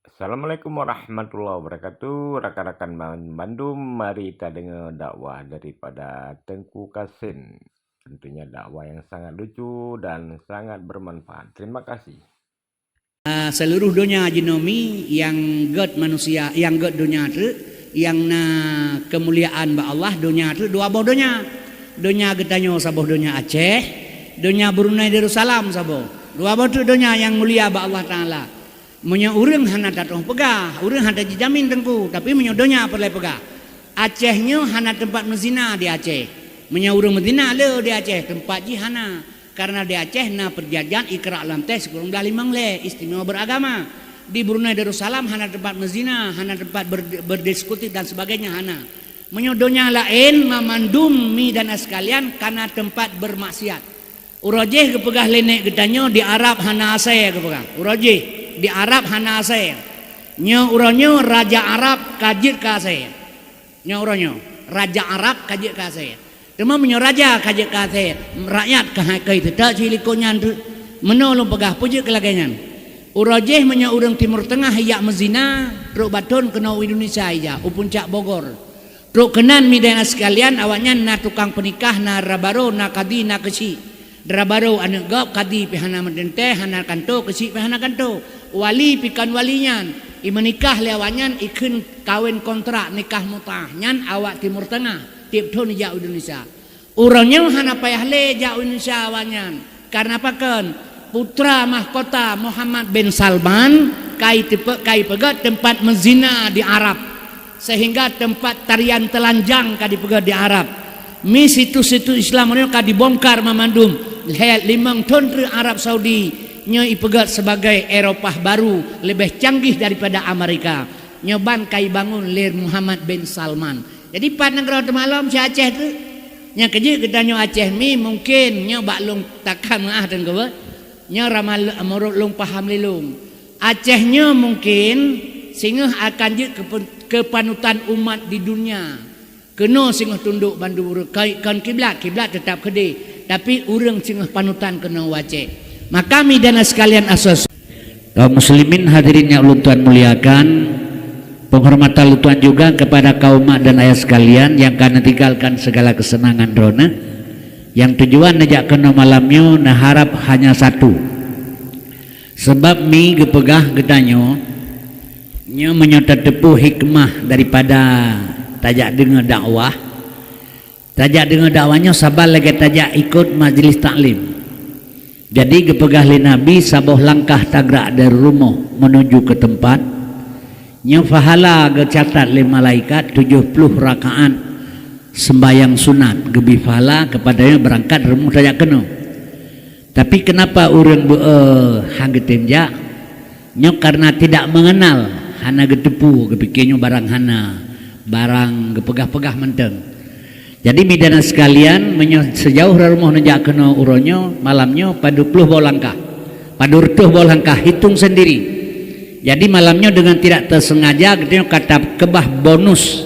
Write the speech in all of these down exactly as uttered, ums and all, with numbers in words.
Assalamualaikum warahmatullahi wabarakatuh. Rakan-rakan ban-, bandum, mari tadeungoe dakwah daripada Teungku Kasim. Tentunya dakwah yang sangat lucu dan sangat bermanfaat. Terima kasih. Ah, seluruh donya jinoe mi nyang gét manusia, nyang gét donya treuk, nyang na keumuliaan bak Allah, donya treuk dua boh donya. Donya geutanyoe saboh donya Aceh, donya Brunei Darussalam saboh. Dua boh treuk donya nyang mulia bak Allah Taala. Meunyoe ureuëng hana tatu'oh peugah, ureuëng hana jijamin Teungku, tapi meunyoe donya peureulée peugah, Aceh nyoe hana teumpat meuzina di Aceh. Meunyoe ureuëng meuzina le di Aceh, teumpat jih hana. Karena di Aceh na perjanjian Iqra' lam teh sikureueng blaih limong lhée, istimewa beragama. Di Brunei Darussalam hana teumpat meuzina, hana teumpat ber-, berdiskutif dan sebagainya, hana. Meunyoe donya laén, mamandum mi dan sekalian, kana teumpat bermaksiat. Uroe jih geupeugah lé nèk geutanyoe di Arab hana asèe geupeugah. Uroe jih di Arab hana asèe. Nyoe uroe nyoe raja Arab ka jeuet keu asèe. Nyoe uroe nyoe raja Arab ka jeuet keu asèe. Teuma meunyoe raja ka jeuet keu asèe, rakyat ka hai keu teutak cit likot nyan teuk. Meunoe lôn peugah peue jeuet keu lagèe nyan. Uroe jih meunyoe ureuëng Timur Tengah ijak meuzina, trok baton keunoe u Indonesia ijak, u Puncak Bogor. Trok keunan mi dan sekalian, awaknyan na tukang peunikah, na rabaro, na kadi, na keuchik. Rabaro aneuëk gob, kadi pih hana meuteuntèe, hana kanto, keuchik pih hana kanto. Wali pih kon wali nyan. I meunikah lé awaknyan, ikheun kawén kontrak nikah mutah. Nyan awak Timur Tengah, tiep thon ijak u Indonesia. Uroe nyoe hana payah lé jak u Indonesia awaknyan. Karena pakon? Putra mahkota Muhammad bin Salman kai teupeu-, kai peugét teumpat meuzina di Arab. Sehingga teumpat tarian telanjang ka dipeugét di Arab. Mi situs-situs Islam nyoe ka dibongkar mamandum. Lhèe limong thon treuk Arab Saudi nyoe ipeugét sebagai Eropah baru, leubeh canggih daripada Amerika. Nyoe ban ka ibangun lé Muhammad bin Salman. Jadi pat nanggroe teumalom si Aceh tu. Nyang keujeuet geutanyoe Aceh mi mungkin nyoe bak lôn takam meuah dan geuwet. Nyoe ramal meurot lôn paham lé lôn. Aceh nyoe mungkin singoh akan jeuet keupe-, keupanutan umat di dunia. Keunoe singoh tundok bandum ureuëng. Kai-, kon kiblat, kiblat teutap keudeh, tapi ureuëng singoh panutan keunoe u Aceh. Maka mi dan sekalian asos. Kaum muslimin hadirin nyang ulôn tuan muliakan, penghormatan ulôn tuan juga kepada kaum mak dan ayah sekalian nyang ka neutinggalkan segala kesenangan droeneuh. Nyang tujuan neujak keunoe malam nyoe neuharap hanya satu. Sebab mi geupeugah geutanyoe, nyoe meunyoe tateupeue hikmah daripada tajak deungoe dakwah, tajak deungoe dakwah nyoe saban lagèe tajak ikot majlis taklim. Jadi geupeugah lé Nabi, saboh langkah tagrak dari rumoh menuju ke tempat, nyoe pahala geucatat lé malaikat tujoh ploh rakaat sembahyang sunat, geubri pahala keupada nyang beurangkat rumoh tajak keunoe. Tapi kenapa ureuëng beu-, eh, han geutem jak? Nyoe karena tidak mengenal, hana geuteupeue, geupike nyoe barang hana, barang geupeugah-peugah mantong. Jadi, mi dan sekalian, meunyoe sijauh dari rumoh neujak keunoe uroe nyoe, malam nyoe, padub ploh boh langkah. Padub reutôh boh langkah, hitung sendiri. Jadi, malam nyoe dengan tidak tersengaja, geutanyoe ka takeubah bonus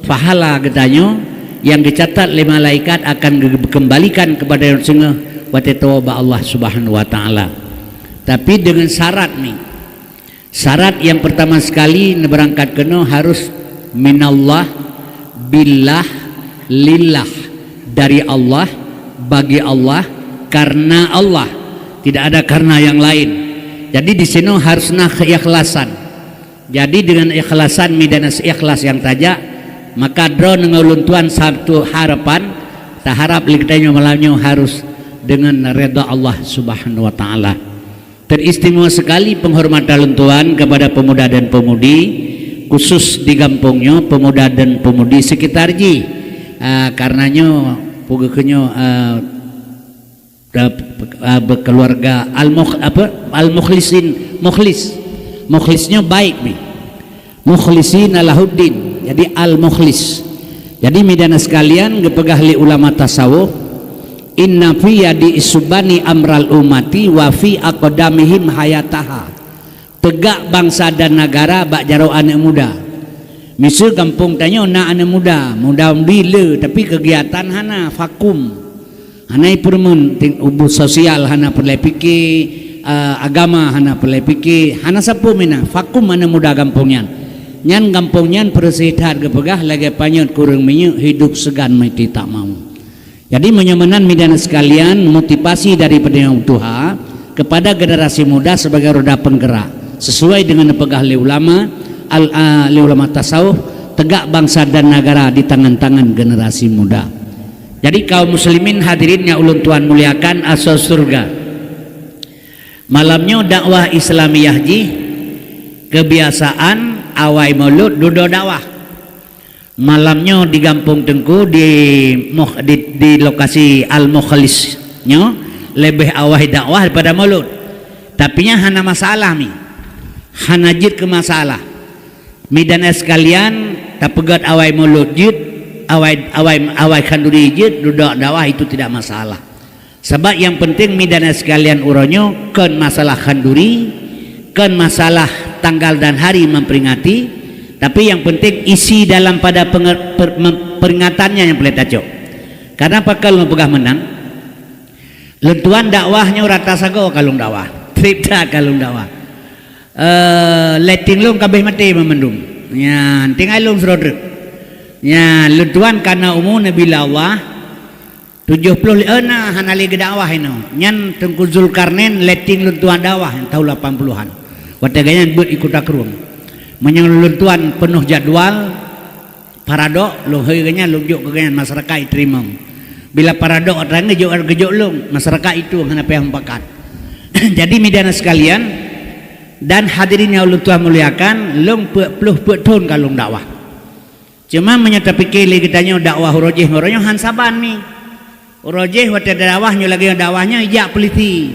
pahala geutanyoe nyang geucatat lé malaikat akan geukeumbalikan keupada ureuëng singoh watée tuwoe bak Allah Subhanahu wa Taala. Tapi dengan syarat ni, syarat yang pertama sekali neubeurangkat keunoe harus minallah, billah, lillah, dari Allah, bagi Allah, karena Allah, tidak ada karena yang lain. Jadi di sinoe harus na keikhlasan. Jadi dengan ikhlasan mi dan seikhlas nyang tajak, maka droeneuh ngon ulôn tuan satu harapan, taharap lé geutanyoe malam nyoe harus dengan redha Allah Subhanahu wa Taala. Teristimewa sekali penghormatan lôn tuan kepada pemuda dan pemudi, khusus di gampông nyoe, pemuda dan pemudi sekitar jih. Ah, karena nyoe, peugah keu nyoe, ah, da-, ah, berkeluarga al-mukh-, apa? Al-mukhlisin, mukhlis. Mukhlis nyoe baik ni. Mukhlisina lahuddin. Jadi al-mukhlis. Jadi mi dan sekalian geupeugah lé ulama tasawuf, "Inna fi yadi isubani amral ummati wa fi aqdamihim hayataha." Teugak bansa dan negara bak jaroe aneuëk muda. Miseue gampông tanyoe na aneuëk muda, muda-mudi le, tapi keugiatan hana, vakum. Hana ipeureumeun, ting-, ubu sosial hana peureulée pike, eh, agama hana peureulée pike, hana sapeue meunan, vakum aneuk muda gampông nyan. Nyan gampông nyan peureuséh that geupeugah lagée panyöt kureueng minyeuk, hidup segan mati tak mau. Jadi meunyoe meunan, media sekalian, motivasi daripada nyang tuha kepada generasi muda sebagai roda penggerak, sesuai dengan peugah lé ulama, al, a, lé ulama tasawuf, tegak bangsa dan negara di tangan-tangan generasi muda. Jadi kaum muslimin hadirin yang ulôn tuan muliakan, asoe syurga. Malam nyoe dakwah Islamiyah jih, kebiasaan awai Maulud dudoe dakwah. Malam nyoe di Gampông Teungku, di moh-, di, di lokasi Al-Mukhlis nyoe, leubeh awai dakwah daripada Maulud. Tapi nyan hana masalah mi. Hana jeuet keu masalah. Mi dan sekalian, tapeugét awai Maulud jeuet, awai, awai, awai khanduri jeuet, dudoe dakwah, itu tidak masalah. Sabab nyang penting, mi dan sekalian, uroe nyoe kon masalah khanduri, kon masalah tanggal dan hari memperingati, tapi nyang penting isi dalam pada penge-, per-, mem-, peringatannya nyang peureulée tacok. Karena pakon lôn peugah meunan, lôn tuan dakwah nyoe rata sagoe ka lôn dakwah, treb that ka lôn dakwah. Eh, letting lôn ka abéh maté meumandum. Nyan, tinggai lôn sidroe treuk. Nyan, lôn tuan ka na umu Nabi Allah, tujoh ploh lé-, eh, na hana lé geudakwah inoe. Nyan Teungku Zulkarnain letting lôn tuan dakwah nyang tahun lapan puluhan. Watée gobnyan beuet i Kuta Krueng. Meunyoe lôn tuan peunoh jadwal, paradok, lôn hôi gobnyan, lôn jok keu gobnyan, masyarakat iteurimong. Bila paradok atra ngeujok, geujok lôn, masyarakat itu hana payah mupakat. Jadi, media sekalian dan hadirin nyang ulôn tuan muliakan, lôn peuet ploh peuet thon ka lôn dakwah. Cuma meunyoe tapike lé geutanyoe dakwah uroe jih ngon uroe nyoe han saban mi. Uroe jih watée dakwah nyoe lagée dakwah nyoe ijak peulisi,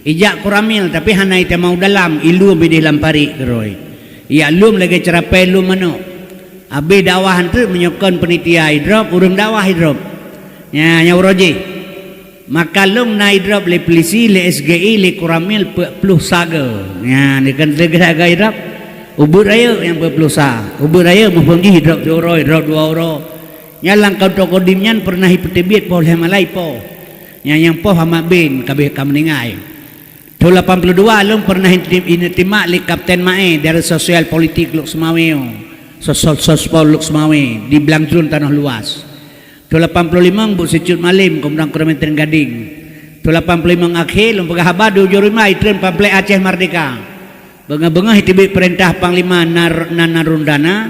ijak koramil, tapi hana itamong dalam, ilum ideh lam parit keurôi. Ijak lum lagée ceurapée lum manok. Abéh dakwah eunteuk meunyoe kon panitia idrop, ureuëng dakwah idrop. Nya, nya uroe jih. Maka lom na idrop lé peulisi, lé S G I, lé koramil peuet ploh sa goe. Nya, dikheun lé geuda idrop. Ubeuet rayeuk nyang peuet ploh sa. Ubeuet rayeuk muphom jih idrop siuroe, idrop dua uroe. Nyan lam kantô Kodim nyan peureunah ipeuteubiet poh lhée malai poh. Nyang, nyang poh Ahmad bin ka abéh ka meuninggai. Thon lapan puluh dua lôn peureunah inti-, initimak lé Kapten Mae dari Sosial Politik Lhokseumawe, Sos-, Sos-, Sospol Lhokseumawe di Blang Jruen Tanoh Luas. Thon lapan puluh limong Buk Sicut Malem, Komandan Korem Teureun Gading. Thon lapan puluh limong akhé lôn peugah haba di ujong rima itreun pamflet Aceh Merdeka. Beungoh-beungoh iteubiet peurintah Panglima Nar-, Nan Narun Dana,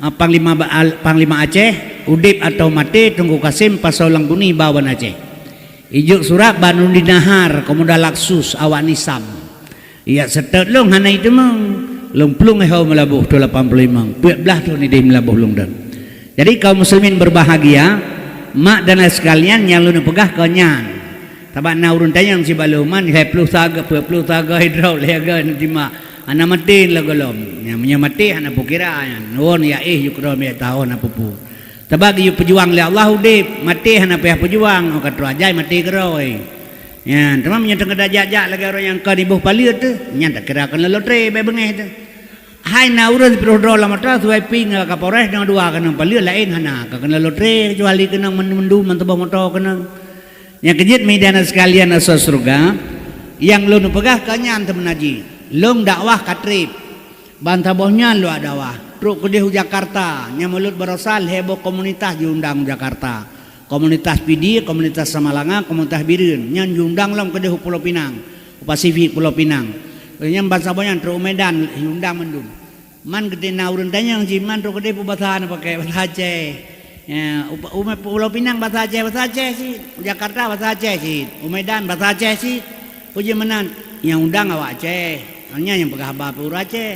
ah, Panglima ba-, al-, Panglima Aceh, udeb atawa maté, Teungku Kasim, Pasoe Langguni, Bawan Aceh. Ijok surat bak Nurdin Nahar, Komandan Laksus, awak Nisam. Ijak seutôt lôn hana iteumeung, lôn plueng ho Meulaboh thon lapan puluh limong, peuet blaih thon ideh Meulaboh lôn dong. Jadi kaum muslimin berbahagia, mak dan ayah sekalian nyang lôn peugah kon nyan. Sabab na ureuëng tanyong sibaloe man, lhée ploh sa goe, peuet ploh sa goe idrop lhée goe neutimang. Hana maté lé gohlom. Nyang meunyoe maté hana peukira nyan. Won ya éh yue keudroe miet tahon hana peue-peue. Sabab geuyue peujuang lé Allah udeb, maté hana payah peujuang, oh ka troh ajai maté keudroe. Nyan, teuma meunyoe teungoh tajak-jak lagée ureuëng nyang ka iboh paleuet teuh, nyan takira keuneuk lotre bak beungéh teuh. Hai na ureuëng sipiroh droe lam atra, suwai pieng ngon Kapolres nyang dua keunong paleuet laén hana, ka keuneuk lotre, keucuali keunong meunan-meunan mantong boh moto keunong. Nyang keujeuet media na sekalian asoe syeuruga, nyang lôn peugah ka nyan teumeunaji. Lôn dakwah ka treb. Ban saboh nyan luwah dakwah, trok keudeh u Jakarta, nyang Maulud Baroesa lhée boh komunitas jiundang u Jakarta. Komunitas Pidie, komunitas Samalanga, komunitas Bireuen, nyan jiundang lom keudeh u Pulo Pinang, u Pasifik Pulo Pinang. Nyan ban saboh nyan trok u Medan jiundang mandum. Man geuteupeue na ureuëng tanyong cit, man trok keudeh peue basa na pake, basa Aceh. Ya, u, u Pulo Pinang basa Aceh, basa Aceh cit. U Jakarta basa Aceh cit. U Medan basa Aceh cit. Peue jih meunan, nyang undang awak Aceh. Nyan nyang peugah haba peuet ureuëng Aceh.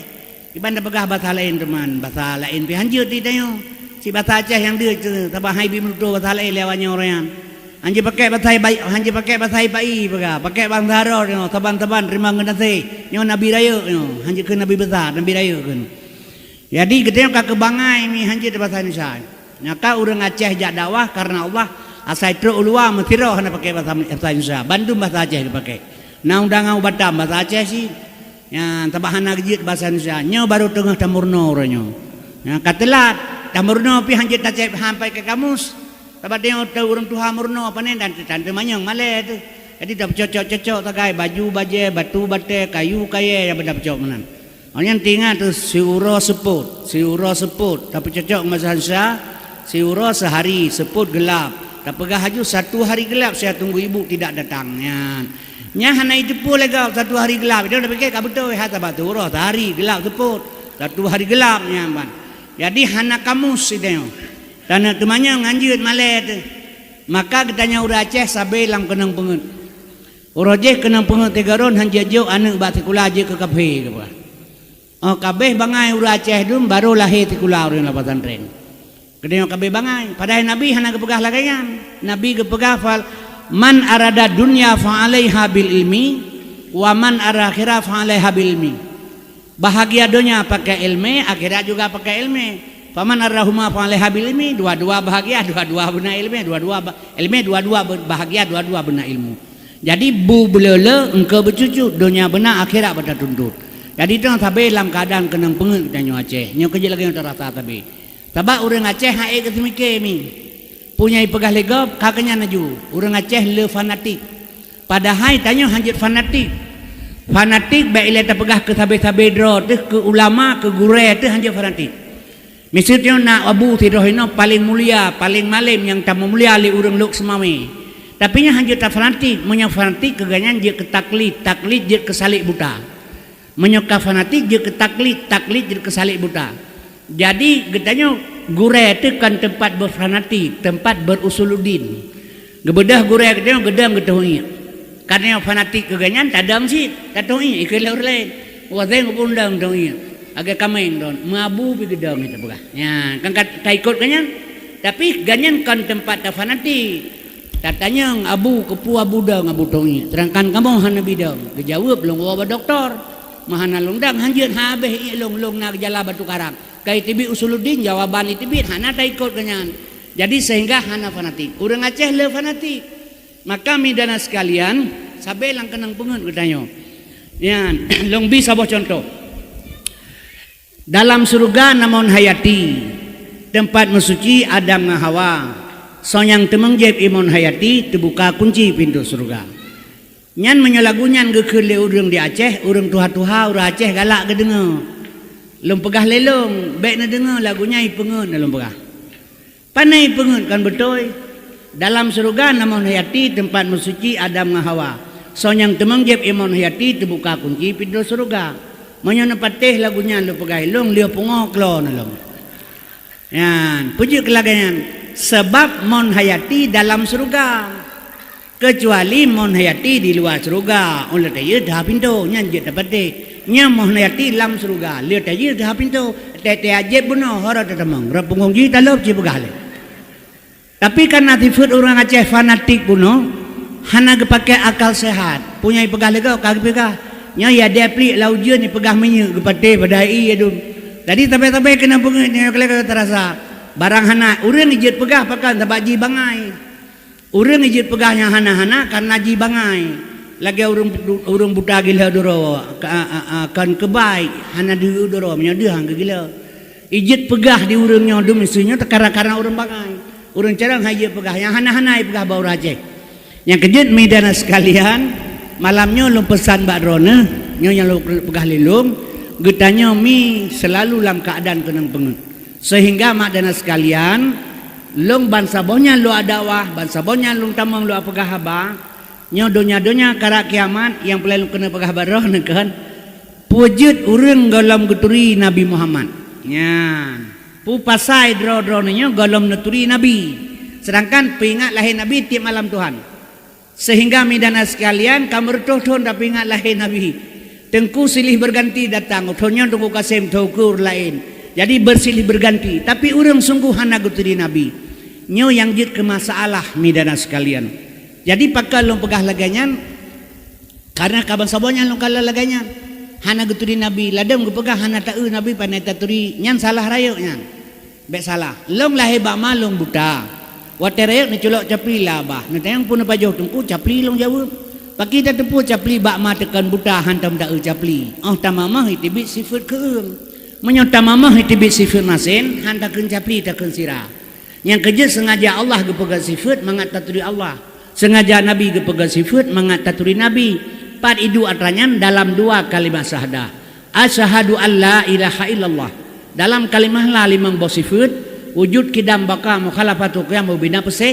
Iban tapeugah basa laén teuma, basa laén pih hanjeuet di tanyoe. Cit basa Aceh nyang deuek teuh, sabab han ibi meututoe basa laén lé awak nyoe ureuëng nyan. Han jipakèk basa ibai, han jipakèk basa ibai peugah, pakèk bansa droe nyoe, saban-saban teurimong geunaséh. Nyoe nabi rayeuk nyoe, han jikheun nabi basa, nabi rayeuk kheun. Jadi geutanyoe ka keubangai mi han jeuet basa Indonesia. Nyang ka ureuëng Aceh jak dakwah kareuna Allah, asai trok u luwa meusidroe hana pakèk basa, basa Indonesia, bandum basa Aceh jipakèk. Na undangan u Batam basa Aceh cit. Nyan, sabab hana geujeuet basa Indonesia. Nyoe barô teungoh tameurunoe uroe nyoe. Nyan, ka teulat. Tameurunoe pih han jeuet tacép sampai keu kamus. Sabab tanyoe teu ureuëng tuha meurunoe pané dan teutantu manyong malèe teuh. Jadi tapeucocok-cocok sagai baju bajée, batu batée, kayu kayée nyang beuna peucok meunan. Awak nyan teuingat teuh siuroe seupôt, siuroe seupôt tapeucocok ngon masa hansa, siuroe seuhari seupôt geulab. Tapeugah laju satu hari gelap saya tunggu ibu tidak datang nyan. Nyan hana jiteupeue lé gob satu hari geulab. Dia tapike ka beutôi, hai sabab siuroe seuhari geulab seupôt. Satu hari geulab nyan ban. Jadi hana kamus sideh. Taneuk teumanyong hanjeuet malée teuh. Maka geutanyoe ureuëng Aceh sabe lam keunong peungeuet. Uroe jih keunong peungeuet tiga ron hanjeuet jok aneuëk bak sikula jeuet keu kafé keubah. Oh, kabeh bangai ureuëng Aceh dum barô lahé sikula ureuëng lam pesantren. Geutanyoe kabeh bangai. Padahai Nabi hana geupeugah lagée nyan. Nabi geupeugah fal, "Man arada dunya fa alaiha bil ilmi, wa man arada akhirah fa alaiha bil ilmi." Bahagia donya pakai ilmu, akhirat juga pakai ilmu. Faman arahuma fa alaiha bil ilmi, dua-dua bahagia, dua-dua beuna ilmu, dua-dua ba-, ilmu, dua-dua be-, bahagia, dua-dua beuna ilmu. Jadi bu beulele engkau beucucu, donya beuna akhirat bata tuntut. Jadi tu sabe lam keadaan keunong peungeuet geutanyoe Aceh. Nyoe keujeuet lagée nyang tarasa sabe. Sabab ureuëng Aceh hai geuseumiké mi. Punyai peugah lé gob ka keunyan laju. Ureuëng Aceh le fanatik. Padahai tanyoe hanjeuet fanatik. Fanatik bék ilée tapeugah keu sabe-sabe droe teuh, keu ulama, keu gurée teuh hanjeuet fanatik. Miseue tanyoe na abu sidroe inoe paleng mulia, paleng malem nyang tameumulia lé ureuëng lok seumawé. Tapi nyan hanjeuet tafanatik, meunyoe fanatik keu geuhnyan jeuet keu taklid, taklid jeuet keu salek buta. Meunyoe ka fanatik jeuet keu taklid, taklid jeuet keu salek buta. Jadi geutanyoe gurée teuh kon teumpat beufanatik, teumpat berusuluddin. Geubeudôh gurée geutanyoe geudong geutoh iék. Ka tanyoe fanatik keu geuhnyan tadong cit, tatoh iék ikeu lé ureuëng laén. Watée geupundong toh iék, lagée kaméng don, meuabu pi geudong itu peugah. Nyan kan ka taikot geuhnyan. Tapi geuhnyan kon teumpat tafanatik. Tatanyong abu, keupeue abu dong abu toh iék, seudangkan kamoe hana bidong? Geujaweueb lôn woe bak dokto. Meuhana lôn dong hanjeuet habéh iék lôn, lôn na geujala batu karang. Ka iteubiet usuluddin, jawaban iteubiet hana taikot geuhnyan. Jadi sehingga hana fanatik. Ureuëng Aceh le fanatik. Maka mi dan sekalian, sabe lam keunong peungeuet geutanyoe. Nyan, lôn bi saboh cuntoh. Dalam syeuruga na mon hayati, teumpat meusuci Adam ngon Hawa. Soe nyang teumeung jieb imon hayati teubuka kunci pintoe syeuruga. Nyan meunyoe lagu nyan geukheun lé ureuëng di Aceh, ureuëng tuha-tuha ureuëng Aceh galak geudeungoe. Lôn peugah lé lôn, bék neudeungoe lagu nyan ipeungeuet na lôn peugah. Pane peungeuet kan beutôi? Dalam syeuruga na mon hayati teumpat meusuci Adam ngon Hawa. Soe nyang teumeung jieb imon hayati teubuka kunci pintoe syeuruga. Meunyoe neupatéh lagu nyan lôn peugah ilong lheueh pungoh klo neulong. Nyan peujeuet keu lagée nyan, sabab mon hayati dalam syeuruga. Keucuali mon hayati di luwa syeuruga, ulée tayue teuha pintoe, nyan jeuet tapatéh. Nyan mon hayati lam syeuruga, lheueh tayue teuha pintoe, tée-tée jieb bunoe, hora tatamong, rot punggong jih talop cit peugah lé. Tapi kareuna sifeuet ureuëng Aceh fanatik bunoe, hana geupaké akal sehat. Punyai peugah lé gob ka geupeugah, nyoe ya dée pliek lam ujeuen ipeugah minyeuk geupatéh padahai ié dum. Jadi sabe-sabe keunan peungeuet nyoe keu lagée tarasa. Barang hana ureuëng jeuet peugah pakon sabab jih bangai. Ureuëng jeuet peugah nyang hana-hana kareuna jih bangai. Lagée ureuëng, ureuëng buta gila duro, ka, a, a, kon keubai, hana deuh duro, meunyoe deuh han geugila. Ijeuet peugah di ureuëng nyoe dum miseue nyoe teukareuna-kareuna ureuëng bangai. Ureuëng carông hai jeuet peugah, nyang hana-hana ipeugah bak ureuëng Aceh. Nyang keujeuet mi dan sekalian, malam nyoe lôn peusan bak droeneuh, nyoe nyang lôn peugah lé lôn, geutanyoe mi seulalu lam keuadaan keunong peungeuet. Seuhingga mak dan sekalian, lôn bansaboh nyan lôn dakwah, bansaboh nyan lôn tamong lôn peugah haba, nyoe donya-donya karab kiamat nyang peureulée lôn keuneuk peugah bak droeneuh kon, peue jeuet ureuëng gohlom geuturi Nabi Muhammad. Nyan, peue pasai droe-droeneuh nyoe gohlom neuturi Nabi, seudangkan peuingat lahé Nabi tieb malam Tuhan. Seuhingga mi dan sekalian, ka meureutoh thon tapeuingat lahé Nabi. Teungku silih beuganti datang, thon nyoe Teungku Kasem, thon ukeue ureuëng laén. Jadi beusilih beuganti, tapi ureuëng sunggoh hana geuturi Nabi. Nyoe nyang jeuet keu masalah mi dan sekalian. Jadi pakon lôn peugah lagée nyan, kareuna ka bansaboh nyan lôn kalon lagée nyan. Hana geuturi Nabi, ladôm geupeugah hana taeu Nabi pane taturi, nyan salah rayeuk nyan. Bék salah. Lôn lahé bak ma lôn buta. Watée rayeuk neuculok capli lam babah, neutanyong peue neupajoh Teungku, capli lôn jaweueb. Pakri tateupeue capli bak ma teukon buta hántom taeu capli. Óh tamamah iteubiet sifeuet keueung. Meunyoe tamamah iteubiet sifeuet masen, han takheun capli takheun sira. Nyang keujeuet seungaja Allah geupeugah sifeuet mangat taturi Allah. Seungaja Nabi geupeugah sifeuet mangat taturi Nabi. Pat iduek atra nyan dalam dua kalimah syahadah. Asyhadu an la ilaha illallah. Dalam kalimah la limong boh sifeuet, wujud, qidam, baqa, mukhalafatu, qiyam, rububiyah, peuseh.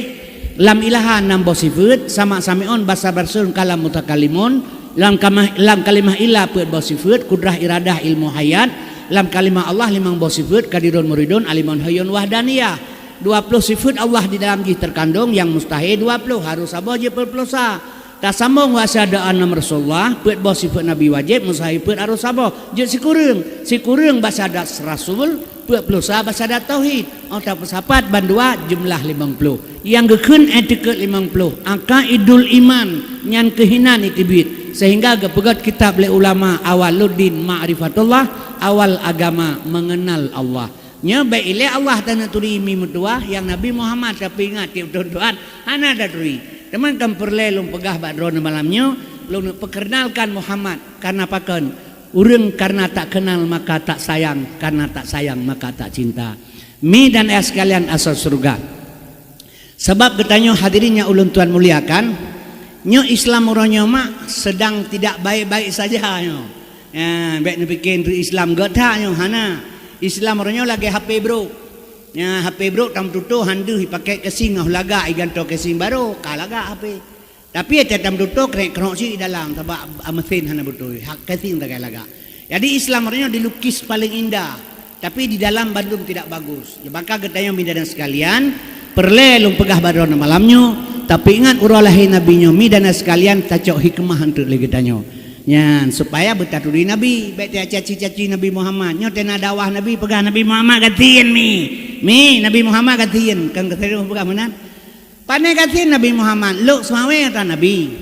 Lam ilaha nam boh sifeuet, sama, sami'un, basar, basurun, kalam, mutakallimun. Lam kamah, lam kalimah illa peuet boh sifeuet, qudrah, iradah, ilmu, hayat. Lam kalimah Allah limong boh sifeuet, qadirun, muridun, alimun, hayyun, wahdaniyah. Dua ploh sifeuet Allah di dalam jih teukandong, nyang mustahé dua ploh, harôh saboh jeuet peuet ploh sa. Tasambong bak syahadat anna Rasulullah, peuet boh sifeuet Nabi wajéb, mustahé peuet harôh saboh, jeuet sikureueng. Sikureueng bak syahadat rasul, peuet ploh sa bak syahadat tauhid. Óh tapeusapat bandua, jeumeulah limong ploh. Nyang geukheun i'tiqad limong ploh, aqaidul iman, nyan keuh inan iteubiet, seuhingga geupeugét kitab lé ulama, awwaluddin ma'rifatullah, awal agama mengenal Allah. Nyoe bèk ilèe Allah taneuk turi mi meutuwah, nyang Nabi Muhammad tapeuingat tiep thon tuan hana taturi. Teuma kan peureulèe lôn peugah bak droeneuh malam nyoe, lôn peukeunalkan Muhammad, kareuna pakon? Ureueng kareuna tak kenal maka tak sayang, kareuna tak sayang maka tak cinta. Mi dan ayah sekalian asai syeuruga. Sabab geutanyoe hadirin nyang ulôn tuan muliakan, nyoe Islam uroe nyoe mak sedang tidak baik-baik saja nyoe. Ya, bèk neupike Islam gét that nyoe, hana. Islam uroe nyoe lagèe H P brôk. Ya, H P brôk tam tutoe han deuh ipakèk casing, óh lagak igantoe casing barô, ka lagak H P. Tapi watèe tam tutoe krek-krok cit di dalam, sabab meusén hana beutôi, hak casing sagai lagak. Jadi Islam uroe nyoe dilukis paling indah. Tapi di dalam bandum tidak bagus. Maka geutanyoe mi dan ayah sekalian, peureulèe lôn peugah bak droeneuh malam nyoe, tapeuingat uroe lahé Nabi nyoe, mi dan ayah sekalian, tacok hikmah eunteuk lé geutanyoe. Nyan supaya beutaturi Nabi, bèk tacaci-caci Nabi Muhammad. Nyoe teuh na dakwah Nabi, peugah Nabi Muhammad gasien mi. Mi, Nabi Muhammad gasien, kan geutanyoe peugah meunan. Pane gasien Nabi Muhammad, lhok seumawé atra Nabi.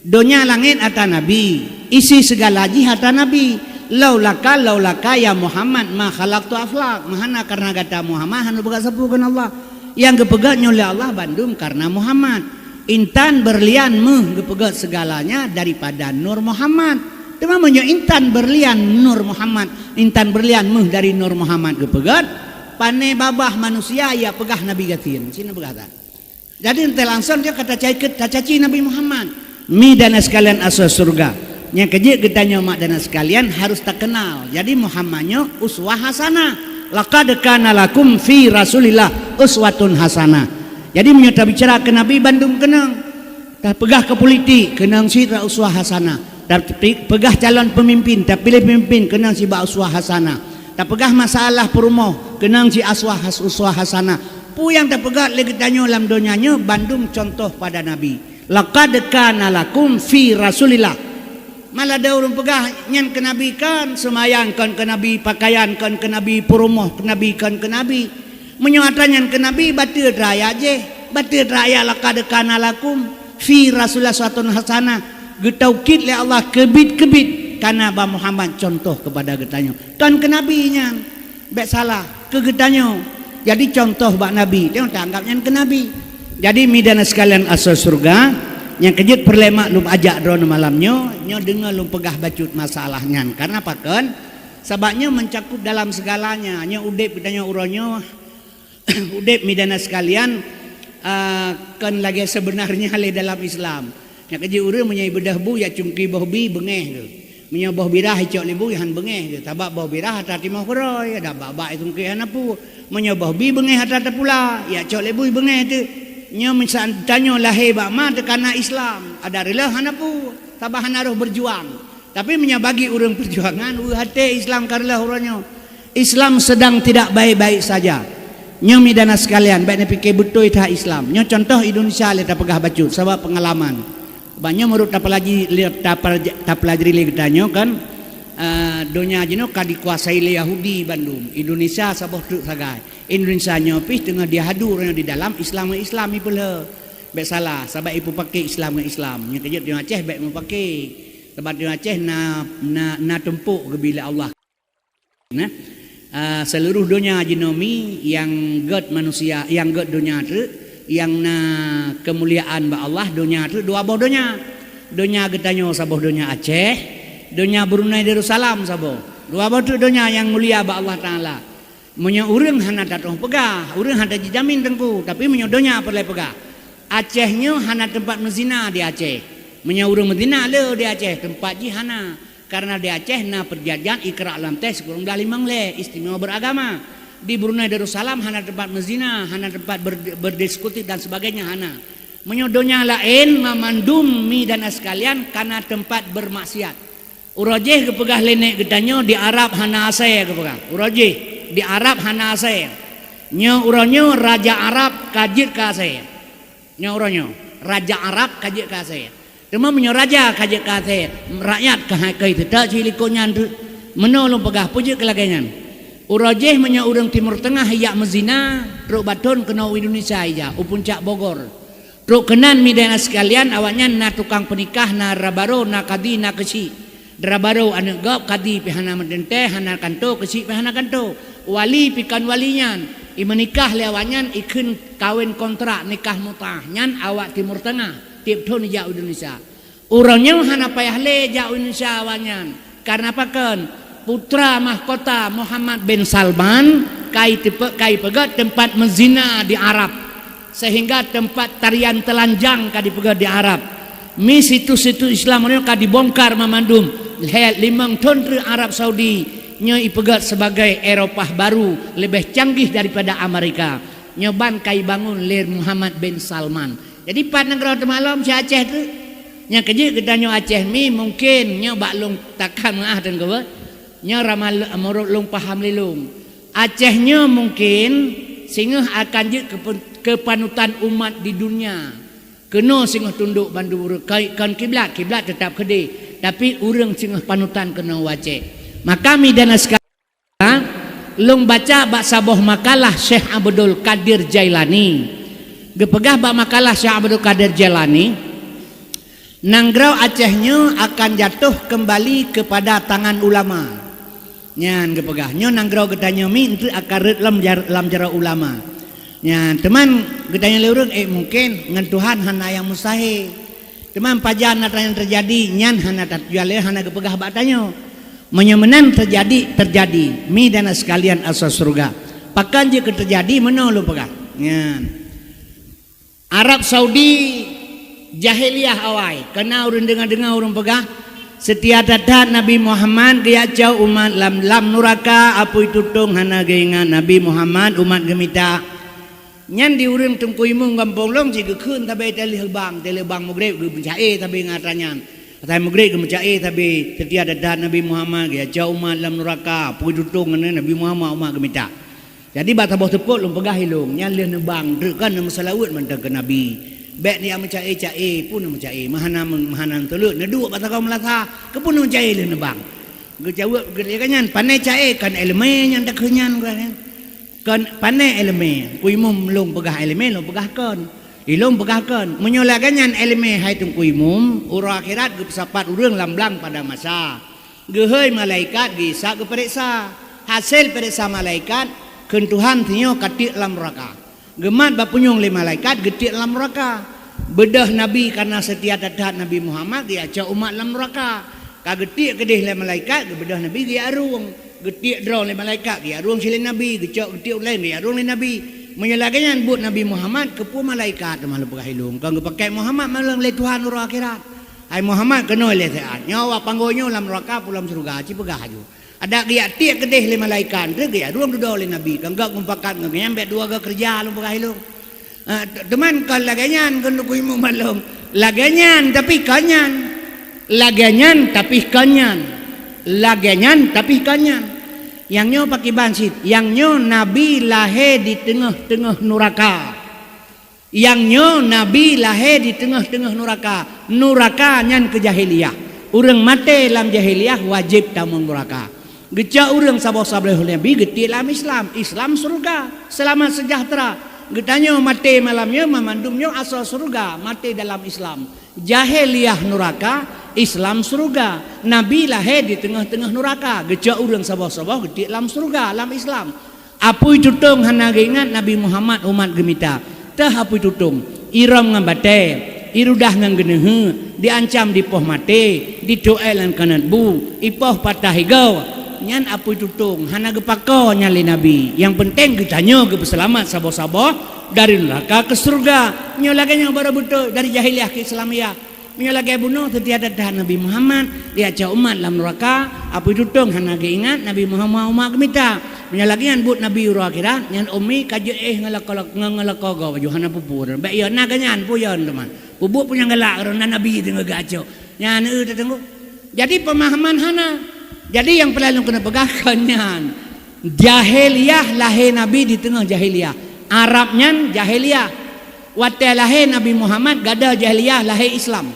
Donya langét atra Nabi, isi sigala jih atra Nabi. Laulaka, laulaka ya Muhammad ma khalaqtul aflak. Meuhana kareuna gata Muhammad hana beugat sapeue keu Allah. Nyang geupeugét nyoe lé Allah bandum kareuna Muhammad. Intan beurlian méuh geupeugét segalanya daripada nur Muhammad. Teuma meunyoe intan beurlian nur Muhammad, intan beurlian méuh dari nur Muhammad geupeugét, pane babah manusia ya peugah Nabi gasien. Sinoe peugah that. Jadi eunteuk langsong jih ka tacaci, tacaci Nabi Muhammad. Mi dan ayah sekalian asai syeuruga. Nyang keu jeuet geutanyoe mak dan ayah sekalian harus takeunal. Jadi Muhammad nyoe uswah hasanah. Laqad kana lakum fi Rasulillah uswatun hasanah. Jadi meunyoe tabicara keu Nabi bandum keunong. Tapeugah keu politik keunong cit uswah hasanah. Tapi peugah calon peumimpin, tapiléh peumimpin keunong cit bak uswah hasanah. Tapeugah masalah peurumoh keunong cit uswah has-, uswah hasanah. Peue nyang tapeugah lé geutanyoe lam donya nyoe bandum contoh pada Nabi. Laqad kana lakum fi Rasulillah. Malah ada ureueng peugah nyan keu Nabi kan, seumayang kon keu Nabi, pakaian kon keu Nabi, peurumoh keu Nabi kon keu Nabi. Meunyoe atra nyan keu Nabi, bateue atra ayat jih, bateue atra ayat laqad kana lakum fi Rasulillah uswatun hasanah. Geutaukid lé Allah keubiet-keubiet kana bak Muhammad contoh keupada geutanyoe. Kon keu Nabi nyan, bèk salah, keu geutanyoe. Jadi contoh bak Nabi, tanyoe taanggab nyan keu Nabi. Jadi mi dan ayah sekalian asai syeuruga, nyang keu jeuet peureulèe mak lôn ajak droeneuh malam nyoe, nyoe deungö lôn peugah bacut masalah nyan. Kareuna pakon? Sabab nyoe meucakup dalam seugalanya. Nyoe udép geutanyoe uroe nyoe, udép mi dan ayah sekalian, ah, kon lagèe seubeunarnya lé dalam Islam. Nyang keu jeuet ureueng meunyoe ibeudôh bu, jak cungki boh bi, beungèh geuh. Meunyoe boh birah icok lé bu, han beungèh geuh. Sabab boh birah atra timoh keudroe, ada bak-bak icungki hana peue. Meunyoe boh bi beungèh atra tapula, jak cok lé bu beungèh teuk. Nyoe meusa tanyoe lahé bak ma teukana Islam, ada reuloh hana peue, sabab hana roh beujuang. Tapi meunyoe bagi ureueng peujuangan, weueh até Islam ka reuloh uroe nyoe. Islam sedang tidak baik-baik saja. Nyoe mi dan ayah sekalian, bèk neupike beutôi that Islam. Nyoe contoh Indonesia lé tapeugah bacut, sabab peungalaman. Bak nyoe meunurot tapelaji-, tapelaja-, tapelajari lé geutanyoe kan, eh, donya jinoe ka dikuasai lé Yahudi bandum. Indonesia saboh treuk sagai. Indonesia nyoe pih teungoh diadu ureueng di dalam Islam ngon Islam ipeulheueh. Bèk salah, sabab ipeupaké Islam ngon Islam. Nyang keu jeuet di Aceh bèk meupaké. Sabab di Aceh na, na, na tumpôk geubi lé Allah. Nah, ah, seuluruh donya jinoe mi nyang gét manusia, nyang gét donya treuk, nyang na keumuliaan bak Allah, donya treuk dua boh donya. Donya geutanyoe saboh donya Aceh, donya Brunei Darussalam saboh. Dua boh treuk donya nyang mulia bak Allah Taala. Meunyoe ureueng hana tatu'oh peugah, ureueng hana jijamin teungku, tapi meunyoe donya peureulèe peugah. Aceh nyoe hana teumpat meuzina di Aceh. Meunyoe ureuëng meuzina le di Aceh, teumpat jih hana. Karena di Aceh na peurjanjian Iqra' lam teh sikureueng blaih limong lhée, istimewa beragama. Di Brunei Darussalam hana teumpat meuzina, hana teumpat ber-, berdiskutif dan sebagainya, hana. Meunyoe donya laén, mamandum mi dan sekalian, kana teumpat bermaksiat. Uroe jih geupeugah lé nèk geutanyoe di Arab hana asèe geupeugah. Uroe jih di Arab hana asèe. Nyoe uroe nyoe raja Arab ka jeuet keu asèe. Nyoe uroe nyoe raja Arab ka jeuet keu asèe. Teuma meunyoe raja ka jeuet keu asèe, rakyat ka hai kai teutak cit likot nyan tu. Meunoe lôn peugah peue jeuet keu lagèe nyan. Uroe jih meunyoe ureuëng Timur Teungah ijak meuzina, trok bathon keunoe u Indonesia ijak, u puncak Bogor. Trok keunan mi dan sekalian, awaknyan na tukang peunikah, na dara barô, na kadi, na keuchik. Dara barô aneuëk gob, kadi pih hana meuteuntèe, hana kanto, keuchik pih hana kanto. Wali pih kon wali nyan. I meunikah lé awaknyan, ikheun kawén kontrak nikah mutah. Nyan awak Timur Teungah, tieb thon ijak u Indonesia. Uroe nyoe hana payah lé jak u Indonesia awaknyan. Karena pakon? Putra mahkota Muhammad bin Salman kai teupeu-, kai peugét teumpat meuzina di Arab. Sehingga teumpat tarian telanjang ka dipeugét di Arab. Mi situs-situs Islam nyoe ka dibongkar mamandum. Lhèe limong thon treuk Arab Saudi nyoe ipeugét sebagai Eropah baru, leubeh canggih daripada Amerika. Nyoe ban ka ibangun lé Muhammad bin Salman. Jadi pat nanggroe teuma lom si Aceh tu. Nyang keujeuet geutanyoe Aceh mi mungken nyoe bak lôn takam ngah dan geuwet. Nyoe ramal meurot lôn paham lé lôn. Aceh nyoe mungken singoh akan jeuet keupe-, keupanutan umat di dunia. Keunoe singoh tundok bandum ureuëng. Kai-, kon kiblat, kiblat teutap keudeh, tapi ureuëng singoh panutan keunoe u Aceh. Maka mi dan sekalian, lôn baca bak saboh makalah Syekh Abdul Qadir Jailani. Geupeugah bak makalah Syekh Abdul Qadir Jailani, nanggroe Aceh nyoe akan jatuh kembali kepada tangan ulama. Nyan geupeugah, nyoe nanggroe geutanyoe mi eunteuk akan rhot lam jar-, lam jaroe ulama. Nyan, teuma geutanyoe lé ureuëng, eh, mungken ngon Tuhan hana nyang mustahil. Teuma pajan nyata nyang teujadi, nyan hana tatujuan lé, hana geupeugah bak tanyoe. Meunyoe meunan teujadi, teujadi. Mi dan sekalian asoe syeuruga. Pakon jeuet keu teujadi, meunoe lôn peugah. Nyan. Arab Saudi jahiliyah awai, kana ureuëng deungoe-deungoe ureuëng peugah, seutia that-that Nabi Muhammad geujak cok umat lam, lam nuraka, apui tutong hana geuingat Nabi Muhammad umat geumita. Nyan di ureuëng Teungku Imum gampông lôn cit geukheun sabe teuh lheueh bang, teuh lheueh bang Maghrib geumeucaé sabe ngon atra nyan. Asai Maghrib geumeucaé sabe, seutia that-that Nabi Muhammad geujak cok umat lam nuraka, apui tutong hana Nabi Muhammad umat geumita. Jadi bak saboh seupôt lôn peugah ilôn, nyan lheueh neubang treuk kan neumeuseulaweuet mantong keu Nabi. Bék neujak meucaé-caé, peue neumeucaé, meuhana, meuhana neutuleuek, neuduek bak sagoe meulasa, keupeue neumeucaé lheueh neubang. Geujaweueb geutanyoe nyan, pané caé kon iéleumé nyang takheun nyan, kon pané iéleumé. Teungku Imum lôn peugah iéleumé, lôn peugah kon. Ilôn peugah kon. Meunyoe lagée nyan iéleumé hai Teungku Imum, uroe akhirat geupeusapat ureuëng lam blang padang mahsyar. Geuhôi malaikat geuisab geupareksa. Hasé pareksa malaikat, kheun Tuhan, "Sinyoe ka tiek lam nuraka." Geumat bak punyueng lé malaikat geutiek lam nuraka. Beudôh Nabi kareuna seutia that-that Nabi Muhammad geujak cok umat lam nuraka. Ka geutiek keudeh lé malaikat, geubeudôh Nabi geujak rhueng. Geutiek droe lé malaikat geujak rhueng cit lé Nabi, geucok geutiek ulée geujak rhueng lé Nabi. Meunyoe lagée nyan buet Nabi Muhammad, keupeue malaikat teuma lôn peugah ilôn, kon geupaké Muhammad malôn lé Tuhan uroe akhirat. Hai Muhammad, keunoe lé siat. Nyoe awak panggô nyoe lam nuraka peue lam syeuruga, ci peugah aju. Adak geujak tiek keudeh lé malaikat, treuk geujak rhueng dudoe lé Nabi. Kon gak mupakat ngon nyan bék dua goe keureuja lôn peugah ilôn. Ah, t-, teuma kon lagée nyan, kon Teungku Imum malôn. Lagée nyan, tapi kon nyan. Lagée nyan, tapi kon nyan. Lagée nyan, tapi kon nyan. Nyang nyoe pakiban cit, nyang nyoe Nabi lahé di teungoh-teungoh nuraka. Nyang nyoe Nabi lahé di teungoh-teungoh nuraka. Nuraka nyan keu jahiliyah. Ureuëng maté lam jahiliyah wajéb tamong nuraka. Geucok ureuëng saboh-saboh lé Nabi geutiek lam Islam. Islam syeuruga, seulamat seujahteura. Geutanyoe maté malam nyoe, mamandum nyoe asoe syeuruga, maté dalam Islam. Jahiliyah nuraka, Islam syeuruga. Nabi lahé di teungoh-teungoh nuraka, geucok ureuëng saboh-saboh geutiek lam syeuruga, lam Islam. Apui tutong hana geuingat Nabi Muhammad umat geumita. Teuh apui tutong, irôm ngon batée, irudah ngon geuneuheuek, diancam dipoh maté, ditôk ék lam kanot bu, ipoh patah igoe. Nyan apui tutong, hana geupakoe nyan lé Nabi. Nyang peunteng geutanyoe geupeuseulamat saboh-saboh dari neuraka keu syeuruga. Nyoe lagée nyoe baru beutôi dari jahiliyah keu Islamiyah. Meunyoe lagée bunoe, seutia that-that Nabi Muhammad, diacoe umat lam neuraka, apui tutong hana geuingat Nabi Muhammad umat geumita. Meunyoe lagée nyan buet Nabi uroe akhirat, nyan ummi ka jeuet éh ngon lakoe-, ngon, ngon lakoe gob baju hana peue-peue. Bék yo na geuh nyan, peue yo teuma. Peubuet peue nyang galak, karena Nabi teungoh geuacoe. Nyan, eh, tateupeue. Jadi pemahaman hana. Jadi nyang peureulée lôn keuneuk peugah kon nyan. Jahiliyah lahé Nabi di teungoh jahiliyah. Arab nyan jahiliyah. Watée lahé Nabi Muhammad gadôh jahiliyah, lahé Islam.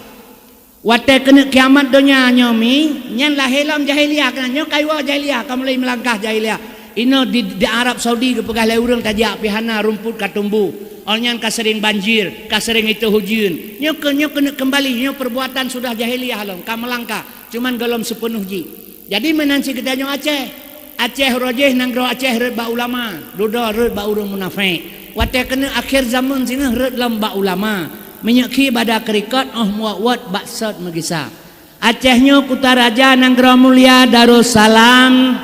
Watée keuneuk kiamat donya nyoe mi, nyan lahé lom jahiliyah, keunan nyoe ka iwoe jahiliyah, ka mulai meulangkah jahiliyah. Inoe di, di Arab Saudi geupeugah lé ureuëng tajak pih hana, rumput ka tumbuh. Awaknyan ka sering banjir, ka sering itôh ujeuen. Nyoe keu, nyoe keuneuk keumbali, nyoe perbuatan sudah jahiliyah lom, ka meulangkah. Cuman gohlom seupeunoh jih. Jadi meunan cit geutanyoe Aceh. Aceh uroe jéh nanggroe Aceh rhot bak ulama, dudoe rhot bak ureuëng munafék. Watée keuneuk akhé zaman singoh rhot lom bak ulama. Meunyoe khi bada keurikot óh muwot-wot bak sot meugisa. Aceh nyoe kuta raja nanggroe mulia Darussalam.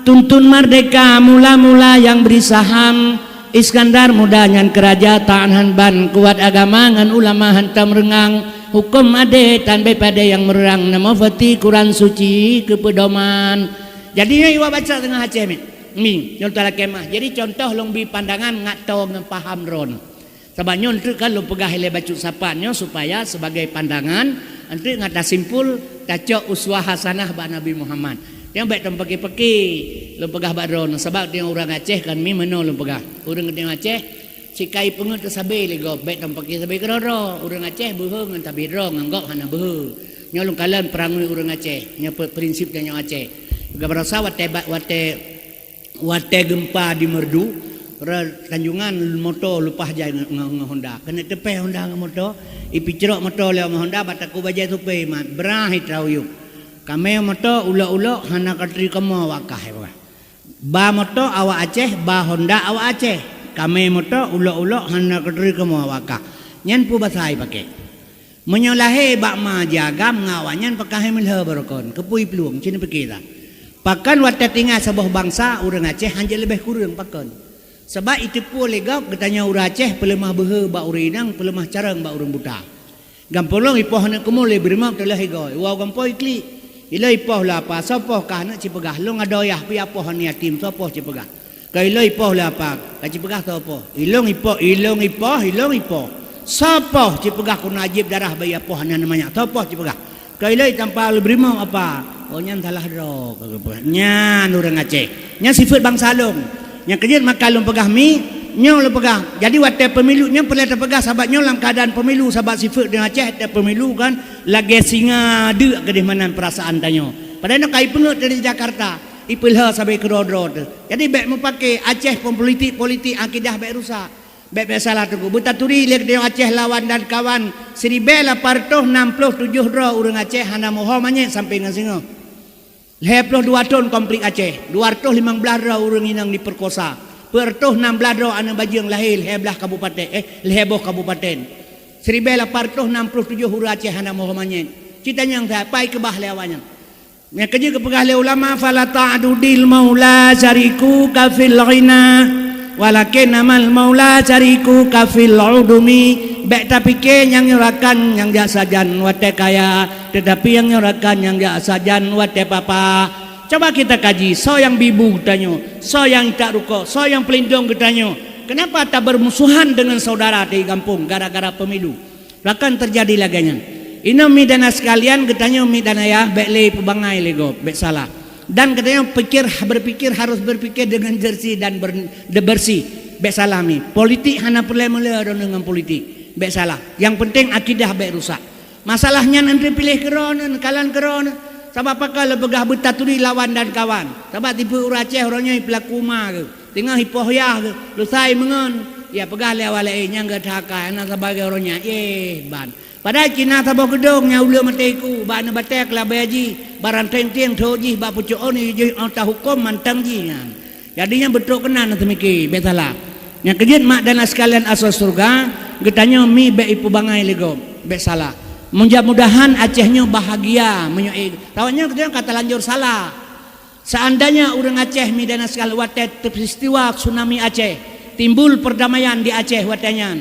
Tuntun merdeka mula-mula nyang bri saham. Iskandar Muda nyan keu raja taát han ban, kuat agama ngon ulama hantom reungang, huköm adé tan bée padé nyang meurang, na mufti Quran Suci keu peudoman. Jadi nyoe iwa baca teungoh Aceh mi. Mi, nyoe tala kemah. Jadi contoh lôn bi pandangan ngat toe ngon paham droeneuh. Sabab nyoe eunteuk kan lôn peugah ilée bacut sapat nyoe supaya sebagai pandangan, eunteuk ngat tasimpul tacok uswah hasanah bak Nabi Muhammad. Nyang bék tampaki-paki lôn peugah bak droeneuh, sabab nyang ureuëng Aceh kan mi meunoe lôn peugah. Ureuëng geutanyoe Aceh sikai peungeuet teuh sabe lé gob, bék tampaki sabe keudroe-droe. Ureuëng Aceh beuhe ngon tabi droe, ngon gob hana beuhe. Nyoe lôn kalon peurangui ureuëng Aceh, nyoe pe-, prinsip tanyoe Aceh. Geubarasa watée ba-, watée, watée geumpa di Meureudu, re-, Tanjongan moto leupah jai ngon, ngon, ngon Honda. Keuneuk teupéh Honda ngon moto, ipicrok moto lé Honda, bak takue bajée supé mat, brah itrauyuek. Kamé moto ulok-ulok hana katri kamoe awak kah, ipeugah. Ba moto awak Aceh, ba Honda awak Aceh. Kamé moto ulok-ulok hana katri kamoe awak kah. Nyan peue basa ipaké. Meunyoe lahé bak ma jiagam ngon awaknyan, pakon hai meulhö barokon, keupeue iplueng, ci neupiké that. Pakon watée tinggai saboh bansa ureuëng Aceh hanjeuet leubeh kureueng, pakon? Sabab iteupeue lé gob geutanyoe ureuëng Aceh peuleumah beuhe bak ureuëng inong, peuleumah carông bak ureuëng buta. Gampông lom ipoh aneuëk keumuen lé beurimong teulah igoe, iwoe gampông iklik. Ilôn ipoh lé apa, soe poh kah aneuëk cipeugah, lôn adoe yah pih apoh aneuëk yatim, soe poh cipeugah. Ka ilôn ipoh lé apa, ka cipeugah soe poh. Ilôn ipoh, ilôn ipoh, ilôn ipoh. Soe poh cipeugah keuneuk jieb darah bak apoh aneuëk manyak, soe poh cipeugah. Ka ilôn itampa lé beurimong apa, oh nyan salah droe, ka geupeugah. Nyan ureuëng Aceh. Nyan sifeuet bansa lôn. Nyang keujeuet maka lôn peugah mi, nyoe lôn peugah. Jadi watée pemilu nyoe peureulée tapeugah sabab nyoe lam keuadaan pemilu, sabab sifeuet ureuëng Aceh watée pemilu kan lagée singa deuk keudeh meunan peurasaan tanyoe. Padahai nyoe ka ipeungeuet dari Jakarta, ipeulhö sabe keudroe-droe teuh. Jadi bék meupaké Aceh pun politik-politik akidah bék rusak. Bék, bék salah teungku. Beutaturi lé keudeh Aceh lawan dan kawan, siribée lapan reutôh nam ploh tujoh droe ureuëng Aceh hana meuho manyét sampoe ngon singoh. Lhée ploh dua thon konflik Aceh, dua reutôh limong blaih droe ureuëng inong dipeukosa, peuet reutôh nam blaih droe aneuëk bajeueng lahé lhée blaih kabupaten, eh, lhée boh kabupaten. Siribée lapan reutôh nam ploh tujoh ureuëng Aceh hana meuho manyét. Ci tanyong that, pai keubah lé awaknyan. Nyang keujeuet geupeugah lé ulama, "Fala ta'dudil maula syarikuka fil ghina, walakin amal maula syarikuka fil udumi." Bék tapiké nyang nyoe rakan nyang jak sajan watée kaya, teutapi nyang nyoe rakan nyang jak sajan watée papa. Coba kita kaji, soe nyang bi bu geutanyoe, soe nyang itak rukok, soe nyang peulindong geutanyoe. Kenapa tabeurmusuhan deungon saudara di gampông gara-gara pemilu? Bahkan teujadi lagée nyan. Inoe mi dan ayah sekalian, geutanyoe mi dan ayah bék lé peubangai lé gob, bék salah. Dan geutanyoe pikir, berpikir harus berpikir dengan jersi dan ber-, bersih. Bék salah mi. Politik hana peureulée meulhö droeneuh ngon politik. Bék salah. Nyang penting akidah bék rusak. Masalah nyan eunteuk piléh keudroe neuh, kalon keudroe neuh. Sabab pakon lôn peugah beutaturi lawan dan kawan. Sabab tipeue ureuëng Aceh uroe nyoe peulaku ma geuh. Teungoh ipoh yah geuh, lusai meungon, ya peugah lé awak laén nyang geuthaka, na sabagai uroe nyan, éh, ban. Padahai ci na saboh geudong nyang uleue maté iku, bak aneuëk batée keulabée jih, barang tieng-tieng thô jih, bak pucok ôn jih, jih ôn tahuköm mantong jih nyan. Jadi nyan beutôi keunan na teumiki, bék salah. Nyang keujeuet mak dan sekalian asoe syeuruga, geutanyoe mi bék ipeubangai lé gob, bék salah. Mudah-mudahan Aceh nyoe bahagia, meunyoe éh, tawa nyoe geutanyoe ka talanjur salah. Seandainya ureuëng Aceh, mi dan sekalian, watée peristiwa tsunami Aceh, timbul perdamaian di Aceh watée nyan.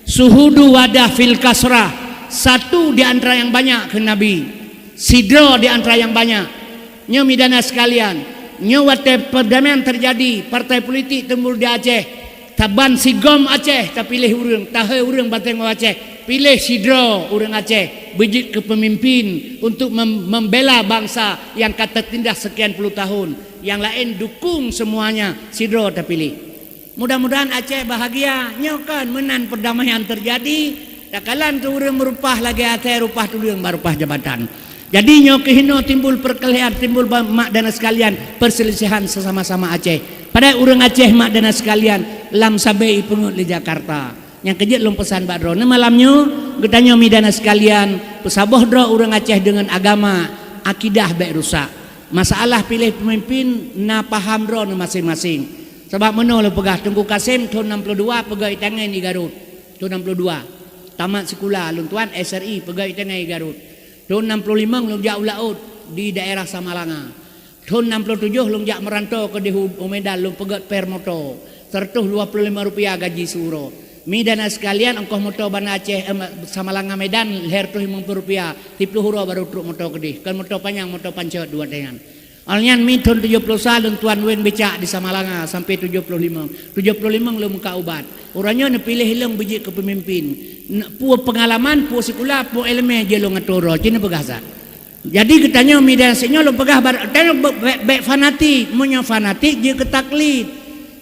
Syuhudu wadah fil kasrah, satu di antara yang banyak, kheun Nabi. Sidroe di antara yang banyak. Nyoe, mi dan sekalian, nyoe watée perdamaian terjadi, partai politik timbul di Aceh, taban sigom Aceh tapiléh ureuëng, tahé ureuëng batée ngon Aceh, piléh sidroe ureuëng Aceh beujeuet keu pemimpin untuk mem-, membela bangsa yang ka tertindas sekian puluh tahun. Yang lain dukung semuanya, sidroe tapiléh. Mudah-mudahan Aceh bahagia. Nyoe kan meunan perdamaian terjadi, takalon keu ureuëng meurupah lagée até rupah tuleueng bak rupah jabatan. Jadi nyoe keuhinoe timbul perkelahian, timbul ba-, mak dan sekalian, perselisihan sesama-sama Aceh. Padahai ureuëng Aceh, mak dan sekalian, lam sabe ipeungeuet lé Jakarta. Nyang keujeuet lôn peusan bak droeneuh malam nyoe, geutanyoe, mi dan sekalian, peusaboh droe ureuëng Aceh deungon agama, akidah bék rusak. Masalah piléh pemimpin na paham droeneuh maséng-maséng. Sabab meunoe lôn peugah, Teungku Kasem thon enam puluh dua peugét itangai di Garut. Thon enam puluh dua. Tamat sikula lôn tuan S R I peugét itangai di Garut. Thon enam puluh limong lôn jak u laôt di daerah Samalanga. Thon enam puluh tujoh lôn jak meuranto keudeh u, u Medan, lôn peugét per moto. Seratus dua puluh lima rupiah gaji siuroe. Mi dan sekalian, ongkoh moto Banda Aceh, em, Samalanga Medan, lhèe reutôh limong puluh rupiah, siplôh uroe baru trok moto keudeh. Kon moto panyang, moto pancot dua tangan. Awai nyan mi thon tujoh puluh sa lôn tuan wen becak di Samalanga sampai tujoh puluh limong. Tujoh puluh limong lôn muka ubat. Uroe nyoe neupiléh lôn beujeuet keu peumimpin. N-, peue peungalaman, peue sikula, peue ileumèe jeuet lôn atô droe. Ci neupeugah that. Jadi geutanyoe mi dan sinyoe lôn peugah bar-, tanyoe be-, bèk, bèk fanatik. Meunyoe fanatik jeuet keu taklid.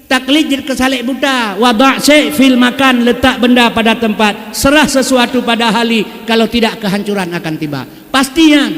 Taklid jeuet keu salek buta. Wada' syai' fil makan, letak benda pada tempat. Serah sesuatu pada ahli, kalau tidak kehancuran akan tiba. Pasti nyan.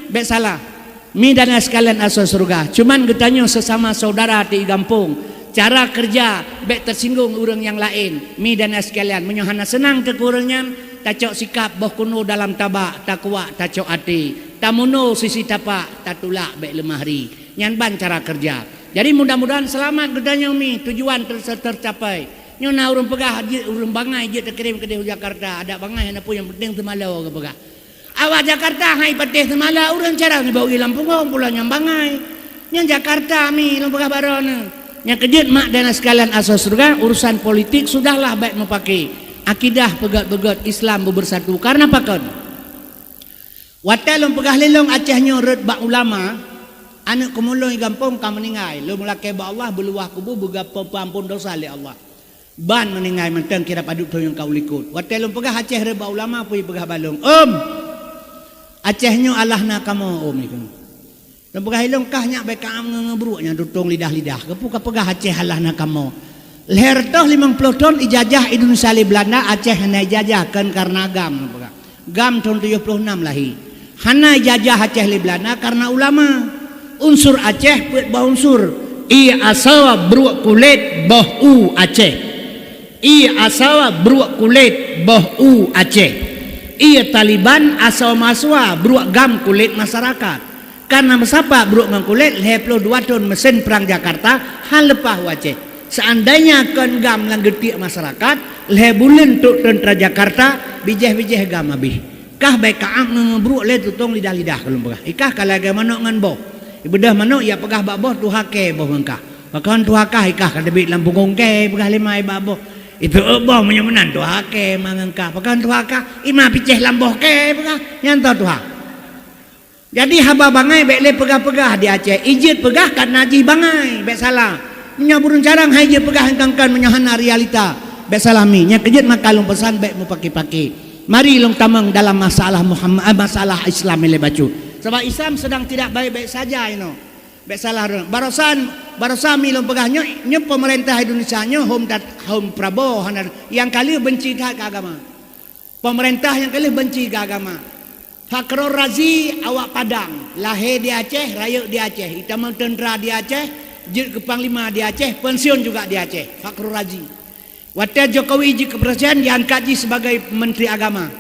Bèk salah. Mi dan sekalian asoe syeuruga. Cuman geutanyoe sesama saudara di gampông. Cara kerja, bèk tersinggung ureuëng nyang laén. Mi dan sekalian, meunyoe hana seunang teuh keu ureuëng nyan, tacok sikap boh keunoe dalam tabak, takuak, tacok até. Tamunoe sisi tapak, tatulak bèk leumah ri. Nyan ban cara kerja. Jadi mudah-mudahan seulamat geutanyoe mi, tujuan ter-, tercapai. Nyoe na ureuëng peugah jeuet, ureuëng bangai jeuet teukirém keudeh u Jakarta. Adak bangai hana peue, nyang penting teumalo geupeugah. Awak Jakarta hai patéh teumala ureuëng cara nibak i lam punggong pula nyang bangai. Nyang Jakarta mi lôn peugah baroe nyoe. Nyang keujeuet mak dan sekalian asoe syeuruga, urusan politik sudahlah bèk meupaké. Akidah peugét-peugét Islam beubersatu. Karena pakon? Watèe lôn peugah lé lôn Aceh nyoe rhot bak ulama, aneuk keumulông i gampông ka meuninggai. Lôn meulakèe bak Allah beuluwah kubu beugapô peuampôn dosa lé Allah. Ban meuninggai mantong kira padub thôn nyang ka u likot. Watèe lôn peugah Aceh rhot bak ulama, peue jipeugah bak lôn, "Om, Aceh nyoe alah na kamoe, Om," ikheun. Lôn peugah ilôn kah nyak bèk ka am ngeubruek nyang tutông lidah-lidah. Keupeue kapeugah Aceh alah na kamoe? Lhèe reutôh limong ploh thôn ijajah Indonesia lé Beulanda, Aceh hana ijajah, kon kareuna agam, lôn peugah. Gam thôn tujoh ploh nam lahé. Hana ijajah Aceh lé Beulanda kareuna ulama. Unsur Aceh peuet boh unsur. Ie asoe bruek kulét boh u Aceh. Ie asoe bruek kulét boh u Aceh. Ie Taliban asoe mahasiswa bruek gam kulét masyarakat. Kareuna meusapat bruek ngon kulét lhèe ploh dua thôn meusén prang Jakarta han leupah u Aceh. Seandainya kon gam lam geutiek masyarakat, lhèe buleuen trok teuntra Jakarta, bijéh-bijéh gam abéh. Kah bèk ka am ngeubruek lé tutông lidah-lidah, ka lôn peugah. Ikah ka lagèe manok ngon boh. Ibeudôh manok, ijak peugah bak boh, tuha kèe boh ngon kah. Pakon tuha kah, ikah ka teubiet lam punggông kèe, peugah lé ma i bak boh. Itu boh meunyoe meunan tuha kèe ma ngon kah. Pakon tuha kah, i ma picéh lam boh kèe, peugah. Nyan toh tuha. Jadi haba bangai bèk lé peugah-peugah di Aceh. Ijeuet peugah kareuna jih bangai, bèk salah. Meunyoe burông carông hai jeuet peugah nyang kon-kon, meunyoe hana realita, bèk salah mi. Nyang keujeuet maka lôn peusan bèk meupaké-paké. Mari lôn tamong dalam masalah Muhammad, eh, masalah Islam ilèe bacut. Sabab Islam sedang tidak baik-baik saja inoe. Bèk salah ureueng. Barosan, barosan mi lôn peugah nyoe, nyoe pemerintah Indonesia nyoe hom dat-, hom Prabowo hana, nyang ka lheueh benci that keu agama. Pemerintah nyang ka lheueh benci keu agama. Fakhrul Razi awak Padang, lahé di Aceh, rayeuk di Aceh, itamong teuntra di Aceh, jeuet keu panglima di Aceh, pensiun juga di Aceh, Fakhrul Razi. Watèe Jokowi jeuet keu presiden, diangkat jih sebagai menteri agama.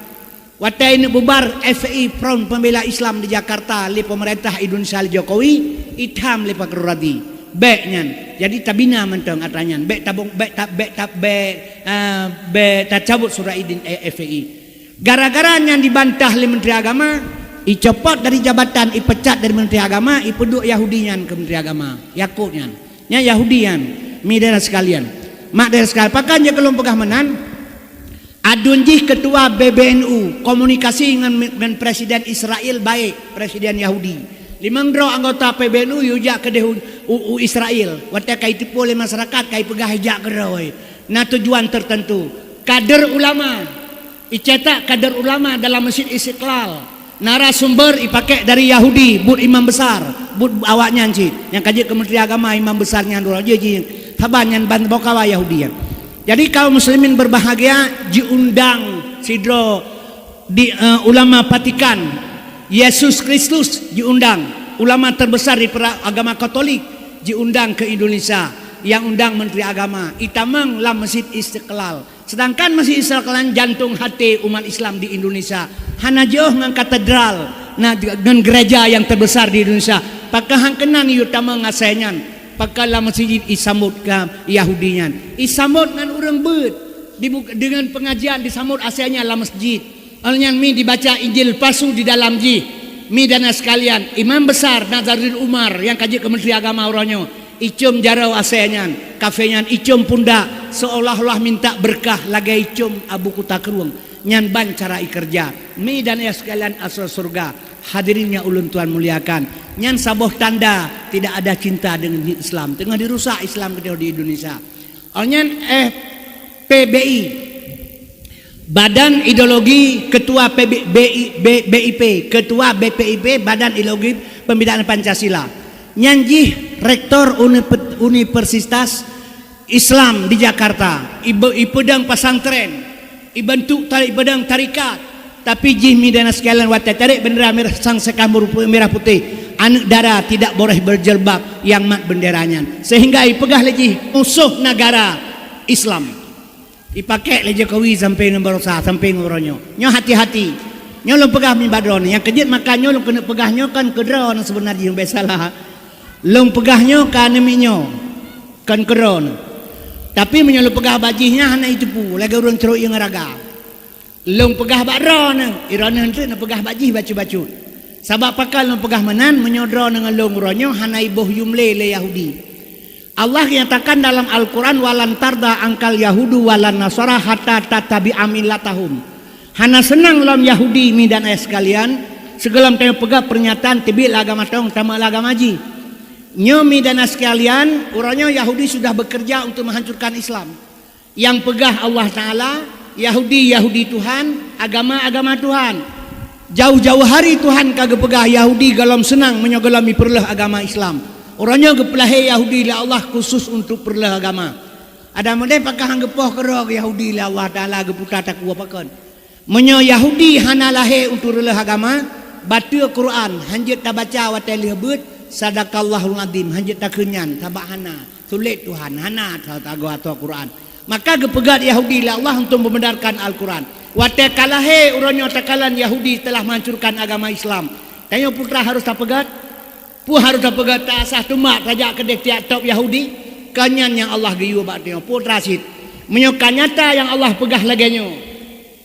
Watèe ineuk bubar F P I, Front Pembela Islam di Jakarta, lé pemerintah Indonesia lé Jokowi, itam lé Fakhrul Razi. Bèk nyan. Jadi tabina mantong atra nyan. Bèk tabong, bèk ta-, bèk ta-, bèk, eh, bèk tacabut surat idin, eh, F P I. Gara-gara nyan dibantah lé Menteri Agama, Icopot dari jabatan, ipecat dari Menteri Agama, ipeuduek Yahudi nyan keu Menteri Agama, Yakub nyan. Nyan Yahudi nyan, mi dan sekalian. Mak dan sekalian, pakon jeuet keu lôn peugah meunan? Aduen jih ketua B B N U, komunikasi ngon, ngon Presiden Israel baik, Presiden Yahudi. Limong droe anggota P B N U yue jak keudeh u, u, u Israel. Watée ka iteupeue lé masyarakat, ka ipeugah ijak keudroe. Na tujuan tertentu. Kader ulama, icetak kader ulama dalam Masjid Istiqlal. Narasumber ipakék dari Yahudi, buet imam besar, buet awaknyan cit. Nyang ka jeuet keu Menteri Agama, imam besar nyan droe jih, jih. Saban nyan ban boh kawa Yahudi nyan. Jadi kaum muslimin berbahagia, jiundang sidroe di, eh, ulama Vatikan, Yesus Kristus jiundang, ulama terbesar di pera-, agama Katolik jiundang ke Indonesia, yang undang Menteri Agama, itamong lam Masjid Istiqlal. Sedangkan Masjid Istiqlal jantung hati umat Islam di Indonesia, hana jiôh ngon katedral, na ngon gereja yang terbesar di Indonesia. Pakon han keunan yue tamong asai nyan? Pakon lam masjid isambot ka Yahudi nyan? Isambot ngon ureuëng beuet di, dengan pengajian disambot asai nyan lam masjid. Awaknyan mi dibaca Injil palsu di dalam jih. Mi dan sekalian, Imam Besar Nazaruddin Umar nyang ka jeuet keu Menteri Agama uroe nyoe, icom jaroe asai nyan, kafé nyan icom pundak, seolah-olah minta berkah lagée icom abu kuta krueng. Nyan ban cara ikeureuja. Mi dan ayah sekalian, asoe surga, hadirin nyang ulôn tuan muliakan, nyan saboh tanda tidak ada cinta dengan Islam. Teungoh dirusak Islam keudroe di Indonesia. Awaknyan, eh, P B I, Badan Ideologi, Ketua P B, B I, B, B I P, Ketua B P I P, Badan Ideologi Pembinaan Pancasila. Nyan jih rektor unip-, Universitas Islam di Jakarta, ibe-, ipeudong pesantren, ibentuk tari-, ipeudong tarekat. Tapi jih mi dan sekalian, watée tarek bendera merah sang sekam merah putih, aneuk dara tidak boleh berjilbab nyang mat bendera nyan. Sehingga ipeugah lé jih musoh negara Islam. Ipakék lé Jokowi sampai ngon Barosa, sampai ngon uroe nyoe. Nyoe hati-hati. Nyoe lôn peugah mi bak droeneuh. Nyang keujeuet maka nyoe lôn keuneuk peugah nyoe kon keu droeneuh seubeuna jih, bék salah. Lôn peugah nyoe ka aneuk miet nyoe, kon keu droeneuh. Tapi meunyoe lôn peugah bak jih nyan hana iteupeue, lagée ureuëng crok ié ngon raga. Lôn peugah bak droeneuh, droeneuh teuk neupeugah bak jih bacut-bacut. Sabab pakon lôn peugah meunan, meunyoe droeneuh ngon lôn uroe nyoe hana iboh yum lé lé Yahudi. Allah nyatakan dalam Al-Quran, "Walan tarda angkal yahudu walan nasara hatta tattabi'a millatahum." Hana seunang lom Yahudi, mi dan ayah sekalian, sigohlom tanyoe peugah pernyataan teubiet lé agama tong, tamong lé agama jih. Nyoe mi dan ayah sekalian, uroe nyoe Yahudi sudah bekerja untuk menghancurkan Islam. Nyang peugah Allah Taala, Yahudi, Yahudi Tuhan, agama, agama Tuhan. Jauh-jauh hari Tuhan ka geupeugah Yahudi gohlom seunang meunyoe gohlom ipeureuloh agama Islam. Uroe nyoe geupeulahé Yahudi lé Allah khusus untuk peureuloh agama. Adak meudeh pakon han geupoh keudroe Yahudi lé Allah Taala geuputa takue pakon. Meunyoe Yahudi hana lahé untuk reuleuh agama, bateue Quran, hanjeuet tabaca watée lheueh beuet, "Sadaqallahul Azim", hanjeuet takheun nyan, sabab hana, sulet Tuhan, hana ta-, tagoe ateueh Quran. Maka geupeugét Yahudi lé Allah untuk membenarkan Al-Quran. Watée ka lahé uroe nyoe takalon Yahudi telah menghancurkan agama Islam. Tanyoe peue teuma harôh tapeugét? Peue harôh tapeugét, ta asah teumak tajak keudeh tiak top Yahudi? Kon nyan nyang Allah geuyue bak tanyoe, peue teuma cit? Meunyoe ka nyata nyang Allah peugah lagée nyoe,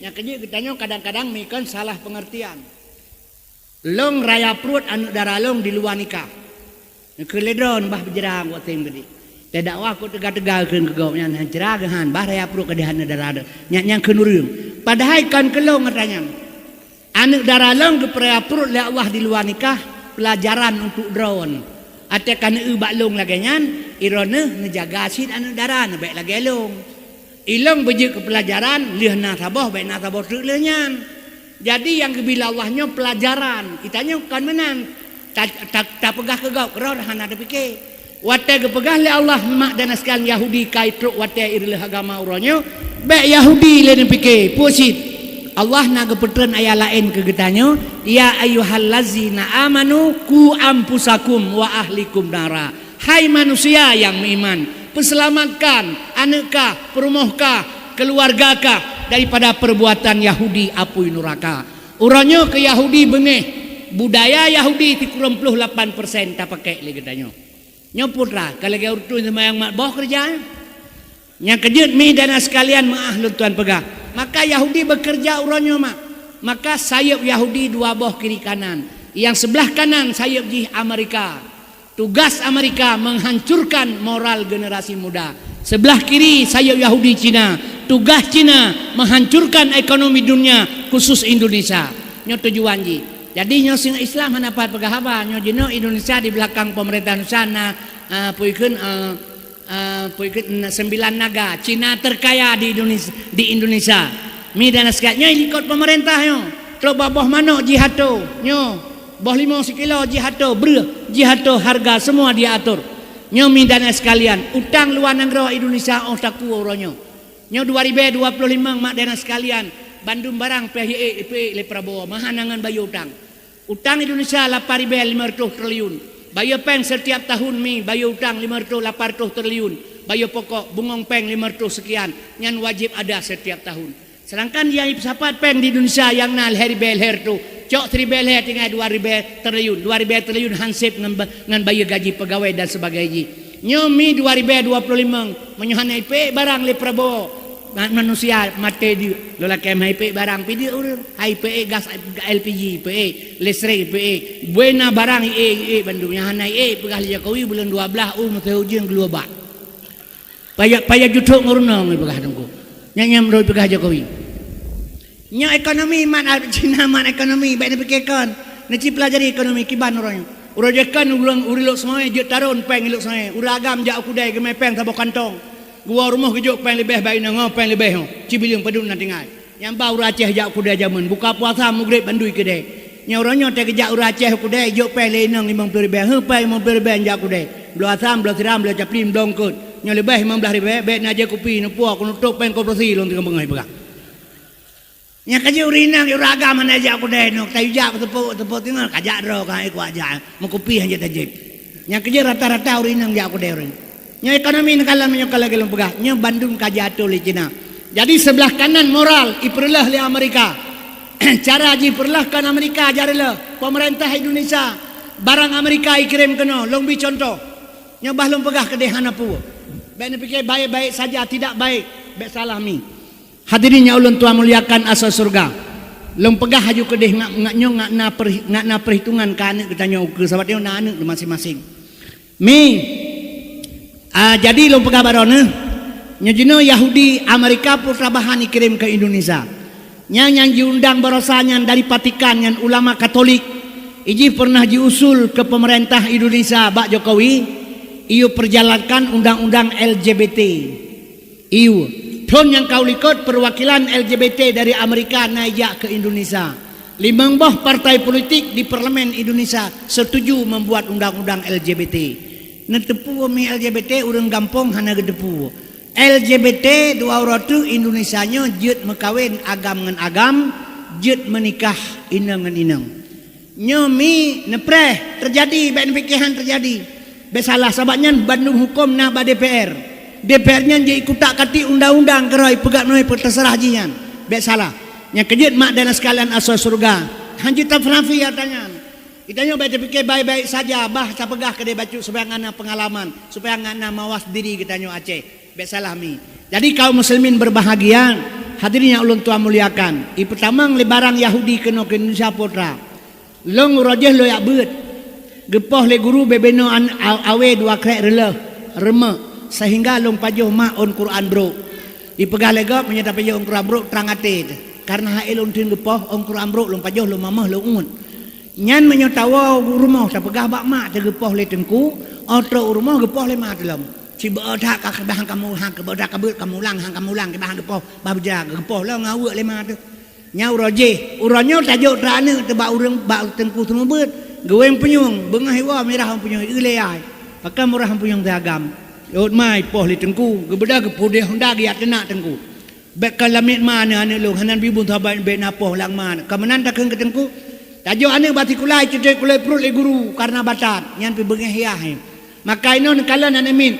nyang keujeuet geutanyoe kadang-kadang meuikon salah pengertian. Lôn raya pruet aneuëk dara lôn di luwa nikah. Neukheun lé droeneuh bah beujirang watée nyan keudeh. Teudakwah kok teuga-teuga kheun keu gobnyan, han cira geuhan, bah raya pruet keudeh aneuëk dara lôn. Nyan, nyan kheun ureuëng. Padahai kon keu lôn ata nyan. Aneuëk dara lôn geupeuraya pruet lé Allah di luwa nikah, peulajaran untuk droeneuh. Watée ka neueu bak lôn lagée nyan, droeneuh neujaga cit aneuëk dara, neubék lagée lôn. Ilôn beujeuet keu peulajaran, lheueh na saboh, bék na saboh treuk lheueh nyan. Jadi, nyang geubri lé Allah nyoe peulajaran. Geutanyoe kon meunan. Ta-, ta-, tapeugah keu gob, keudroe hana tapike. Watée geupeugah lé Allah, mak dan sekalian, Yahudi ka itrok watée ireuleuh agama uroe nyoe, bék Yahudi lé neupike, peue cit? Allah na geupeutreun ayat laén keu geutanyoe, "Ya ayyuhallazina amanu, qu anfusakum wa ahlikum nara." Hai manusia nyang meuiman, peuseulamatkan aneuëk kah, peurumoh kah, keuluwarga kah daripada peurbuatan Yahudi apui nuraka. Uroe nyoe keu Yahudi beungéh, budaya Yahudi sikureueng ploh lapan persen tapakék lé geutanyoe. Nyoe peue teuma, ka lagée ureuëng seumayang mat boh keureuja. Nyang keujeuet mi dan sekalian meuáh lôn tuan peugah. Maka Yahudi bekerja uroe nyoe mak. Maka sayeup Yahudi dua boh kiri kanan. Nyang seublah kanan sayeup jih Amerika. Tugas Amerika menghancurkan moral generasi muda. Seublah kiri sayeup Yahudi Cina. Tugas Cina menghancurkan ekonomi dunia, khusus Indonesia. Nyoe tujuan jih. Jadi nyoe singoh Islam hana pat peugah haba. Nyoe jinoe Indonesia di belakang pemerintah Indonesia na, ah, peue kheun, ah, Ah, peue kheun, sembilan naga Cina terkaya di Indonesia, di Indonesia. Mi dan sekat nyoe likot pemerintah nyoe. Trok bak boh manok jihato nyoe. Boh limong sikilo jihato, breuh jihato, harga semua diatur. Nyoe mi dan sekalian, utang luar nanggroe Indonesia oh takue uroe nyoe. Nyoe dua ribèe dua puluh limong mak dan sekalian, bandum barang pih iék, ipeue lé Prabowo, maha nangan bayeue utang. Utang Indonesia lapan ribèe lima ratus triliun. Bayeue péng setiap tahun mi, bayeue utang lima ratus, lapan ratus triliun. Bayeue pokok, bungong péng lima ratus sekian. Nyan wajib ada setiap tahun. Sedangkan nyang ipeusapat péng di Indonesia nyang na lhèe ribèe lhèe ratus. Cok siribèe lhèe tinggai dua ribèe triliun. Dua ribèe triliun hansép ngon ba-, ngon bayeue gaji pegawai dan sebagainya. Nyoe mi dua ribèe dua puluh limong, meunyoe hana ipeue barang lé Prabowo, Ma-, manusia maté deuk. Lôn lakèe meuhai peuék barang pih deuk ureueng. Hai peuék gas L P G, peuék listrik, peuék. Bui na barang iék, iék bandum. Nyang hana iék peugah lé Jokowi buleuen dua blaih u meusé ujeuen geuluwa bak. Payah, payah juthok ngon runong peugah Teungku. Nyan nyang meunurot peugah Jokowi. Nyoe ekonomi mat, Cina mat ekonomi, bèk neupiké kon. Neuci peulajari ekonomi kiban uroe nyoe. Uroe jih kon ureueng, ureueng Lhokseumawe jeuet taron péng Lhokseumawe. Ureueng agam jak u keudè geumè péng saboh kantong. Geuwoe rumoh geujok péng leubeh bak inong, péng leubeh nyoe, cibileung padum na tinggai. Nyang ba ureueng Aceh jak u keudè jameun, buka puasa mugreb bandum keudè. Nyoe uroe nyoe teuh geujak ureueng Aceh u keudè, jok péng lé inong limong ploh ribèe. Heuh, péng limong ploh ribèe jak u keudè. Bloe asam, bloe siram, bloe capli, bloe eungkôt. Nyoe leubeh limong blaih ribèe, bèk na jép kupi, neupuwoe keuneuk tôp péng dua ploh sie lôn tinggai beungèh peugah. Nyang keujeuet ureueng inong, ureueng agam hana jak u keudè nyoe, ka jak teupok, teupok teungoh, ka jak droe, ka ikot jak, meukupi hana tajép. Nyang keujeuet rata-rata ureueng inong jak u keudè ureueng. Nyoe ekonomi neukalon meunyoe ka lagèe lôn peugah, nyoe bandum ka jiatur lé Cina. Jadi seublah kanan moral ipeureuloh lé Amerika. Cara jipeureuloh kon Amerika jareuloh, pemerintah Indonesia, barang Amerika ikirém keunoe, lôn bri contoh. Nyoe bah lôn peugah keudeh hana peue. Bèk neupiké baik-baik saja, tidak baik, bèk salah mi. Hadirin nyang ulôn tuan muliakan asoe syeuruga. Lôn peugah laju keudeh ngat, ngat nyoe ngat na per-, ngat na peuhitungan keu aneuk geutanyoe ukeue, sabab nyoe na aneuk maséng-maséng. Mi, ah, jadi lôn peugah bak droeneuh, nyoe jinoe Yahudi Amerika peue teuma bahan ikirém keu Indonesia. Nyan nyang jiundang baroesa nyan dari Vatikan nyan ulama Katolik. Ijih pernah jiusul keu pemerintah Indonesia bak Jokowi, iyue perjalankan undang-undang L G B T. Iyu, thon nyang ka u likot, perwakilan L G B T dari Amerika na ijak keu Indonesia. Limong boh partai politik di parlemen Indonesia setuju membuat undang-undang L G B T. Neuteupeue mi L G B T, ureueng gampông hana geuteupeue. L G B T dua uroe teuk Indonesia nyoe jeuet meukawen agam ngon agam, jeuet meunikah inong ngon inong. Nyoe mi neupreh teujadi, bèk neupiké han teujadi. Bèk salah, sabab nyan bandum huköm na bak D P R. D P R nyan jeuet ikutak katik undang-undang keurôi peugah meunoe peue teuseurah jih nyan. Bèk salah. Nyang keujeuet mak dan sekalian asoe syeuruga, han jeuet tafrafi ata nyan. Geutanyoe bèk tapiké baik-baik saja, bah tapeugah keudeh bacut supaya ngat na peungalaman, supaya ngat na mawas diri geutanyoe Aceh. Bèk salah mi. Jadi kaum muslimin berbahagia, hadirin nyang ulôn tuan muliakan. Ipeutamong lé barang Yahudi keunoe keu Indonesia peue teuma. Lôn uroe jih lôn jak beuet. Geupoh lé guru bubena an-, a-, awe dua krék reuloh, reumeuk, seuhingga lôn pajoh mak ôn Quran brok. Ipeugah lé gob meunyoe tapajoh ôn Quran brok trang até teuh. Kareuna hai lôn teun geupoh ôn Quran brok lôn pajoh lôn mamah lôn uet. Nyan meunyoe tawoe u rumoh tapeugah bak mak teuh geupoh lé teungku, óh trok u rumoh geupoh lé mak teuh lom. Sibeuet that ka keubah han kamu-, han keubah that ka beuet kamulang, han kamulang keubah han geupoh, bah beujeuet geupoh lom ngon uet lé mak teuh. Nyan uroe jih, uroe nyoe tajok trok aneuk teuh bak ureueng, bak teungku seumeubeuet, geuwéng punyueng, beungoh iwoe mirah punyueng, eu lé ai. Pakon murah punyueng teuh agam. Ôt mai poh lé teungku, geubeudôh geupeudeh honda geujak teunak teungku. Bèk ka lamiet ma aneuk-aneuk lôn, hana bibun saban bèk na poh lam ma. Ka meunan takheun keu teungku. Tajok aneuk bak sikula, iceutek kulét pruet lé guru kareuna batat. Nyan pih beungéh yah nyan. Maka inoe neukalon aneuk miet.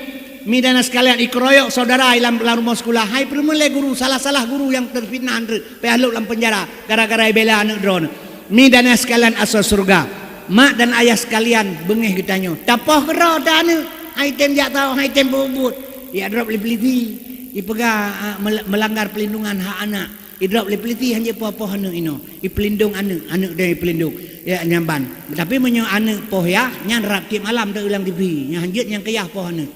Mi dan sekalian, ikeroyok syedara lam, lam rumoh sikula. Hai peureumeun lé guru, salah-salah guru nyang teufitnah aneuk, payah lôb lam peunjara gara-gara ibela aneuk droeneuh. Mi dan sekalian asoe syeuruga. Mak dan ayah sekalian, beungéh geutanyoe. Tapoh keudroe ata aneuk, hai tem jak tawök, hai tem peubuet. Jak drop lé pulisi, ipeugah, ah, mel-, melanggar perlindungan hak anak. Idrop lé peulisi hanjeuet poh-poh aneuk inoe. Ipeulindong aneuk, aneuk deh ipeulindong. Ya, nyan ban. Tapi meunyoe aneuk poh yah, nyan rab tiep malam teuh lam T V. Nyan hanjeuet nyang keu yah poh aneuk.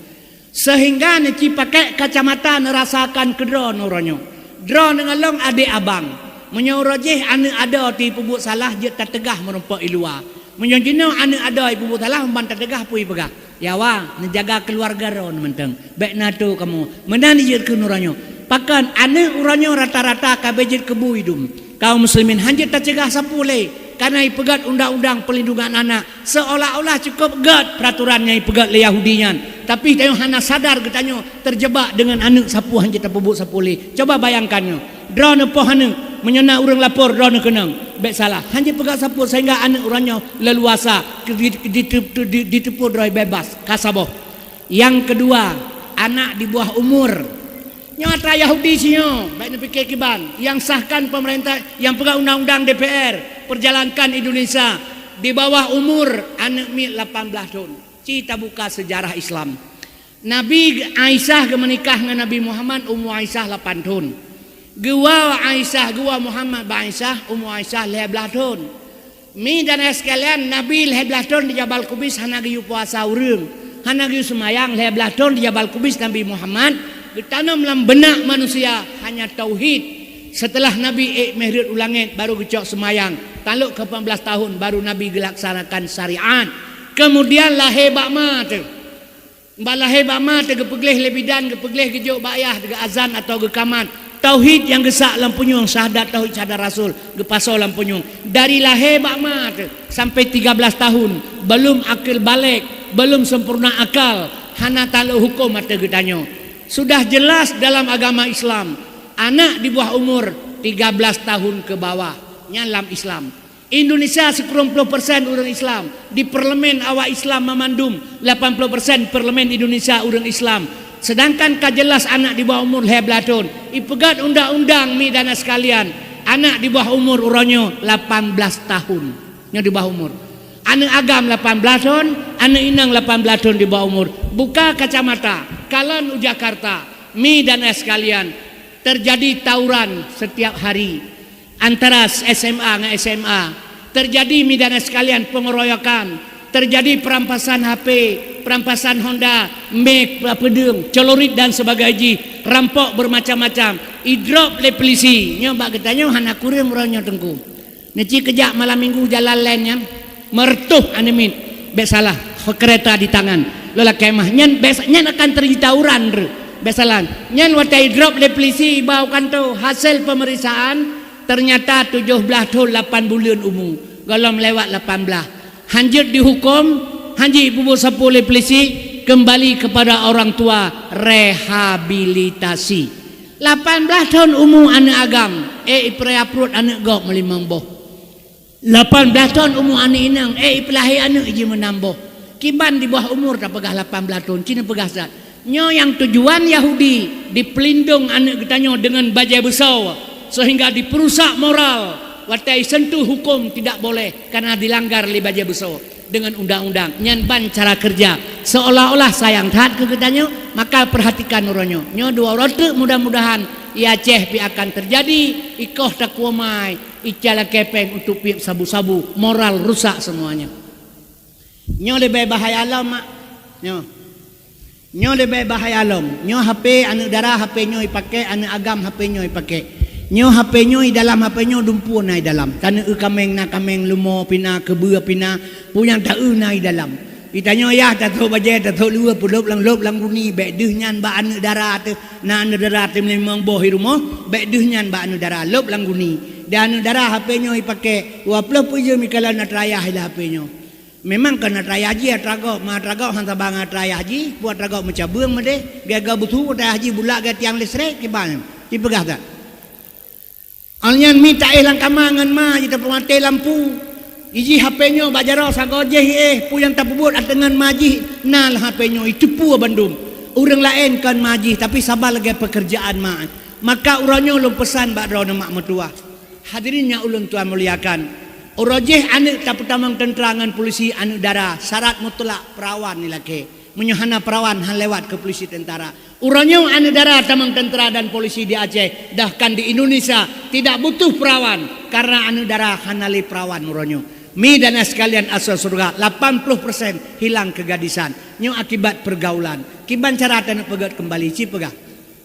Sehingga neuci pakai kacamata neurasakan keu droe neuronyoe. Droe ngon lôn adék abang. Meunyoe uroe jih aneuk adoe teuh ipeubuet salah, jeuet tateugah meurumpok i luwa. Meunyoe jinoe aneuk adoe ipeubuet salah, umban tateugah peue ipeugah. Ya wa, neujaga keuluwarga droe mantong. Bék na tho kamoe. Meunan jeuet keu neuronyoe. Pakon aneuk uroe nyoe rata-rata ka bék jeuet keu bu idum. Kaum muslimin hanjeuet taceugah sapeue lé, karena ipeugét undang-undang perlindungan anak. Seolah-olah cukup gét peraturan nyang ipeugét lé Yahudi nyan. Tapi tanyoe hana sadar geutanyoe terjebak dengan aneuk sapeue hanjeuet tapeubuet sapeue lé. Coba bayangkan nyoe. Droeneuh poh aneuk, meunyoe na ureuëng lapor droeneuh keunong, bék salah. Hanjeuet peugah sapeue sehingga aneuk uroe nyoe leluasa, di-, di-, di-, di-, diteupeue droe bebas, ka saboh. Nyang keudua, anak di bawah umur. Nyoe atra Yahudi sinyoe, bék neupike kiban. Nyang sahkan pemerintah, nyang peugah undang-undang D P R, perjalankan Indonesia di bawah umur aneuk miet lapan blaih thon. Ci tabuka sejarah Islam. Nabi Aisyah geumeunikah ngon Nabi Muhammad, umu Aisyah lapan thon. Geuwoe Aisyah, geuwoe Muhammad bak Aisyah, umu Aisyah lhée blaih thon. Mi dan ayah sekalian, Nabi lhée blaih thon di Jabal Kubais hana geuyue puasa ureuëng, hana geuyue seumayang. Lhée blaih thon di Jabal Kubais Nabi Muhammad, geutanom lam beunak manusia hanya tauhid. Setelah Nabi ék meh rhot u langét, baru geucok seumayang. Talok keu lapan blaih tahun, baru Nabi geulaksanakan syariat. Kemudian lahé bak ma teuh. Bak lahé bak ma teuh geupeugleh lé bidan, geupeugleh geujok bak yah, geuazan atawa geukamat. Tauhid nyang geusak lam punyueng, syahadat tauhid, syahadat rasul, geupasoe lam punyueng. Dari lahé bak ma teuh sampai tiga belas tahun, belum akil balek, belum sempurna akal, hana talok huköm ateueh geutanyoe. Sudah jelas dalam agama Islam, anak di bawah umur tiga belas tahun ke bawah, nyan lam Islam. Indonesia sikureueng ploh persen ureuëng Islam. Di parlemen awak Islam mamandum, lapan ploh persen parlemen Indonesia ureuëng Islam. Sedangkan ka jelas anak di bawah umur lhée blaih thon. Ipeugét undang-undang mi dan sekalian, anak di bawah umur uroe nyoe lapan blaih tahun. Nyoe di bawah umur. Aneuk agam lapan blaih thon, aneuk inong lapan blaih thon di bawah umur. Buka kacamata, kalon u Jakarta, mi dan sekalian, terjadi tawuran setiap hari. Antara S M A ngon S M A, terjadi mi dan sekalian pengeroyokan, terjadi perampasan H P, perampasan Honda, mik, peudeueng, celurit dan sebagainya, rampok bermacam-macam. Idrop lé polisi, nyoe bak geutanyoe hana kureueng uroe nyoe teungku. Neuci keujak malam minggu jalan laén nyan, meureutoh aneuk miet, bék salah, kereta di tangan. Lôn lakée meu'ah, nyan bék sa-, nyan akan terjadi tawuran, re. Bék salah. Nyan watée idrop lé polisi iba u kantô, hasil pemeriksaan, ternyata tujoh blaih thon lapan buleuen umu, gohlom lewat lapan blaih. Hanjeuet dihuköm, hanjeuet ipeubuet sapeue lé polisi, kembali kepada orang tua, rehabilitasi. Lapan blaih thon umu aneuk agam, ék ipeuraya pruet aneuk gob meulimong boh. Lapan blaih thon umu aneuk inong, ék ipeulahé aneuk jih meunan boh. Kiban di bawah umur tapeugah lapan blaih thon, ci neupeugah that. Nyoe nyang tujuan Yahudi dipeulindong aneuk geutanyoe deungon bajée beusoe, seuhingga dipeurusak moral. Watée isentuh huköm tidak boleh, karena dilanggar lé bajée beusoe deungon undang-undang. Nyan ban cara keureuja, seolah-olah sayang that keu geutanyoe, maka perhatikan uroe nyoe. Nyoe dua uroe teuk, mudah-mudahan i Aceh pih akan terjadi, ikoh takuomai, ica lakée péng untuk piep sabu-sabu, moral rusak semuanya. Nyoe leubeh bahaya lom, mak. Nyoe. Nyoe leubeh bahaya lom. Nyoe H P aneuk dara, H P nyoe ipakék, aneuk agam H P nyoe ipakék. Nyoe H P nyoe, i dalam H P nyoe dumpeue na i dalam. Taneuk eu kaméng na kaméng, leumo pih na, keubeue pih na, peue nyang taeu na i dalam. Geutanyoe yah tathok bajée, tathok luweue, peulop lam, lop lam guni, bék deuh nyan bak aneuk dara teuh. Na aneuk dara teuh limong boh i rumoh, bék deuh nyan bak aneuk dara, lop lam guni. Dan aneuk dara H P nyoe ipakék, dua ploh peuet jeuem ikalon atra yah i lam H P nyoe. Memang kon atra yah jih atra gob, ma atra gob han saba ngon atra yah jih, peue atra gob meucabeueng meudeh, gaya-gaya beusu atra yah jih bulak gaya tiang listrik, kiban nyan. Ipeugah that. Awak nyan mi taéh lam kama ngon ma jih tapeumaté lampu. Ijih H P nyoe bak jaroe sagoe jih iéh, peue nyang tapeubuet ateueh ngon ma jih na lam H P nyoe, iteupeu bandum. Ureuëng laén kon ma jih, tapi saban lagée peukeurjaan ma. Maka uroe nyoe lôn peusan bak droeneuh mak meutuwah. Hadirin nyang ulôn tuan muliakan, uroe jih aneuk tapeutamong teuntra ngon polisi aneuk dara, syarat mutlak peurawan ilakée. Meunyoe hana peurawan, han lewat keu polisi tentara. Uroe nyoe aneuk dara tamong tentara dan polisi di Aceh, bahkan di Indonesia tidak butuh peurawan, karena aneuk dara hana lé peurawan uroe nyoe. Mi dan sekalian asoe syeuruga, lapan puluh persen hilang kegadisan. Nyoe akibat pergaulan. Kiban cara taneuk peugét kembali, ci peugah.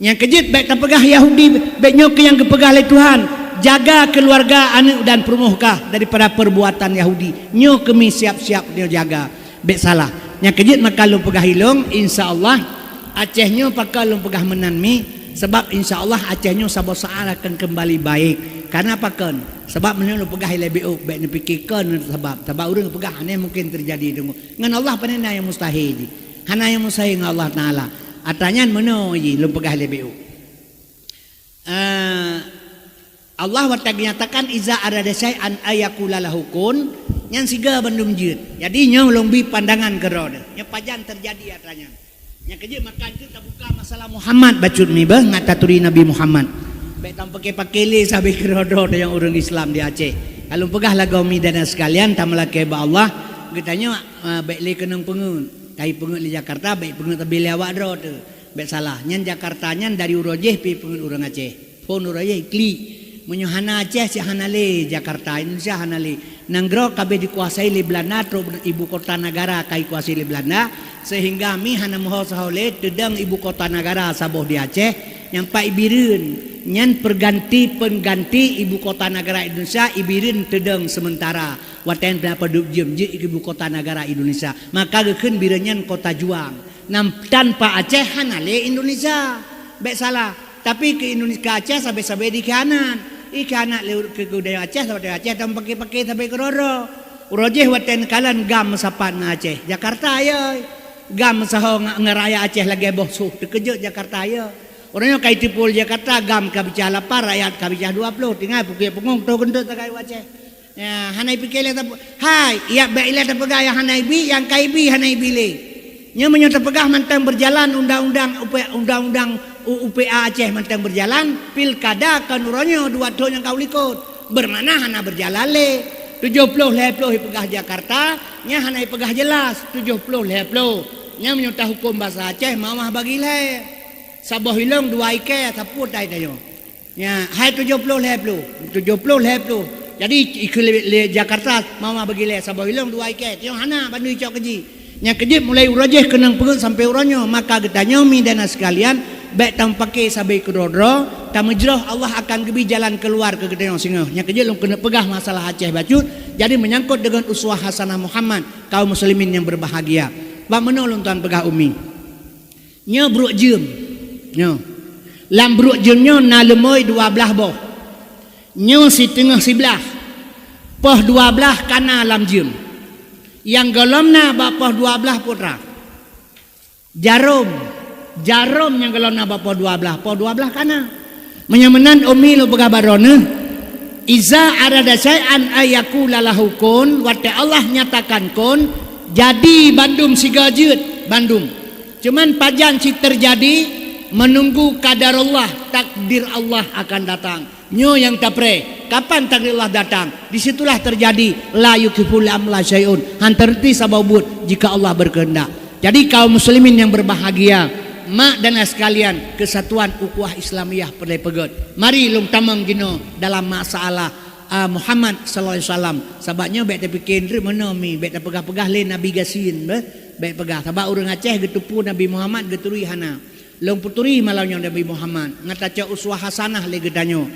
Nyang keujeuet bék tapeugah Yahudi, bék nyoe keuh nyang geupeugah lé Tuhan, "Jaga keuluwarga, aneuk dan peurumoh kah daripada perbuatan Yahudi." Nyoe keuh mi siap-siap nyoe jaga. Bék salah. Nyang keujeuet maka lôn peugah ilong, insya Allah Aceh nyoe pakon lôn peugah meunan mi, sebab insya Allah Aceh nyoe saboh saat akan kembali baik. Karena pakon? Sebab meunyoe lôn peugah ilée bék, bék neupike kon sabab. Sabab ureuëng peugah aneh mungkin terjadi deungoe. Ngon Allah pane na nyang mustahil jih. Hana nyang mustahil ngon Allah Taala. Atra nyan meunoe jih lôn peugah lé bék. Eh, Allah watée geunyatakan, "Iza arada syai'an ayyakula lahu kun," nyan siga bandum jeuet. Jadi nyoe lôn bi pandangan keudroe. Nyoe pajan terjadi atra nyan. Nyang keujeuet maka jeuet tabuka masalah Muhammad bacut mi beuh ngat taturi Nabi Muhammad. Bék tampake-pake lé sabe keudroe-droe nyang ureuëng Islam di Aceh. Kalau peugah lagoe mi dan sekalian tameulakée bak Allah, geutanyoe, eh, bék lé keunong peungeuet. Tahi peungeuet lé Jakarta, bék peungeuet tabi lé awak droe teuh. Bék salah, nyan Jakarta nyan dari uroe jéh pi peungeuet ureuëng Aceh. Phon uroe jéh klik. Meunyoe hana Aceh, cit hana lé Jakarta, Indonesia hana lé. Nanggroe ka abéh dikuasai lé Belanda, trok ibu kota negara ka dikuasai lé Belanda, sehingga mi hana meuho saho lé teudong ibu kota negara saboh di Aceh, nyang pat i Bireuen. Nyan perganti pengganti ibu kota negara Indonesia, i Bireuen teudong sementara. Watée nyan padub jeuem jeuet ibu kota negara Indonesia. Maka geukheun Bireuen nyan kota juang. Nam tanpa Aceh hana lé Indonesia. Bék salah. Tapi keu Indonesia, keu Aceh sabe-sabe dikhianat. Ikhianat lé ureuëng keu budaya Aceh, sabe Aceh dan pake-pake sabe keudroe-droe. Uroe jéh watée neukalon GAM meusapat ngon Aceh. Jakarta ya. GAM meusaho ngon, ngon rakyat Aceh lagée boh soh. Teukeujot Jakarta ya. Uroe nyoe ka iteupeu Jakarta, GAM ka bicah lapan, rakyat ka bicah dua ploh. Tinggai pukée pungong toh geuntot tagai u Aceh. Ya, hana ipike lé tape-, hai, ya bék ilée tapeugah nyang hana ibi, nyang ka ibi hana ibi lé. Nyoe meunyoe tapeugah mantong berjalan undang-undang U P, undang-undang U-, U P A Aceh mantong berjalan, pilkada kon uroe nyoe dua thon nyang ka u likot. Bermakna hana berjalan lé. Tujoh ploh lhée ploh ipeugah Jakarta, nyan hana ipeugah jelas. Tujoh ploh lhée ploh. Nyan meunyoe tahuköm basa Aceh, mamah bagi lhée. Saboh ilong dua ikée, sapeue tai tanyoe. Ya, hai tujoh ploh lhée ploh, tujoh ploh lhée ploh. Jadi, ikeu lé, lé Jakarta, mama bagi lé saboh ilong dua ikée. Tiong hana, bandum icok keuji. Nyang keujeuet mulai uroe jéh keunong peungeuet sampai uroe nyoe, maka geutanyoe mi dan sekalian, bék tampake sabe keudroe-droe, tameujroh Allah akan geubi jalan keuluar keu geutanyoe singoh. Nyang keujeuet lôn keuneuk peugah masalah Aceh bacut, jadi menyangkut dengan uswah hasanah Muhammad, kaum muslimin yang berbahagia. Bak meunoe lôn tuan peugah umi. Nyoe bruek jeuem. Nyoe. Lam bruek jeuem nyoe na leumoi dua blaih boh. Nyoe siteungoh siblaih. Poh dua blaih kana lam jeuem. Nyang gohlom na bak poh dua blaih putra. Jarom. Jarom nyang gohlom na bak poh dua blaih, poh dua blaih kana. Meunyoe meunan umi lôn peugah bak droeneuh, "Iza arada syai'an ayyakula lahu kun," watée Allah nyatakan kun, jadi bandum siga jeuet, bandum. Cuman pajan cit terjadi, menunggu qadar Allah, takdir Allah akan datang. Nyoe nyang tapré, kapan takdir Allah datang, di situlah terjadi, la yukhlifu amrahu syai'un, han teureuti saboh buet jika Allah berkehendak. Jadi kaum muslimin yang berbahagia, mak dan ayah sekalian, kesatuan ukhuwah Islamiyah peureulée peugét. Mari lôn tamong jinoe dalam masalah, ah, Muhammad sallallahu alaihi wasallam. Sabab nyoe bék tapike ndeuek meunoe mi, bék tapeugah-peugah lé Nabi gasien, beh. Bék peugah. Sabab ureuëng Aceh geuteupeue Nabi Muhammad geuturi hana. Lôn peuturi malam nyoe Nabi Muhammad, ngat tacok uswah hasanah lé geutanyoe.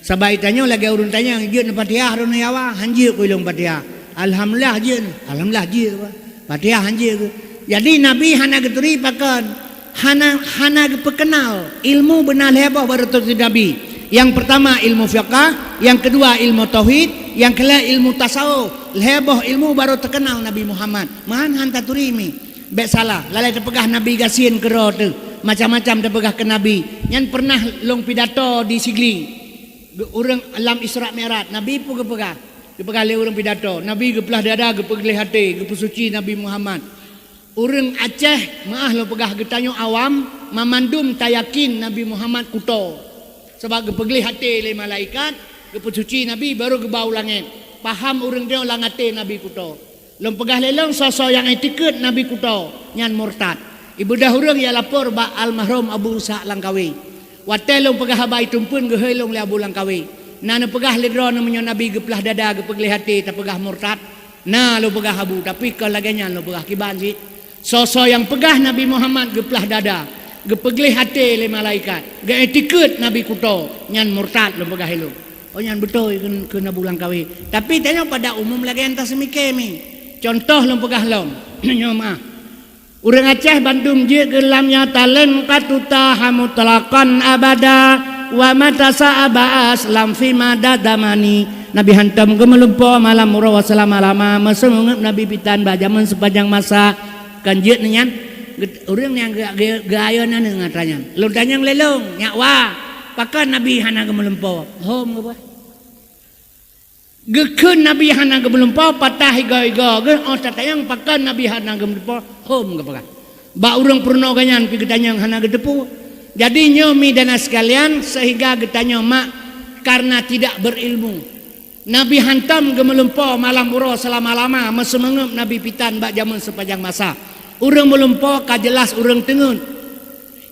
Sabab geutanyoe lagée ureuëng tanyong, "Jeuet neufatihah droeneuh nyawa?" Han jeuet keu ilong fatihah. "Alhamdulillah jeuet." Alhamdulillah jeuet. Fatihah han jeuet keu. Jadi Nabi hana geuturi pakon? Hana, hana geupeukeunal. Ilmu beuna lhée boh baru turi Nabi. Yang pertama ilmu fiqah, yang kedua ilmu tauhid, yang kelhée ilmu tasawuf. Lhée boh ilmu baru teukeunal Nabi Muhammad. Meuhan han taturi mi. Bék salah, lalée tapeugah Nabi gasien keudroe teuh, macam-macam tapeugah keu Nabi. Nyan pernah lôn pidato di Sigli. Ureuëng lam Isra Mi'raj, Nabi peue geupeugah? Geupeugah lé ureuëng pidato, Nabi geupeulah dada, geupeugleh até, geupeusuci Nabi Muhammad. Ureuëng Aceh, meuáh lôn peugah geutanyoe awam, mamandum tayakin Nabi Muhammad kuto. Sabab geupeugleh até lé malaikat, geupeusuci Nabi, baru geuba u langét. Paham ureuëng nyoe lam até Nabi kuto. Lôn peugah lé lôn, soe-soe nyang iktikeuet Nabi kuto, nyan murtad. Ibeudôh ureuëng nyang lapor bak almarhum Abu Ishaq Langkawi. Watée lôn peugah haba itumpeuen geuhôi lôn lé Abu Langkawi. Na neupeugah lé droeneuh meunyoe Nabi geuplah dada geupeugleh até tapeugah murtad? Na lôn peugah Abu, tapi kon lagée nyan lôn peugah kiban cit. Soe-soe nyang peugah Nabi Muhammad geuplah dada, geupeugleh até lé malaikat, geuiktikeuet Nabi kuto, nyan murtad lôn peugah lé lôn. Oh, nyan beutôi keu, keu Abu Langkawi. Tapi tanyoe pada umum lagée nyang taseumiké mi. Contoh lôn peugah lom, nyoe mah. Ureuëng Aceh bandum jeuet keu lam nyata lén ka tuta ha mutlaqan abada, wa mata sa'aba aslam fi mada zamani. Nabi hantom geumeulumpo malam uroe seulama-lama, meuseumeungeup Nabi pitan bak jameun sepanjang masa. Kan jeuet nyan, ureuëng nyang geu-, geu-, geuayon aneuëk nyan. Lôn tanyong lé lôn, nyak wa, pakon Nabi hana geumeulumpo? Hom geupeugah. Geukheun Nabi hana geumeulumpo, patah igoe-igoe geuh, oh tatanyong pakon Nabi hana geumeulumpo, hom geupeugah. Bak ureuëng peurunoe geuh nyan pih geutanyong hana geuteupeue. Jadi nyoe mi dan sekalian, sehingga geutanyoe mak karena tidak berilmu. Nabi hantom geumeulumpo malam uroe seulama-lama, meuseumeungeup Nabi pitan bak jameun sepanjang masa. Ureuëng meulumpo ka jeulaih ureuëng teungeut.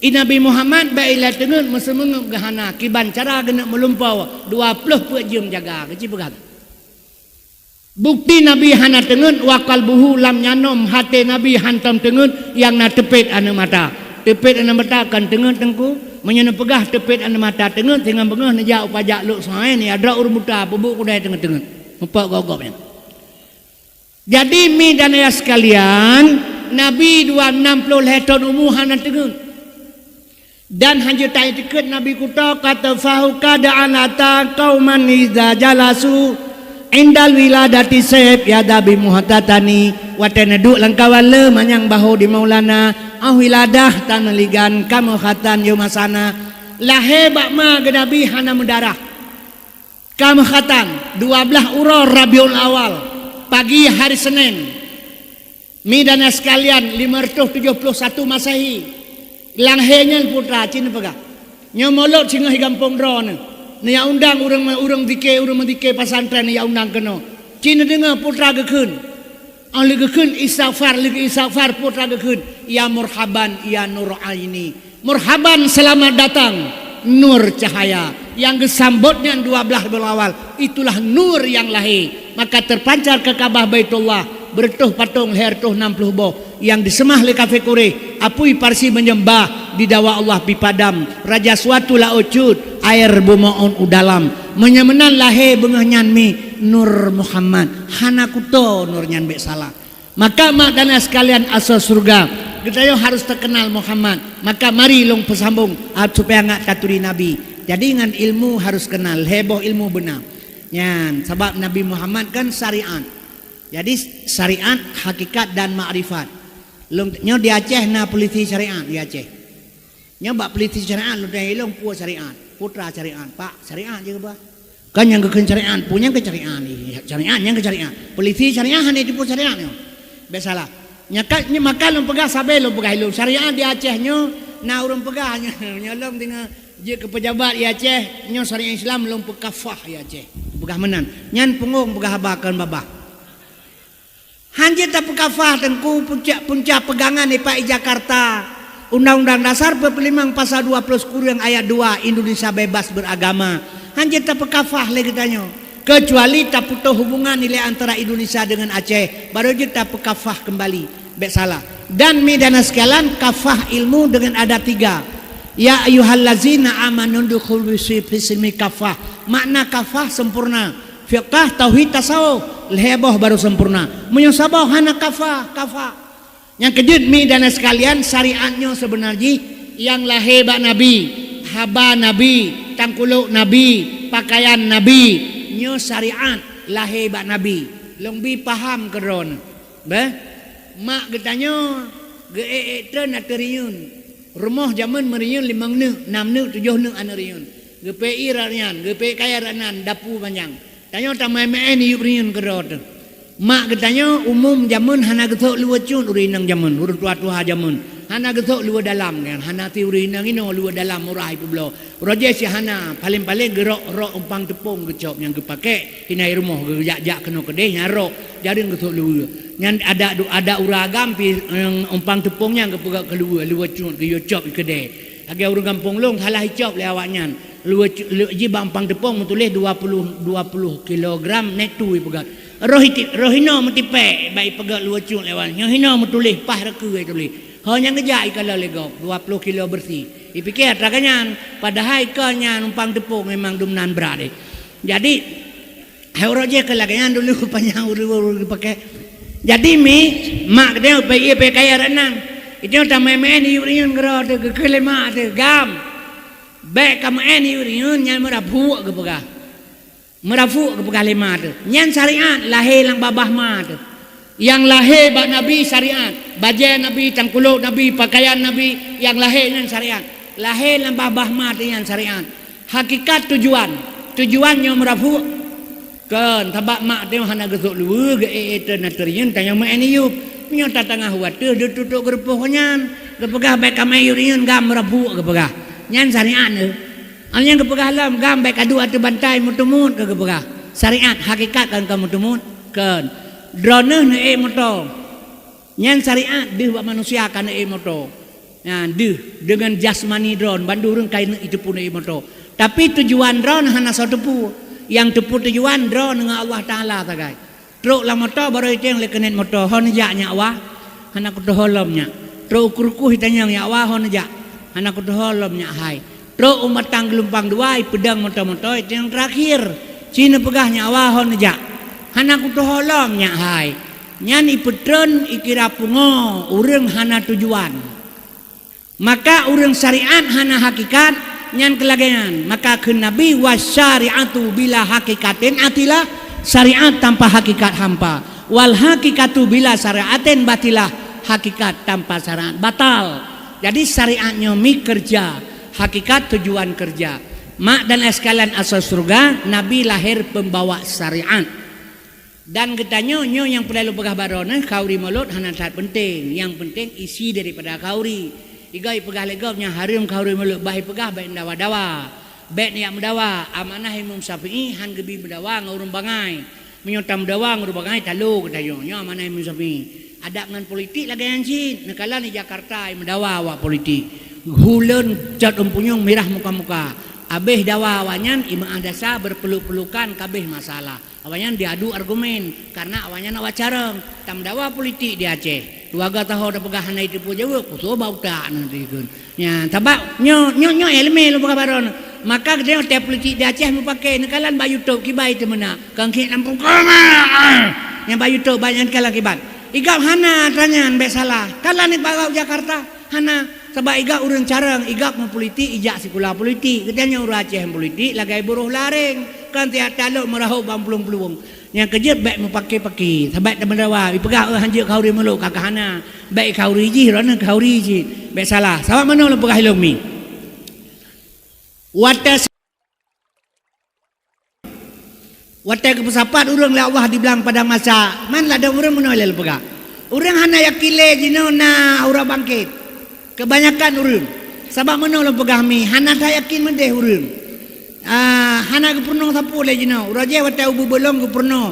I Nabi Muhammad bak ilée teungeut meuseumeungeup geuhana, kiban cara geuneuk meulumpo dua ploh peuet jeuem jaga, keuci peugah. Bukti Nabi hana teungeut, wa qalbuhu lam yanom, até Nabi hantom teungeut, nyang na teupet aneuëk mata. Teupet aneuëk mata kon teungeut teungku. Meunyoe neupeugah teupet aneuëk mata teungeut, singoh beungoh neujak u pajak lhok soe, neujak droe ureuëng buta, peubuet keudai teungeut-teungeut. Mupok gob-gob nyan. Jadi mi dan ayah sekalian, Nabi dua nam ploh lhée thon umu hana teungeut. Dan hana jeuet taiktikeuet Nabi kuto, kata fahu kada alata kauman iza jalasu indal wiladati saif yadabi muhtatani. Watée neuduek lam kawan le manyang baho di Maulana, ah wiladah tan meuligan kamoe khatan yomasana. Lahé bak ma geunabi hana meudarah. Ka meukhatan, dua blaih uroe Rabiul Awal, pagi hari Senin. Mi dan sekalian, lima ratus tujuh puluh satu Masehi. Lam hai nyan putra cit neupeugah. Nyoe mulod singoh i gampông droeneuh. Neujak undang ureuëng, ureuëng zikir, ureuëng meuzikir pesantren neujak undang keunoe. Cit neudeungoe putra geukheun. Óh lheueh geukheun istighfar, lheueh istighfar putra geukheun, "Ya murhaban, ya nur aini." Murhaban, selamat datang, nur cahaya. Nyang geusambot nyan dua blaih buleuen awal, itulah nur nyang lahé. Maka terpancar keu Ka'bah Baitullah, beureutoh patong lhée reutôh nam ploh boh nyang diseumah lé kafé Quraisy, apui Parsi meunyeumah, didawa Allah pi padam, raja suatu laôt cut, air beumoon u dalam. Meunyoe meunan lahé beungoh nyan mi Nur Muhammad, hana kuto nur nyan bék salah. Maka mak dan ayah sekalian asoe syeuruga, geutanyoe harôh teukeunal Muhammad. Maka mari lôn peusambong, ah, supaya ngat taturi Nabi. Jadi ngon ilmu harôh keunal, lhée boh ilmu beuna. Nyan, sabab Nabi Muhammad kan syariat. Jadi syariat, hakikat dan makrifat. Lôn, nyoe di Aceh na polisi syariat di Aceh. Nyoe bak polisi syariat lôn tanyong ilôn peue syariat, putra syariat, Pak, syariat jih keubah. Kan nyang geukheun syariat, peue nyang keu syariat ni? Syariat nyang keu syariat. Polisi syariat hana tipu syariat nyoe. Bék salah. Nyakat nyoe maka lôn peugah sabe lôn peugah ilôn syariat di Aceh nyoe na ureuëng peugah nyoe, nyoe lôn deungoe jeuet keu pejabat di Aceh nyoe syariat Islam lôn peukafah di Aceh. Peugah meunan. Nyan punggong peugah haba kon babah. Hanjeuet tapeukafah teungku punca-punca peugangan ipak i Jakarta. Undang-undang Dasar peuet puluh limong pasal dua puluh sikureueng ayat dua, Indonesia bebas beragama. Hanjeuet tapeukafah lé geutanyoe. Keucuali taputôh hubungan ilée antara Indonesia deungon Aceh, barô jeuet tapeukafah keumbali. Bék salah. Dan mi dan sekalian, kafah ilmu deungon ada tiga. Ya ayyuhallazina amanu dukhulu fi silmi kafah. Makna kafah sempurna. Fiqah, tauhid, tasawuf, lhée boh barô sempurna. Meunyoe saboh hana kafah, kafah. Nyang keujeuet mi dan sekalian, syariat nyoe seubeuna jih nyang lahé bak Nabi, haba Nabi, tangkulok Nabi, pakaian Nabi. Nyoe syariat lahé bak Nabi. Lôn bi paham keu droeneuh. Beh, mak geutanyoe geuék-ék treun ateueh riyeuen. Rumoh jameun meuriyeuen limong neuk, nam neuk, tujoh neuk aneuëk riyeuen. Geupék ie rot nyan, geupék kayée rot nan, dapu manyang. Tanyoe tamai-mai niyueb riyeuen keudroe teuh. Mak geutanyoe umum jameun hana geusok luweue cut ureuëng inong jameun, ureuëng tuha-tuha jameun. Hana geusok luweue dalam kan, hana ti ureuëng inong inoe luweue dalam murah ipeubloe. Roje si hana, paleng-paleng geurok rok umpang teupông geucok nyang geupakék, hina i rumoh geujak-jak keunoe keudeh nyang rok, jareueng geusok luweue. Nyan adak du-, adak ureuëng agam pih, eh, umpang teupông nyan geupeugah keu luweue, luweue cut geuyue cop i keudè. Lagèe ureuëng gampông lôn salah icop lé awaknyan. Luweue cu-, luweue jih bak umpang teupông meutuléh dua puluh, dua puluh kilogram nèk tu ipeugah. Roh iti-, roh inoe meutipèk bak ipeugah luweue cut lé awaknyan. Nyoe inoe meutuléh paih reukeu ituléh. Ho nyang geujak ikalon lé gob, dua puluh kilo beureusi. Ipike atra nyan, padahai kon nyan umpang teupông memang dumnan brat deh. Jadi, hai uroe jih keu lagèe nyan dulu panyang ureuëng-ureuëng geupakai. Jadi mi, mak geutanyoe peuék peuék kaya ranan. Itu tameuén-meuén iyup riyeuen keudroe teuh, geukheun lé mak teuh, "Gam, bèk kameuén iyup riyeuen nyan meurapuk," geupeugah. Meurapuk geupeugah lé ma teuh. Nyan syariat lahé lam babah ma teuh. Nyang lahé bak Nabi syariat. Bajèe Nabi, tangkulôk Nabi, pakaian Nabi, nyang lahé nyan syariat. Lahé lam babah ma teuh nyan syariat. Hakikat tujuan. Tujuan nyoe meurapuk. Kon, sabab mak teuh hana geusok luweue, geu-ék-ék teuh na teuriyeuen, tanyoe meuén iyup. Meunyoe tatangah watèe, deututok geurupoh nyan. Geupeugah bèk kameuén iyup riyeuen, gam meurapuk geupeugah. Nyan syariat neuh. Awaknyan geupeugah lom, "Gam bèk kaduek ateueh bantai meuteumut," ka geupeugah. Syariat hakikat kan ka meuteumut? Kon. Droeneuh neuék moto. Nyan syariat deuh bak manusia ka neuék moto. Nyan deuh deungon jasmani droeneuh, bandum ureuëng ka iteupeue neuék moto. Tapi tujuan droeneuh hana soe teupeue. Nyang teupeue tujuan droeneuh ngon Allah Taala sagai. Trok lam moto barô iteng lé keuneuk moto, "Ho neujak nyak wa?" "Hana kutoho lom nyak." Trok u Krukoh itanyong, "Nyak wa ho neujak?" "Hana kutoho lom nyak hai." Trok u Matang Geulumpang Dua ipeudong moto-moto itanyong terakhir. Ci neupeugah, "Nyak wa ho neujak?" "Hana kutoho lom nyak hai." Nyan ipeutreun ikira pungo ureuëng hana tujuan. Maka ureuëng syariat hana hakikat, nyan keu lagèe nyan. Maka kheun Nabi, "Wasyari'atu bila hakikatin atilah," syariat tanpa hakikat hampa. "Wal hakikatu bila syari'atin batilah," hakikat tanpa syariat batal. Jadi syariat nyoe mi keureuja, hakikat tujuan keureuja. Mak dan ayah sekalian asoe syeuruga, Nabi lahé peumbawa syariat. Dan geutanyoe, nyoe nyang peureulee lôn peugah bak droeneuh, khauri mulod hana that peunteng. Nyang peunteng isi daripada khauri. Igob ipeugah lé gob nyang hareuem khauri mulod, bah ipeugah bèk meudawa-dawa. Bèk neujak meudawa. Amanah Imam Syafi'i han geubi meudawa ngon ureuëng bangai. Meunyoe tameudawa ngon ureuëng bangai, talo geutanyoe. Nyoe amanah Imam Syafi'i. Adab ngon politik lagèe nyan cit. Neukalon di Jakarta, imeudawa awak politik. Hulôn cot ôn punyueng mirah muka-muka. Abéh dawa awaknyan, imeu'ah dasa beurpeuluk-pelukan, ka abéh masalah. Awaknyan diadu argumen, kareuna awaknyan awak carông. Tameudawa politik di Aceh. Dua ga taho tapeugah hana jiteupeue jaweueb, kusoe bak utak na dikheun. Nyan, sabab nyoe, nyoe, nyoe ileumèe lôn peugah bak droeneuh. Maka geutanyoe watèe politik di Aceh meupaké, neukalon bak YouTube kiban teumeunak. Kang khik lam pungkoma. Nyang bak YouTube banyak neukalon kiban. Igob hana atra nyan bèk salah. Kalon ibarat Jakarta. Hana, sabab igob ureuëng carông, igob meupolitik, ijak sikula politik. Geutanyoe ureuëng Aceh meupolitik lagèe buroh lareng, kon tiep talok meurahôk bak plueng-plueng. Nyang keujeuet bèk meupaké-paké, sabab tameudawa, ipeugah, "Eh, hanjeuet khauri mulod," ka, ka hana. Bèk khauri jih, droeneuh khauri jih. Bèk salah. Sabab meunoe lôn peugah ilôn mi. Watèe Watèe geupeusapat ureuëng lé Allah di blang padang mahsyar, man ladôm ureuëng meunoe lé lôn peugah. Ureuëng hana yakin lé jinoe na uroe bangkét. Keubanyakan ureuëng. Sabab meunoe lôn peugah mi, hana that yakin meudeh ureuëng. Ah, hana geupeurunoe sapeue lé jinoe. Uroe jéh watèe ubeuet-beuet lôn geupeurunoe.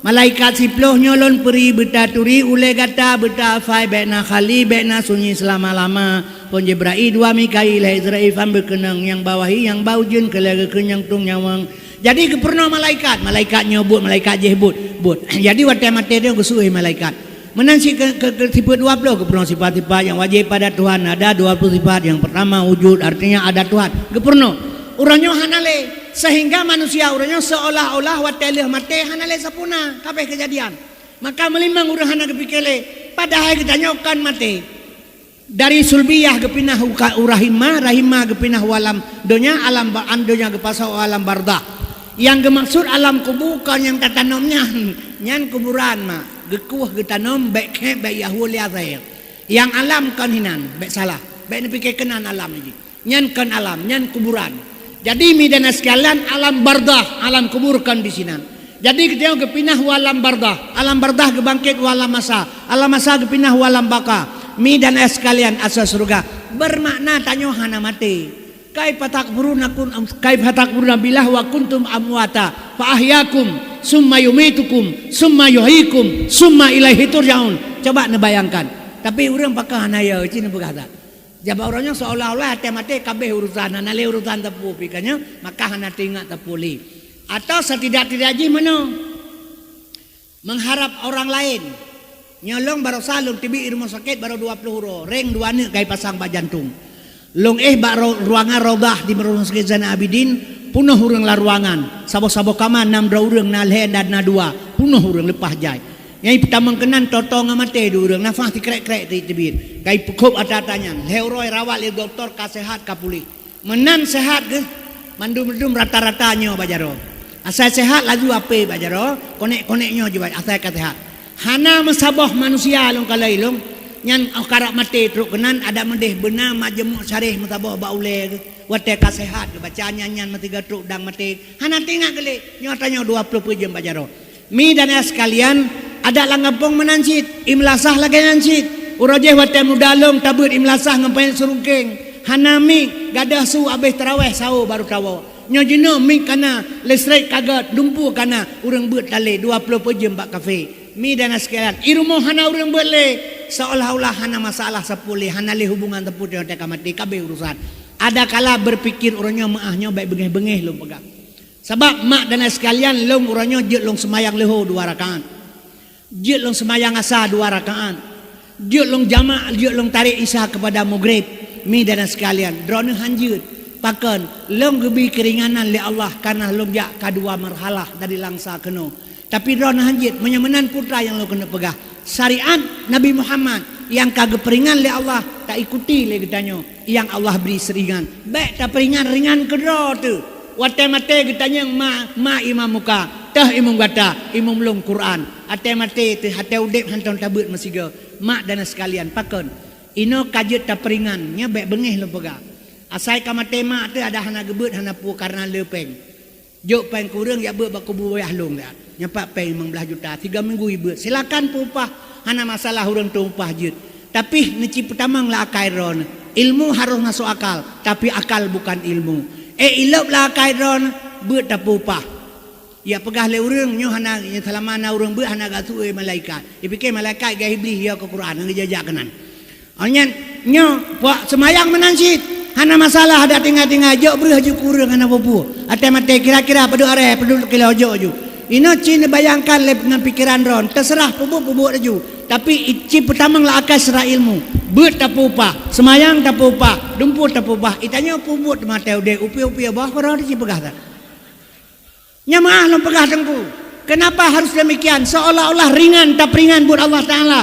Malaikat siplôh nyoe lôn peuri beutaturi ulèe gata beuta afai bèk na khali, bèk na sunyi seulama-lama. Phon Jibrail, dua Mikail, lhèe Israfil, fan beukeunong nyang ba wahyi, nyang ba ujeuen, keu lhèe geukheun nyang tueng nyawöng. Jadi geupeurunoe malaikat, malaikat nyoe buet, malaikat jéh buet, buet. Jadi watèe maté nyoe geusu'oh malaikat. Meunan cit keu, keu, keu sifeut dua ploh, geupeurunoe sifat-sifat nyang wajéb pada Tuhan, ada dua ploh sifat. Nyang peurtama wujud, artinya ada Tuhan. Geupeurunoe. Uroe nyoe hana lé, sehingga manusia uroe nyoe seolah-olah watèe lheueh maté hana lé sapeue na, ka abéh keujadian. Maka meulimong ureuëng hana geupike lé, padahai geutanyoe kon maté. Dari sulbiyah geupinah u ka-, u rahimah, rahimah geupinah u alam donya, alam ba-, an donya geupasoe u alam bardah. Nyang geumaksud alam kubu kon nyang tatanom nyan, nyan kuburan mak, geukueh geutanom, bèk khép, bèk yahue lé asèe. Nyang alam kon hinan, bèk salah, bèk neupike keunan alam jih. Nyan kon alam, nyan kuburan. Jadi, mi dan sekalian, alam bardah, alam kubur kon di sinan. Jadi, geutanyoe geupinah u alam bardah, alam bardah geubangkét u alam mahsyar, alam mahsyar geupinah u alam baka. Mi dan sekalian, asoe syeuruga, beumakna tanyoe hana maté. Kaifa takfuruna kun-, kaifa takfuruna billah wa kuntum amwata fa ahyakum summa yumitukum summa yuhyikum summa ilaihi turja'un. Coba neubayangkan. Tapi ureuëng pakon hana ya, cit neupeugah that. Jabat uroe nyoe seolah-olah até maté kabeh urusan, hana lé urusan teupeu pi ka nyoe, maka hana teuingat teupeu lé. Atau setidak-tidaknya jih meunoe, mengharap orang lain. Nyoe lôn barosa lôn teubiet i rumoh sakét barô dua ploh uroe, reng dua neuk ka ipasang bak jantong. Lôn éh bak ro-, ruangan Raudhah di rumoh sakét Zainal Abidin, peunoh ureuëng lam ruangan. Saboh-saboh kama nam droe ureuëng, na lhée dan na dua, peunoh ureuëng leupah jai. Nyang peutamong keunan toto ngon maté dua ureuëng, nafah sikrek-krek teubiet. Ka ipeukhôb ata-ata nyan, lhée uroe rawat lé dokto ka seuhat ka puléh. Meunan seuhat geuh, mandum-mandum rata-rata nyoe bak jaroe. Asai seuhat laju apé bak jaroe, konek-konek nyoe jibat asai ka seuhat. Hana meusaboh manusia lôn kalon ilôn, nyan óh karab maté trok keunan adak meudeh beuna majeumu syareh meusaboh bak ulée geuh. Watée ka seuhat geuh baca nyan-nyan meusigoe trok dang maté. Hana teuingat geuh lé, nyoe tanyoe dua ploh peuet jeuem bak jaroe. Mi dan ayah sekalian, adat lam gampông meunan cit, i meulasah lagée nyan cit. Uroe jéh watée muda lôn tabeuet i meulasah ngon panyét seurungkeng. Hana miek, gadôh su abéh taraweh sawo barô tawoe. Nyoe jinoe miek kana, listrik ka gét, lumpur kana, ureuëng beuet talé dua ploh peuet jeuem bak kafé. Mi dan ayah sekalian, i rumoh hana ureuëng beuet lé, seolah-olah hana masalah sapeue lé, hana lé hubungan sapeue teuh watée ka maté, kabeh urusan. Adakala beupikir uroe nyoe meuáh nyoe bék beungéh-beungéh lôn peugah. Sabab mak dan ayah sekalian, lôn uroe nyoe jeuet lôn seumayang leuhô dua rakaat. Jeuet lôn seumayang asa dua rakaat. Jeuet lôn jamak, jeuet lôn tarek isya keupada mugrib. Mi dan ayah sekalian, droeneuh han jeuet. Pakon, lôn geubri keuringanan lé Allah kareuna lôn jak ka dua marhalah dari lam sa keunoe. Tapi droeneuh han jeuet, meunyoe meunan peue nyang lôn keuneuk peugah. Syariat Nabi Muhammad nyang ka geupeuringan lé Allah taikuti lé geutanyoe. Nyang Allah bri seuringan. Bék tapeuringan ringan keudroe teuh. Watée maté geutanyong ma, ma imam muka, toh imum gata, imum lôn Quran. Até maté teuh, até udeb hantom tabeuet meusigoe. Mak dan sekalian, pakon? Inoe ka jeuet tapeuringan, nyoe bék beungéh lôn peugah. Asai ka maté mak teuh adak hana geubeuet hana peue kareuna le péng. Jok péng keu ureuëng jak beuet bak kubu wayah lôn that. Nyan pat péng limong blaih juta, tiga minggu ibeuet. Silakan peuupah, hana masalah ureuëng teuupah jeuet. Tapi neuci peutamong lam akai droeneuh. Ilmu harôh masôk akal, tapi akal bukan ilmu. Eh, ilôb lam akai droeneuh, beuet tapeuupah. Ya peugah lé ureuëng nyoe hana, nyoe seulama na ureuëng beuet hana geuasup lé malaikat. Ipike malaikat gét Iblih ya keu Quran nyang geujak-jak keunan. Awak nyan nyoe puak seumayang meunan cit. Hana masalah adak tinggai-tinggai jok breueh ju keu ureuëng hana peue-peue. Até maté kira-kira padub aré padub kilo jok ju. Inoe ci neubayangkan lé ngon pikeran droen, teuseurah peubuet-peubuet laju. Tapi i-, ci peutamong lam akai secara ilmu. Beuet tapeuupah, seumayang tapeuupah, dumpue tapeuupah. Itanyoe peubuet maté udeb upi-upi boh keudroe ci peugah that. Nyang meuáh lôn peugah teungku, kenapa harus demikian? Seolah-olah ringan tapeuringan buet Allah Taala.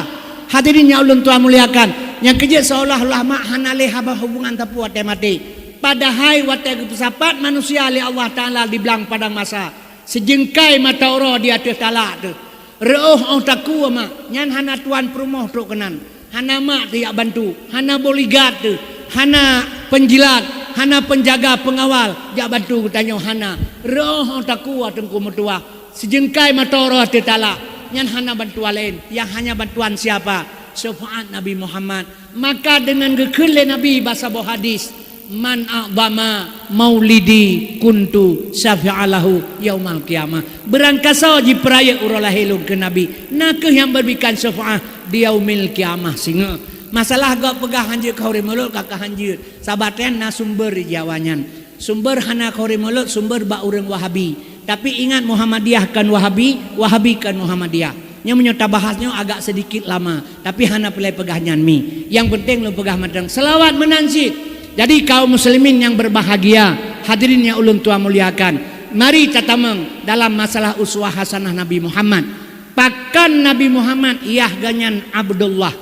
Hadirin nyang ulôn tuan muliakan, nyang keujeuet seolah-olah mak hana lé haba hubungan sapeue watée maté. Padahai watée geupeusapat manusia lé Allah Taala di blang padang masa, sijeungkai mata uroe di ateueh talak teuh. Reuôh óh takue mak, nyan hana tuan peurumoh trok keunan. Hana mak teuh jak bantu, hana bodyguard teuh, hana penjilat, hana penjaga pengawal jak bantu geutanyoe hana. Reuôh óh takue teungku meutuwah, sijeungkai mata uroe teutalak, nyan hana bantuan laén, nyang hanya bantuan siapa? Syafaat Nabi Muhammad. Maka deungon geukheun lé Nabi bak saboh hadis, "Man a'zama maulidi kuntu syafi'alahu yaumal qiyamah." Beurangkasoe jipeurayeuk uroe lahé lôn keu Nabi, na kheueh nyang beuberikan syafaat di yaumil qiyamah singoh. Masalah gob peugah hanjeuet keu ureuëng mulod ka, ka hanjeuet. Sabat nyan na sumber di Jawa nyan. Sumber hana keu ureuëng mulod, sumber bak ureuëng Wahabi. Tapi ingat, Muhammadiyah kon Wahabi, Wahabi kon Muhammadiyah. Nyoe meunyoe tabahas nyoe agak sedikit lama, tapi hana peureulée peugah nyan mi. Nyang penting lôn peugah mantong, seulaweuet meunan cit. Jadi kaum muslimin nyang berbahagia, hadirin nyang ulôn tuan muliakan, mari tatamong dalam masalah uswah hasanah Nabi Muhammad. Pakon Nabi Muhammad, yah geuhnyan Abdullah.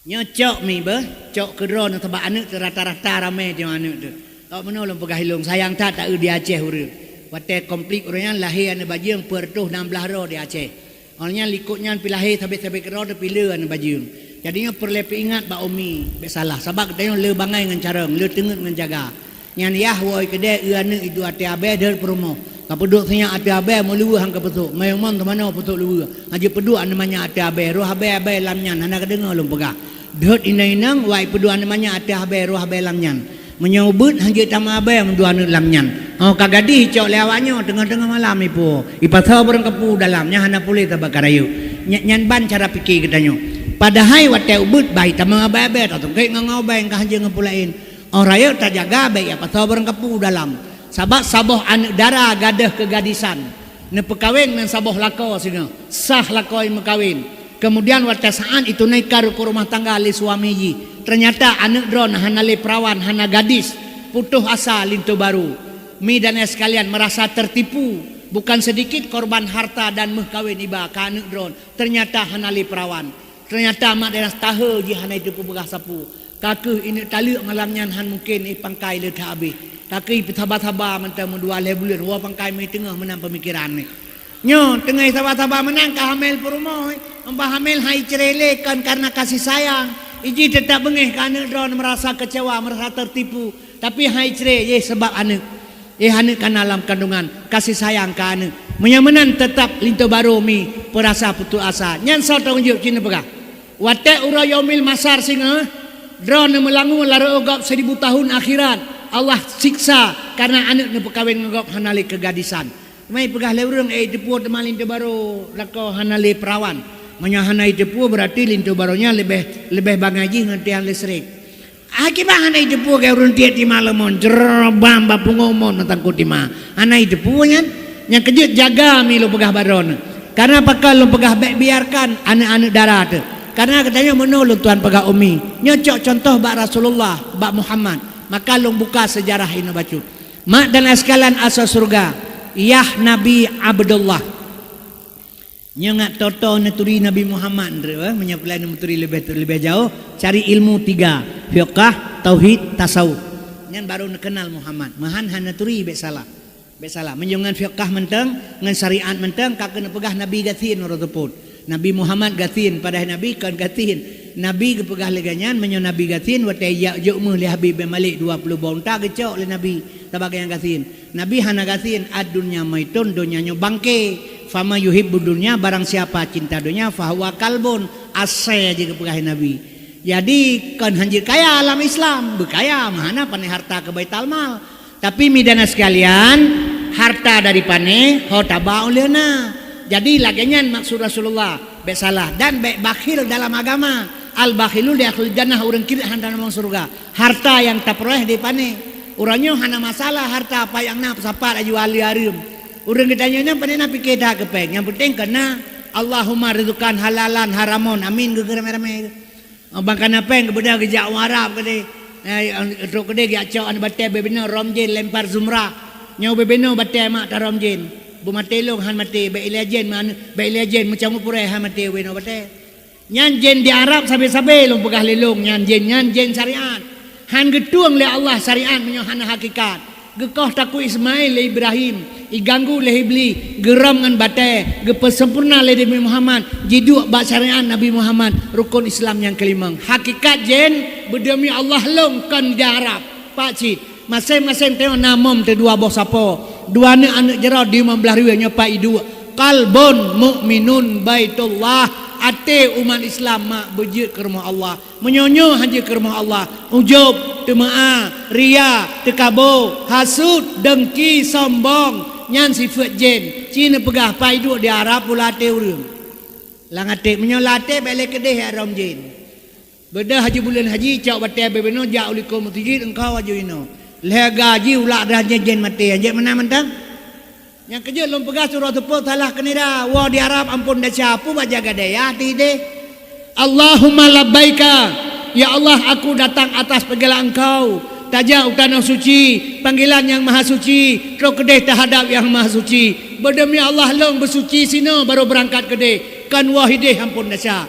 Nyoe cok mi beuh, cok keudroe nyoe sabab aneuëk teuh rata-rata ramé teuh aneuëk teuh. Awak meunoe lôn peugah ilôn, sayang that taeu di Aceh ureuëng. Watée konflik ureuëng nyan lahé aneuëk bajeueng peuet reutôh nam blaih droe di Aceh. Awak nyan likot nyan pi lahé sabé-sabé keudroe teuh pi le aneuëk bajeueng. Jadi nyoe peureulée peuingat bak umi bék salah, sabab geutanyoe le bangai ngon carông, le teungeut ngon jaga. Nyan yah woe keudée eu aneuëk iduek até abée deuet peurumoh. Ka peuduek sinyak até abée meuluweue han ka peusok, mayong mon teumanoe peusok luweue. Hana jipeuduek aneuëk manyak até abée, roh abée-abée lam nyan hana kadeungoe lôn peugah. Deuet inong-inong wai peuduek aneuëk manyak até abée, roh abée lam nyan. Meunyoe ubeuet hanjeuet tameuabée meudua aneuk lam nyan. Oh, ka gadih icok lé awak nyoe teungoh-teungoh malam ipuwoe. Ipasoe barang kapeue dalam, nyan hana puléh sabab ka rayeuk. Nya-, nyan ban cara pike geutanyoe. Padahai watée ubeuet bah tameuabée-abée, tatungkét ngon-ngon ubée ka hanjeuet ngon peue laén. Oh, rayeuk tajaga bék ipasoe barang kapeue dalam. Sabab saboh aneuk dara gadôh keugadisan. Neupeukawen ngon saboh lakoe singoh, sah lakoe meukawen. Keumudian watée saát itunaikan rukon rumoh tangga lé suami jih, teunyata aneuk droe hana lé peurawan, hana gadis, putôh asa linto barô. Mi dan ayah sekalian, meurasa teurtipu, bukan seudikit korban harta dan meuh kawen iba keu aneuk droe, teunyata hana lé peurawan. Teunyata mak dan ayah tahe jih hana jiteupeue peugah sapeue. Ka kheueh ineuk taleuek malam nyan han mungken, eh, pangkai le that habéh. Ka kheueh ipeusaba-saba mantong meudua lhée buleuen, woe pangkai meuteungoh meunan peumikiran nyoe. Nyoe teungoh isaba-saba meunan ka hamel peurumoh, eh. Bah hamel han icre lé kon kareuna kasih sayang. Iji teutap beungéh keu aneuk droe meurasa keucewa, meurasa teurtipu. Tapi han icre, yeh sabab aneuk. Eh, aneuk kana lam kandungan, kasih sayang keu aneuk. Meunyoe meunan teutap linto barô mi peurasa putôh asa. Nyan soe tanggung jaweueb cit neupeugah. Watée uroe yaumil mahsyar singoh, droe neumeulangue lam rot gob seribu tahun akhirat, Allah siksa kareuna aneuk neupeukawen ngon gob hana lé keugadisan. Mai peugah lé ureuëng, eh, iteupeue teuma linto barô lakoe hana lé peurawan. Meunyoe hana iteupeue, beurati linto barô nyan leubeh, leubeh bangai jih ngon tiang listrik. Akibat hana iteupeue keu ureuëng tiet tima leumon, jrobam bak pungo mon mantang ku tima. Hana iteupeue nyan. Nyang keujeuet jaga mi lôn peugah bak droeneuh. Kareuna pakon lôn peugah bék biarkan aneuk-aneuk dara teuh. Kareuna geutanyoe meunoe lôn tuan peugah umi. Nyoe cok contoh bak Rasulullah, bak Muhammad. Maka lôn buka seujarah inoe bacut. Mak dan ayah sekalian asoe syeuruga, yah Nabi Abdullah. Nyoe ngat toto neuturi Nabi Muhammad, eh, meunyoe peulai neuturi leubeh, leubeh jauh, cari ilmu tiga, fiqah, tauhid, tasawuf. Nyan baru neukeunal Muhammad. Meuhan hana turi bék salah. Bék salah. Meunyoe ngon fiqah mantong, ngon syariat mantong, ka keuneuk peugah Nabi gasien uroe seupôt. Nabi Muhammad gasien, padahai Nabi kon gasien. Nabi geupeugah lé geuhnyan, meunyoe Nabi gasien, watée jak jok meuh lé Habib bin Malik dua ploh boh unta geucok lé Nabi, sabab geuhnyan gasien. Nabi hana gasien, "Ad-dunya maitun," donya nyoe bangke. "Fama yuhibbud dunya," barang siapa cinta donya, "fahuwa kalbun," asée jih geupeugah Nabi. Jadi, kon hanjeuet kaya lam Islam, beukaya meuhana pané harta keu baital mal. Tapi mi dan ayah sekalian, harta dari pané ho taba ulée na. Jadi, lagée nyan maksud Rasulullah, bék salah dan bék bakhil dalam agama. Al-bakhilu la yadkhulul jannah, ureuëng kriet hana tamong syeuruga. Harta nyang tapeuroleh di pané. Uroe nyoe hana masalah harta, apa nyang na peusapat aju aleuem. Ureuëng geutanyoe nyan pane na pike that keu péng. Nyang penting keu na, "Allahumma rizqan halalan haramon." Amin, geugeu ramé-ramé. Bang kana péng geubeudôh geujak u Arab keudeh. Eh, trok keudeh geujak cok aneuk batée bubena rom jén lempar zumrah. Nyoe bubena batée mak tarôm jén. Beumaté lôn han maté, bék ilée jén, bék ilée jén meucamue purée han maté bubena batée. Nyan jén di Arab sabe-sabe lôn peugah lé lôn, nyan jén, nyan jén syariat. Han geutueng lé Allah syariat meunyoe hana hakikat. Geukoh takue Ismail lé Ibrahim, iganggu lé Iblih, geurom ngon batée, geupeusempurna lé Nabi Muhammad, jiduek bak syariat Nabi Muhammad, rukon Islam nyang keulimong. Hakikat jén, beudemi Allah lôn kon di Arab. Pak cit. Maséng-maséng teungoh na mom teuh dua boh sapo, dua aneuk-aneuk jaroe di limong blaih rue nyoe pat iduek. Qalbun mukminun baitullah, até umat Islam mak beujeuet keu rumoh Allah. Meunyoe nyoe hanjeuet keu rumoh Allah, ujub, teumeu'a, ria, teukabo, hasut, dengki, sombong, nyan sifeuet jén. Ci neupeugah pat iduek di Arab pula até ureuëng. Lam até, meunyoe lam até bék lé keudeh rom jén. Beudôh aju buleuen haji, cok batée bubena jak u likot meuseujid, eungkau aju inoe. Lhée gaji ulak dah jén-jén maté, hanjeuet meunan mantong. Nyang keujeuet lôn peugah, uroe seupôt salah keu nida, woe di Arab ampôn desya, peue bak jaga dayah ti deh. Allahumma labbaika, ya Allah, aku datang atas panggilan Engkau. Tajak u tanoh suci, panggilan Nyang Mahasuci, trok keudeh teuhadab Nyang Mahasuci. Beudemi Allah lôn beusuci sinoe baru beurangkat keudeh, kon woe hideh ampôn desya.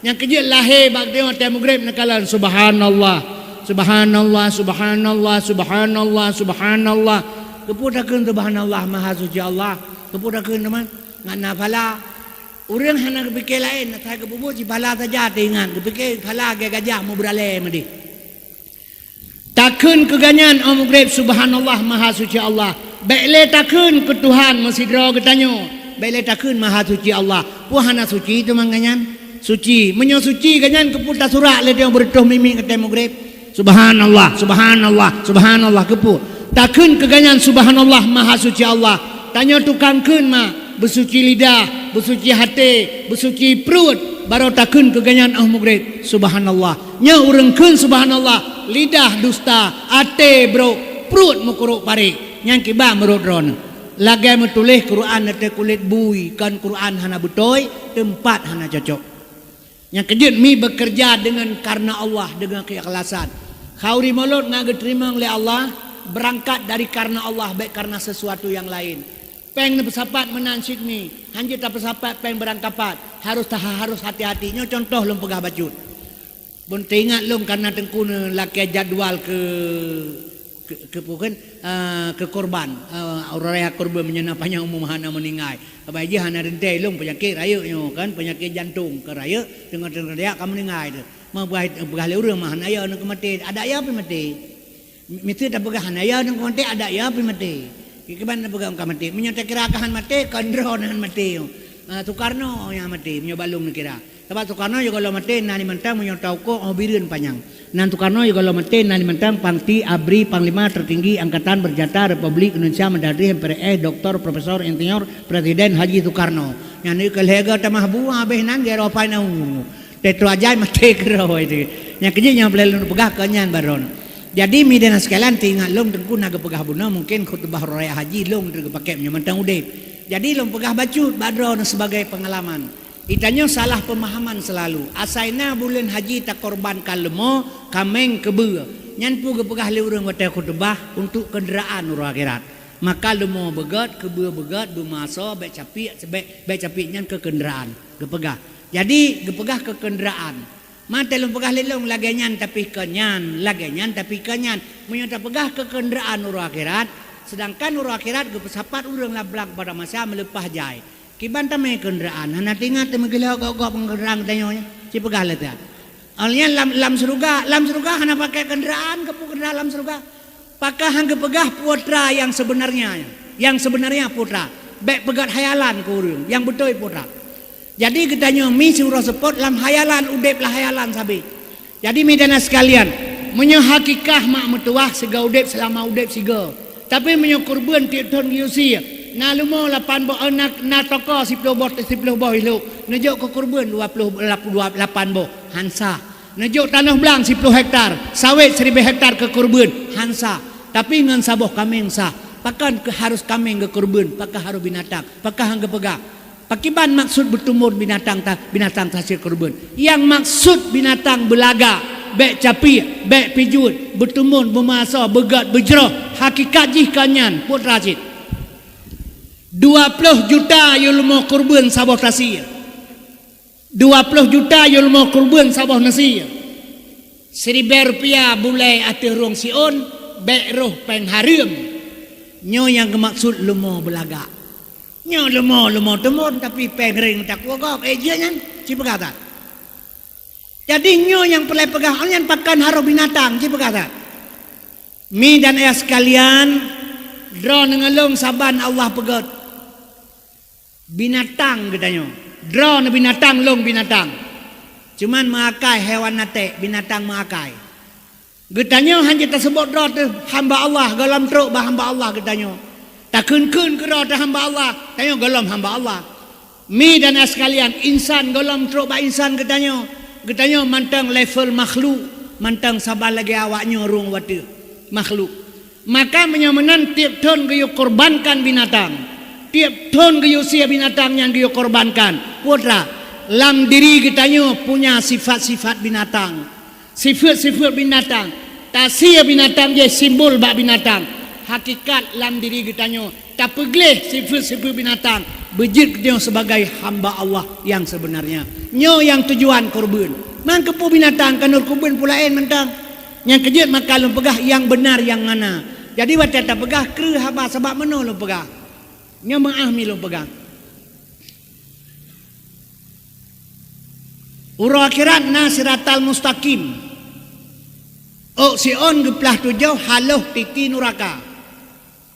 Nyang keujeuet lahé bak geutanyoe watée mugreb neukalon, "Subhanallah, subhanallah, subhanallah, subhanallah, subhanallah." Keupeue takheun subhanallah, maha suci Allah? Keupeue takheun teuma? Ngat na phala. Ureuëng hana geupike laén, asai geupeubuet cit phala saja teuingat, geupike phala lagée gajah meubeuralée meudeh. Takheun keu gobnyan óh mugreb, "Subhanallah, maha suci Allah." Bék lé takheun keu Tuhan meusidroe geutanyoe. Bék lé takheun maha suci Allah. Peue hana suci teuma gobnyan? Suci. Meunyoe suci gobnyan, keupeue tasurak lé tanyoe beureutôh mimiek watée mugreb? Subhanallah, subhanallah, subhanallah, keupeue? Takheun keu gobnyan subhanallah, maha suci Allah. Tanyoe tukang kheun mak, beusuci lidah, beusuci até, beusuci pruet, barô takheun keu gobnyan óh mugreb subhanallah. Nyoe ureuëng kheun subhanallah, lidah dusta, até brok, pruet meukurok parék. Nyan kiban meurot droeneuh. Lagée meutuléh Quran ateueh kulét bui, kon Quran hana beutôi, teumpat hana cocok. Nyang keujeuet mi bekerja dengan karena Allah, dengan keikhlasan. Khauri mulod na geuteurimong lé Allah, berangkat dari karena Allah, baik karena sesuatu yang lain. Péng neupeusapat meunan cit mi, hanjeuet tapeusapat péng beurangkapat, harus taha-, harus hati-hati. Nyoe contoh lôn peugah bacut. Bon teuingat lôn karena teungku neulakée jadwal keu Keu, keu peue kan, ah, keu korban, ah, ureuëng raya korban meunyoe na panyang umu hana meuninggai. Sabai jih hana teuntée lôn peunyakét rayeuk nyoe kan, peunyakét jantong ka rayeuk, teungoh-teungoh rayeuk ka meuninggai teuh. Ma peugah, peugah lé ureuëng mah hana yo nangkeuh maté, adak yo pih maté. Miseue tapeugah hana yo nangkeuh maté, adak yo pih maté. Kiban tapeugah ka maté. Meunyoe takira ka han maté, kon droe nan maté nyoe. Ah, Sukarno nyang maté, meunyoe balong neukira. Sabab Sukarno jigohlom maté na limantang meunyoe tauko óh Bireuen panyang. Nan Sukarno jigohlom maté na limantang pangti abri panglima tertinggi angkatan bersenjata Republik Indonesia Merdeka, M P R S, Doktor Profesor Insinyur Presiden Haji Sukarno. Nyan keu lhée goe tamah buah habéh nan gero pai na ungu. Teto ajai maté keudroe itu. Nyang keujeuet nyang peureulée lôn peugah keu nyan baron. Jadi mi dan sekalian teuingat lôn teungku na geupeugah bunoe mungkin khutbah raya haji lôn teugeupakée meunyoe mantong udeb. Jadi lôn peugah bacut bak droeneuh sebagai pengalaman. Itanyoe salah pemahaman selalu. Asai na buleuen haji takorbankan leumo, kaméng, keubeue. Nyan peue geupeugah lé ureuëng watée khutubah untuk kenderaan uroe akhirat. Maka leumo beugét, keubeue beugét, beumaso, bék capiek, bék, bék capiek nyan keu kenderaan geupeugah. Jadi geupeugah keu kenderaan. Mantong lôn peugah lé lôn lagée nyan tapi kon nyan, lagée nyan tapi kon nyan. Meunyoe tapeugah keu kenderaan uroe akhirat, sedangkan uroe akhirat geupeusapat ureuëng lam blang padang mahsyar meuleupah jai. Kiban tamé kenderaan, hana teuingat teumeugeulhok gob-gob ngon kenderaan geutanyoe nyan. Ci peugah lé that. Awaknyan lam, lam syeuruga, lam syeuruga hana pakai kenderaan, keupeue kenderaan lam syeuruga? Pakon han geupeugah putra yang sebenarnya, yang sebenarnya putra. Bék peugét hayalan keu ureuëng, nyang beutôi putra. Jadi geutanyoe mi siuroe seupôt lam hayalan, udeb lam hayalan sabe. Jadi mi dan sekalian, meunyoe hakikah mak meutuwah sigoe udeb seulama udeb sigoe, tapi meunyoe keureubeuen tieb thon geuyue sie, na leumo lapan boh, eh, na, na toko siploh boh, siploh boh ilok, neujok keu keureubeuen dua ploh, dua ploh lapan boh, han sah. Neujok tanoh blang siploh hektar, sawét siribée hektar keu keureubeuen, han sah. Tapi ngon saboh kaméng sah. Pakon keu harôh kaméng geukeureubeuen, pakon harôh binatang, pakon han geupeugah? Pakiban maksud beutumbon binatang ta-, binatang tasie keureubeuen? Nyang maksud binatang beulagak, bék capiek, bék pijuet, beutumbon, beumaso, beugét, beujroh, hakikat jih kon nyan, putra cit. Dua ploh juta yue leumo keureubeuen saboh tasie. Dua ploh juta yue leumo keureubeuen saboh nasie. Siribée rupiah bulée ateueh rhueng siôn, bék roh péng hareuem. Nyoe nyang geumaksud leumo beulagak. Nyoe leumo, leumo teumon, tapi péng ring takue gob. Eh, jeuet nyan, ci peugah that. Jadi nyoe nyang peureulée peugah, nyan pakon harôh binatang, ci peugah that. Mi dan ayah sekalian, droeneuh ngon lôn saban Allah peugét. Binatang geutanyoe. Droeneuh binatang, lôn binatang. Cuman meuakai hewan naték, binatang meuakai. Geutanyoe hana taseubot droe teuh hamba Allah, gohlom trok bak hamba Allah geutanyoe. Takheun-kheun keudroe teuh hamba Allah, tanyoe gohlom hamba Allah. Mi dan ayah sekalian, insan gohlom trok bak insan geutanyoe. Geutanyoe mantong level makhluk, mantong saban lagée awaknyoe rhueng watée. Makhluk. Maka meunyoe meunan tieb thon geuyue korbankan binatang. Tieb thon geuyue sie binatang nyang geuyue korbankan. Putra, lam diri geutanyoe punya sifat-sifat binatang. Sifeuet-sifeuet binatang. Tasie binatang jih simbol bak binatang. Hakikat lam diri geutanyoe tapeugleh sifeuet-sifeuet binatang. Beujeuet geutanyoe sebagai hamba Allah yang sebenarnya. Nyoe nyang tujuan keureubeuen. Man keupeue binatang ka nurot keureubeuen peue laén mantong. Nyang keujeuet maka lôn peugah nyang beunar nyang mana. Jadi watée tapeugah kreueh haba sabab meunoe lôn peugah. Nyoe meuáh mi lôn peugah. Uroe akhirat na siratal mustaqim. Ôk siôn geuplah tujoh haloh titi nuraka.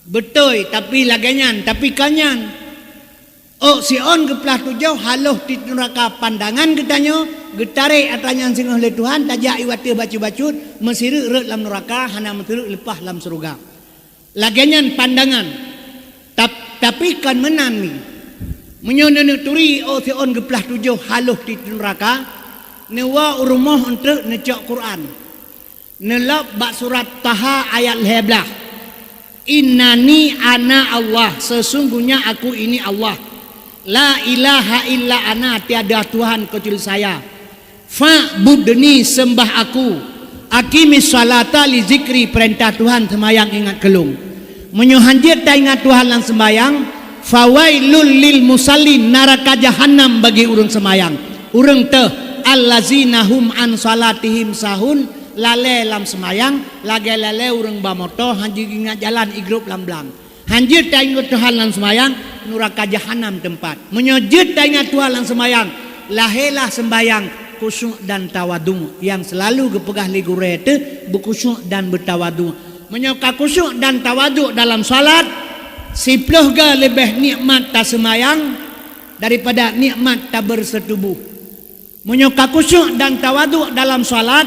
Beutôi, tapi lagée nyan, tapi kon nyan. Ôk siôn geuplah tujoh haloh tiep nuraka pandangan geutanyoe, geutarek atra nyan singoh lé Tuhan, tajak iwateue bacut-bacut, meusireuk rot lam nuraka, hana meusireuk leupah lam syeuruga. Lagée nyan pandangan. Tap-, tapi kon meunan mi. Meunyoe neuneuk turi ôk siôn geuplah tujoh haloh tiep nuraka, neuwoe u rumoh eunteuk neucok Quran. Neulôb bak surat Taha ayat lhée blaih. "Innani ana Allah, sesungguhnya aku ini Allah. La ilaha illa ana, tiada Tuhan kecuali saya. Fa'budni, sembah aku. Aqimis salata li zikri, perintah Tuhan seumayang ingat keu lôn." Meunyoe hanjeuet taingat Tuhan lam seumayang, "Fawailul lil musallin, naraka jahanam bagi ureuëng seumayang." Ureuëng teuh, "Allazina hum an salatihim sahun," lalée lam seumayang, lagée lalée ureuëng ba moto hanjeuet ingat jalan igrôp lam blang. Hanjeuet taingat Tuhan lam seumayang, nuraka jahanam teumpat. Meunyoe jeuet taingat Tuhan lam seumayang, lahé lah seumayang khusyuk dan tawadhu nyang seulalu geupeugah lé gurée teuh, beukhusyuk dan beutawadhu. Meunyoe ka khusyuk dan tawadhu dalam salat, siplôh goe leubeh nikmat taseumayang daripada nikmat tabeureuseutubôh. Meunyoe ka khusyuk dan tawadhu dalam salat,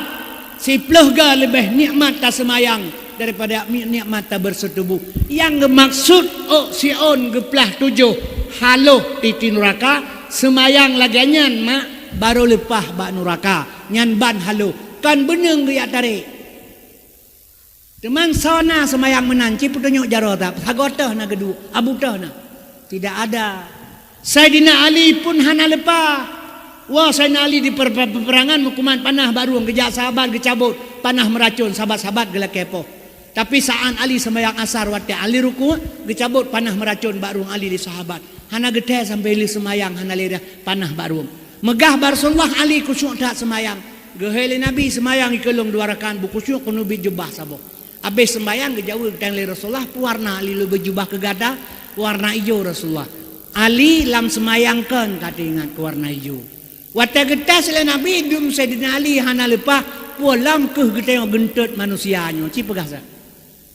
siplôh goe leubeh nikmat taseumayang daripada mi-, nikmat tabeureuseutubôh. Nyang geumaksud ôk siôn geuplah tujoh haloh tiep nuraka, seumayang lagée nyan mak barô leupah bak nuraka. Nyan ban haloh, kon beuneueng geujak tarek. Teuma soe na seumayang meunan, ci peutunyok jaroe that, sagoe teuh na geuduek, abu teuh na. Tidak ada. Saidina Ali pun hana leupah. Wah, Saidina Ali di per-, per-, peperangan meukuman panah bak rueng, geujak sahabat geucabot panah meuracon, sahabat-sahabat geulakée poh. Tapi saat Ali seumayang asar, watée Ali rukuk, geucabot panah meuracon bak rueng Ali lé sahabat. Hana geuthée sampoe lheueh seumayang hana lé dah panah bak rueng. Meugah bak Rasulullah, Ali khusyuk that seumayang. Geuhôi lé Nabi, "Seumayang ikeulong dua rakaat, beukhusyuk keuneuk bit jubah saboh." Abéh seumayang geujaweub geutanyong lé Rasulullah, "Peue warna Ali leubeh jubah keu gata?" "Warna ijo, Rasulullah." Ali lam seumayang kon ka teuingat keu warna ijo. Watée geutas lé Nabi, dum Saidina Ali hana leupah, peue lom keuh geutanyoe geuntot manusia nyoe, ci peugah sa.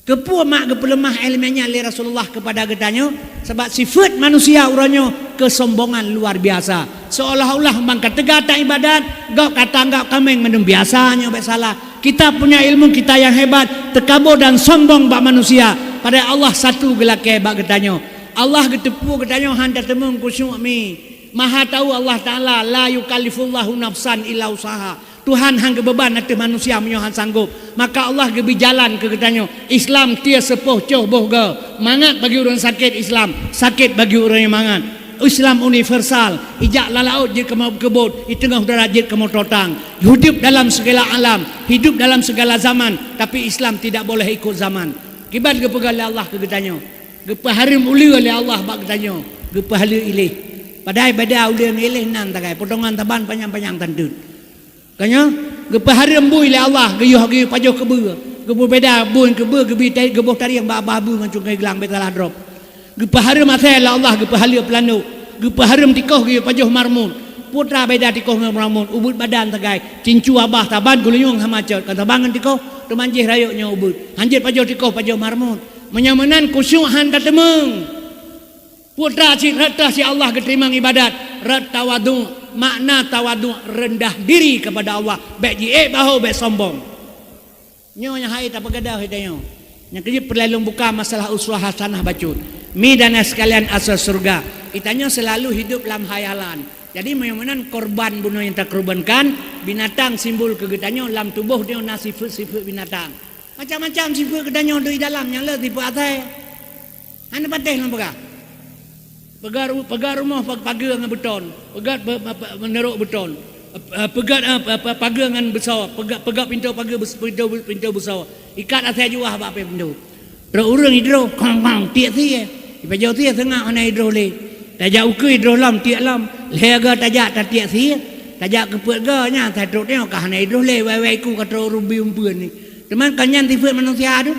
Keupeue mak geupeuleumah iéleumé nyan lé Rasulullah keupada geutanyoe? Sabab sifeuet manusia uroe nyoe keusombongan luar biasa. Seolah-olah ban ka teuga ta iébadat, gob ka tanggap kaméng mandum biasa nyoe bék salah. Kita punya ilmu kita yang hebat, teukabô dan sombong bak manusia, padahai Allah satu geulakée bak geutanyoe. Allah geuteupeue geutanyoe han tateumeung khusyuk mi. Maha tahu Allah Taala, la yukallifullahu nafsan illa usaha. Tuhan han geubeuban ateueh manusia meunyoe han sanggob. Maka Allah geubri jalan keu geutanyoe. Islam tiep seupoh coh boh goe. Mangat bagi ureuëng sakét Islam, sakét bagi ureuëng nyang mangat. Islam universal, ijak lam laôt jeuet kamoe keubot, i teungoh darat jeuet kamoe totang. Hidup dalam segala alam, hidup dalam segala zaman, tapi Islam tidak boleh ikut zaman. Kiban geupeugah lé Allah keu geutanyoe. Geupeuhareuem uleue lé Allah bak geutanyoe, geupeuhaleue iléh. Padahai beda uleue ngon iléh nan tagai, potongan saban panyang-panyang tanteut. Ka nyoe, geupeuhareuem bui lé Allah, geuyue-geuyue pajoh keubeue. Geupeubeda bui keubeue, geubi ta-, geuboh tarieng bak babah beue ngon cungkai geulang bék salah drob. Geupeuhareuem asée lé Allah, geupeuhaleue peulanok. Geupeuhareuem tikoh geuyue pajoh marmut. Peue teuma beda tikoh ngon marmut, ubeuet badan tagai. Cincu babah saban geulunyueng sama cot, kon saban ngon tikoh, teuma jih rayeuk nyoe ubeuet. Hanjeuet pajoh tikoh, pajoh marmut. Meunyoe meunan khusyuk han tateumeung. Peue teuma cit rot teuh si Allah geuteurimong iébadat, rot tawadhu, makna tawadhu rendah diri kepada Allah, bék jiék bahô, bék sombong. Nyoe nyang hai tapeugadôh geutanyoe. Nyang keujeuet peureulée lôn buka masalah uswah hasanah bacut. Mi dan sekalian asoe syeuruga, geutanyoe seulalu hidup lam khayalan. Jadi meunyoe meunan korban bunoe nyang takorbankan, binatang simbol keu geutanyoe lam tuboh nyoe na sifeuet-sifeuet binatang. Macam-macam sifeuet geutanyoe deuh i dalam nyang le sifeuet asai. Hana patéh lôn peugah. Peugah ru-, peugah rumoh pag-, pageue ngon beuton. Peugah pe-, pe-, pe-, meunurot beuton. Eh, peugah, eh, pe-, pe-, pageue ngon beusoe. Peugah, peugah pintoe pageue bes-, pintoe, pintoe beusoe. Ikat asai juah bak pih pintoe. Trok ureuëng idroh, kong, kong, tiek sie. Ipajoh sie seungab hana idroh lé. Tajak ukeue idroh lom, tiek lom. Lhée goe tajak tatiek sie. Tajak keu peuet goe nyan, asai trok nyoe ka hana idroh lé, wai-wai iku ka trok ureuëng bi umpeuen ni. Teuma kon nyan sifeuet manusia tu.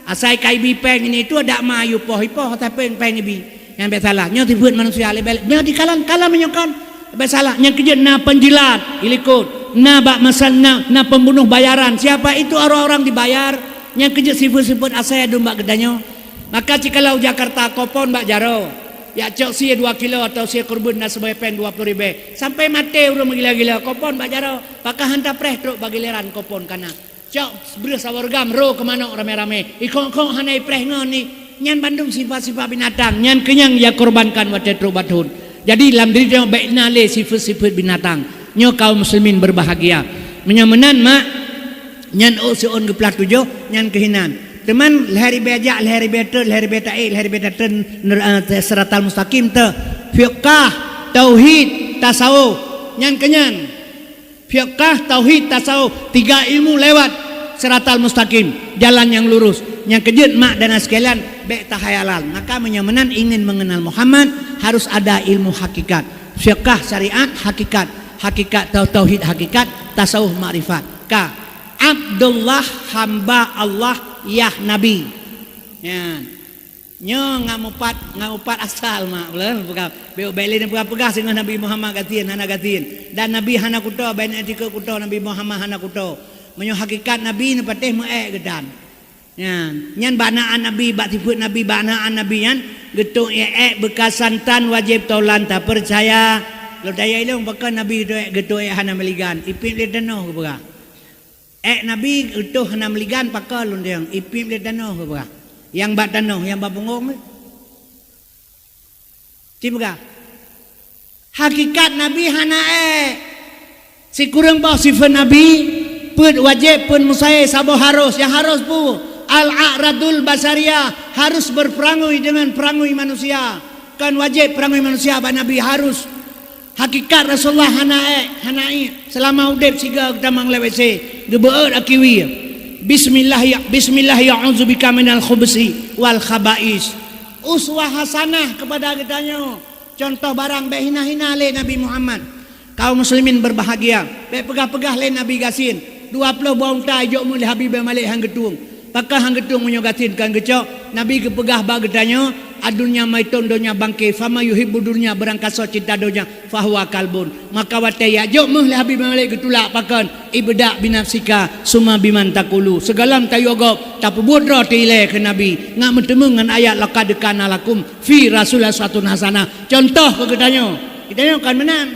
Asai ka ibi péng ini tu dak ma yue poh ipoh asai péng-péng ibi. Nyan bék salah. Nyoe sifeuet manusia lé bék. Nyoe di kalam-kalam meunyoe kon. Bék salah. Nyang keujeuet na peunjilat, ilikot. Na bak masa na, na pembunuh bayaran. Siapa itu orang-orang dibayar? Nyang keujeuet sifeuet-sifeuet asai dum bak geutanyoe. Maka cikalau Jakarta kopon bak jaroe. Jak cok sie dua kilo atau sie keureubeuen na saboh péng dua ploh ribèe. Sampai maté ureuëng meugila-gila, kopon bak jaroe, pakon hana tapreh trok bak gileran kopon kana. Cok breueh saboh reugam ro keu manok ramé-ramé. Ikhok-khok hana ipreh ngon ni. Nyan bandum sifat-sifat binatang. Nyan keuh nyang ya korbankan watée trok bak thon. Jadi lam diri tanyoe bék na lé sifat-sifat binatang. Nyoe kaum muslimin berbahagia. Meunyoe meunan mak, nyan ôk siôn geuplah tujoh, nyan keuh inan. Teuma lhée ribée jak, lhée ribée treun, lhée ribée taék, lhée ribée tatreun, eh, siratal mustaqim teuh. Fiqah, tauhid, tasawuf. Nyan keuh nyan. Fiqah, tauhid, tasawuf, tiga ilmu lewat siratal mustaqim, jalan yang lurus. Nyang keujeuet mak dan sekalian, bék tahayalan. Maka meunyoe meunan ingin mengenal Muhammad, harus ada ilmu hakikat. Fiqah syariat, hakikat. Hakikat tau-, tauhid hakikat, tasawuf makrifat. Ka. Abdullah, hamba Allah, yah Nabi. Nyan. Nyoe ngat mupat, ngat mupat asal mak ulôn peugah. Bék, bék lé neupeugah-peugah singoh Nabi Muhammad gasien, hana gasien. Dan Nabi hana kuto, bék neuetika kuto Nabi Muhammad hana kuto. Meunyoe hakikat Nabi neupatéh meu-ék geutan. Nyan, nyan bak naan Nabi, bak sifeuet Nabi, bak naan Nabi nyan, geutuek ék-ék beukasantan wajéb taulan tapeucaya. Lôn tanya ilong pakon Nabi geutuek ék, geutuek ék hana meuligan, ipiep lé tanoh geupeugah. Ék Nabi geutuek hana meuligan pakon lôn tanyong, ipiep lé tanoh geupeugah. Nyang bak tanoh, nyang bak punggong lé. Ci peugah. Hakikat Nabi hana ék. Sikureueng boh sifeuet Nabi, peuet wajéb, peuet mustahil, saboh harus. Nyang harus peue? Al-a'radul basyariyah, harus berperangui dengan perangui manusia. Kon wajéb perangui manusia bak Nabi, harus. Hakikat Rasulullah hana ék, hana ék. Seulama udeb sigoe geutamong lé W C, geubeuet akiwie. Bismillah ya, bismillah ya, a'udzubika minal khubusi wal khaba'is. Uswah hasanah kepada geutanyoe. Contoh barang bék hina-hina lé Nabi Muhammad. Kaum muslimin berbahagia, bék peugah-peugah lé Nabi gasien. Dua ploh boh unta ijok meuh lé Habib Malik han geutueng. Pakon han geutueng meunyoe gasien kon geucok? Nabi geupeugah bak geutanyoe, "Ad-dunya maitun, donya bangke, fama yuhibbu dunya, barang kasoe cinta donya, fahuwa kalbun." Maka watée ijok meuh lé Habib Malik geutulak pakon, "Ibda binafsika, summa biman takulu." Sigohlom tayue gob, tapeubuet droe teuilée keu Nabi, ngat meuteumeung ngon ayat, "Laqad kana lakum fi Rasulillah uswatun hasanah." Contoh keu geutanyoe. Geutanyoe kon meunan.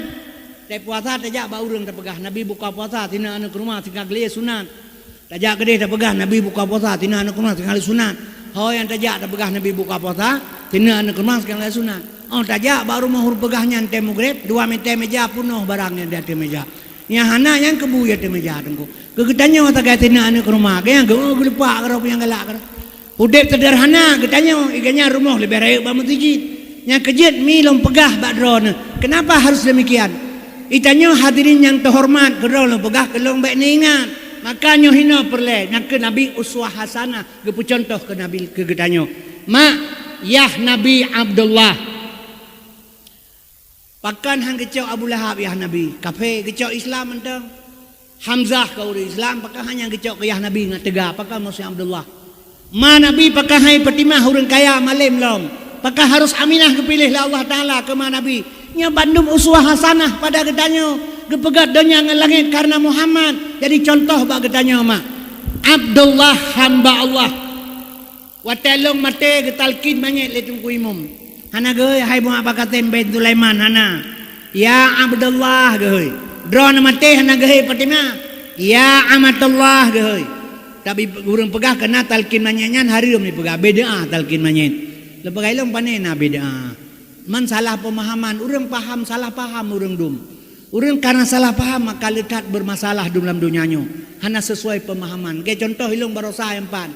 Teupuasa tajak bak ureuëng tapeugah, "Nabi buka puasa, sinan aneuk rumoh, singoh glé sunat." Tajak keudeh tapeugah, "Nabi buka puasa, sinan aneuk rumoh, singoh glé sunat." Ho nyang tajak tapeugah, "Nabi buka puasa, sinan aneuk rumoh, singoh glé sunat." Oh, tajak bak rumoh ureuëng peugah nyan tée mugreb, dua meuté meja punoh barang nyang di ateueh meja. Nyang hana nyang keubu di ateueh meja teungku. Keu geutanyoe sagai sinan aneuk rumoh, nyang geu-, geulepak keudroe nyang galak keudroe. Udeb seuderhana geutanyoe, iganyan rumoh leubeh rayeuk bak meuseujid. Nyang keujeuet mi lôn peugah bak droeneuh, keunapa harus demikian? Geutanyoe hadirin nyang teuhoreumat, keudroe lôn peugah keu lôn bék neuingat. Maka nyoe hinoe peureulée, nyang keu Nabi uswah hasanah, geupeucuntoh keu Nabi keu geutanyoe. Mak, yah Nabi Abdullah. Pakon han geucok Abu Lahab yah Nabi? Kafé, geucok Islam mantong. Hamzah ka ureuëng Islam, pakon han nyang geucok keu yah Nabi ngon teuga? Pakon meusu Abdullah? Ma Nabi pakon hai Fatimah ureuëng kaya malém lom? Pakon harus Aminah geupiléh lé Allah Taala keu ma Nabi? Nyoe bandum uswah hasanah pada geutanyoe. Geupeugét donya ngon langét kareuna Muhammad. Jadi contoh bak geutanyoe mak. Abdullah hamba Allah. Watée lôn maté geutalkin manyét lé Teungku Imum. Hana geuhôi, "Hai Muhammad Katem bin Sulaiman," hana. "Ya Abdullah," geuhôi. Droeneuh maté hana geuhôi Fatimah, "Ya Amatullah," geuhôi. Tapi ureuëng peugah keu na talkin manyét nyan hareuem jipeugah, bid'ah talkin manyét. Lôn peugah lôn pane na bid'ah. Man salah peumahaman, ureuëng paham salah paham ureuëng dum. Ureuëng kareuna salah paham maka le that bermasalah dum lam donya nyoe. Hana sesuai peumahaman. Lagée contoh ilong barosa nyang pat.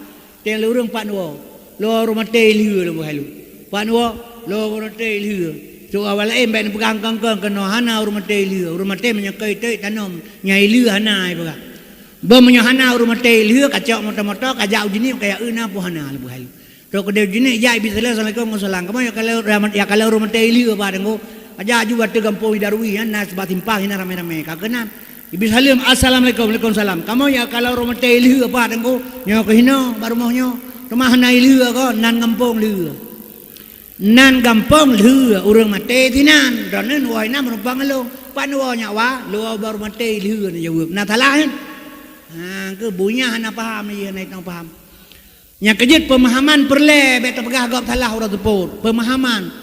Teuh lé ureuëng pat woe, lo ureuëng maté lheueh lôn peugah lôn. Pat woe, lo ureuëng maté lheueh. Cok awak laén bék neupeugah kong-kong keunoe hana ureuëng maté lheueh. Ureuëng maté meunyoe keu iték tanom nyang lheueh hana ipeugah. Bah meunyoe hana ureuëng maté lheueh, kacok moto-moto, kajak u Jeunieb, kajak eu na pun hana lôn peugah lôn. Trok keudeh u Jeunieb, jak ibi saleuem, "Assalamualaikum." "Waalaikumsalam." "Kamoe ya kalau, ya kalau ureuëng maté lheueh apa Teungku? Kajak aju ateueh gampông Idarui, na seubah simpang hina ramé-ramé. Ka keunan." Ibi saleuem, "Assalamualaikum." "Waalaikumsalam." "Kamoe ya kalau ureuëng maté lheueh apa Teungku?" "Nyoe keuh hinoe bak rumoh nyoe. Teuma hana lheueh ko, nan gampông lheueh. Nan gampông lheueh ureuëng maté sinan. Droeneuh woe inan meurumpok ngon lôn. Pat woe nyak wa, lo baru maté lheueh neujaweueb. Na salah nyan?" Ha, keu buya hana paham, iya hana itong paham. Nyang keujeuet peumahaman peureulée, bék tapeugah gob salah uroe seupôt. Peumahaman.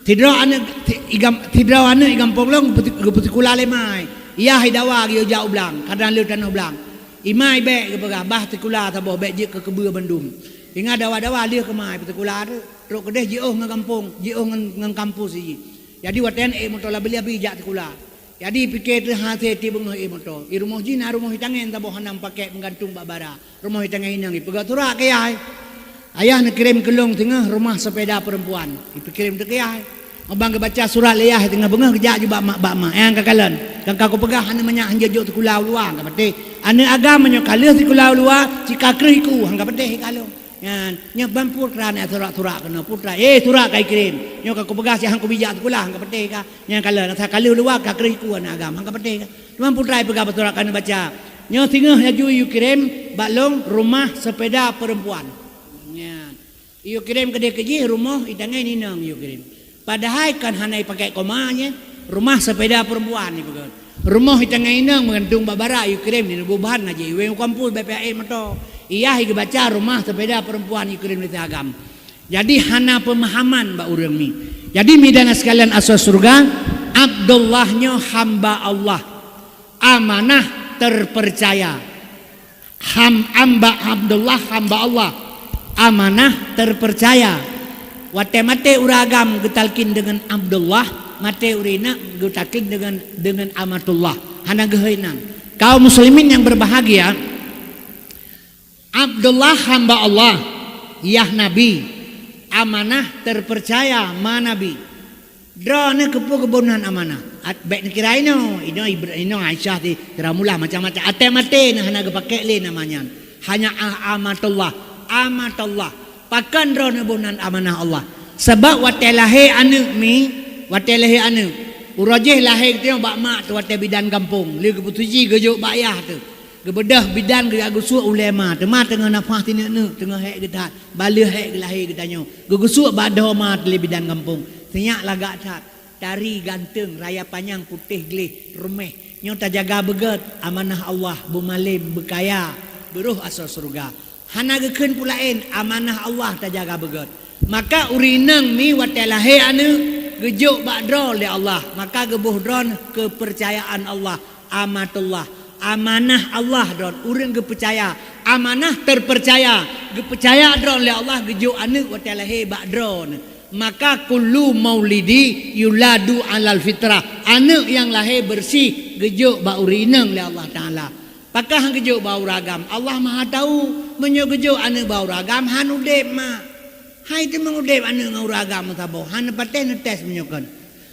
Sidroe aneuëk, si-, i gam-, sidroe aneuëk i gampông lôn geupeusi-, geupeusikula lé ma i. Yah i dawa geuyue jak u blang, kadang le tanoh blang. I ma i bék geupeugah, "Bah sikula saboh, bék jeuet keu keubeue bandum." Singoh dawa-dawa lheueh keu ma i peusikula teuh, trok keudeh jiôh ngon gampông, jiôh ngon, ngon kampus jih. Jadi watée nyan ék moto labi-labi jak sikula. Jadi pike teuh hase ti beungoh ék moto. I rumoh jih na rumoh i tangen saboh hana meupakék meugantung bak bara. Rumoh i tangen inong ipeugah surat keu yah. Ayah neukirém keu lôn singoh rumah sepeda perempuan. Ipeukirém teuh keu yah. Abang geubaca surat lé yah singoh beungoh geujak ju bak mak, bak mak. Nyang ka kalon. Kan ka kupeugah aneuëk manyak hanjeuet jok sikula u luwa, han ka patéh. Aneuëk agam meunyoe ka lheueh sikula u luwa, cit ka kreueh iku, han ka patéh ikalon. Nyan, nyoe ban putra na surat-surat keunoe, putra. Eh, surat ka ikirém. Nyoe ka kupeugah siat han kubijak sikula, han ka patéh ka. Nyang kalon, asai ka lheueh luwa ka kreueh iku aneuëk agam, han ka patéh ka. Teuma putra ipeugah bak surat ka neubaca. Nyoe singoh laju yue kirém bak lôn rumah sepeda perempuan. Nyan. Yue kirém keudeh keu jih rumoh i tangen inong yue kirém. Padahai kan hana ipakék koma nyan, rumah sepeda perempuan ipeugah. Rumoh i tangen inong meugantung bak bara yue kirém di neuboh bahan ngaji, iwéng u kampus bék pih ék moto. Iyah igeubaca rumah sepeda perempuan yue kirém lé si agam. Jadi hana pemahaman bak ureuëng mi. Jadi mi dan sekalian asoe syeuruga, Abdullah nyoe hamba Allah, amanah terpercaya. Ham-, hamba Abdullah, hamba Allah, amanah terpercaya. Watée maté ureuëng agam geutalkin deungon Abdullah, maté ureuëng inong geutalkin deungon, deungon Amatullah. Hana geuhôi nan. Kaum muslimin yang berbahagia, Abdullah hamba Allah, yah Nabi, amanah terpercaya ma Nabi. Droeneuh keupeue geuboh nan amanah? At-, bék neukira inoe, inoe Ibra-, inoe Aisyah di Tiramula macam-macam. Até maté na hana geupakék lé nama nyan. Hanya a-, amatullah, amatullah. Pakon droeneuh boh nan amanah Allah? Sabab watée lahé aneuëk mi, watée lahé aneuëk, uroe jih lahé geutanyoe bak mak teuh watée bidan gampông, lé geupeusuci geujok bak yah teuh. Geubeudôh bidan geujak geusuek ulée ma, teuma teungoh nafah sineuk-neuk, teungoh hék geuthat, baleueh hék geulahé geutanyoe. Geugeusuek bak dhoe ma teuh lé bidan gampông. Sinyak lagak that, tari ganteng, raya panyang putéh gleh, ruméh. Nyoe tajaga beugét, amanah Allah, beumalém, beukaya, beurôh asoe syeuruga. Hana geukheun peue laén, amanah Allah tajaga beugét. Maka ureuëng inong mi watée lahé aneuëk, geujok bak droe lé Allah, maka geuboh droeneuh keupeurcayaan Allah. Amatullah, amanah Allah droen, ureuëng geupeucaya, amanah terpercaya, geupeucaya droen lé Allah geujok aneuëk watée lahé bak droeneuh. Maka kullu maulidi yuladu alal fitrah, aneuëk nyang lahé beureuséh geujok bak ureuëng inong lé Allah Taala. Pakon han geujok bak ureuëng agam? Allah Maha Tahu, meunyoe geujok aneuëk bak ureuëng agam, han udeb mak. Hai teumeung udeb aneuëk ngon ureuëng agam meusaboh, han neupatéh neutés meunyoe kon.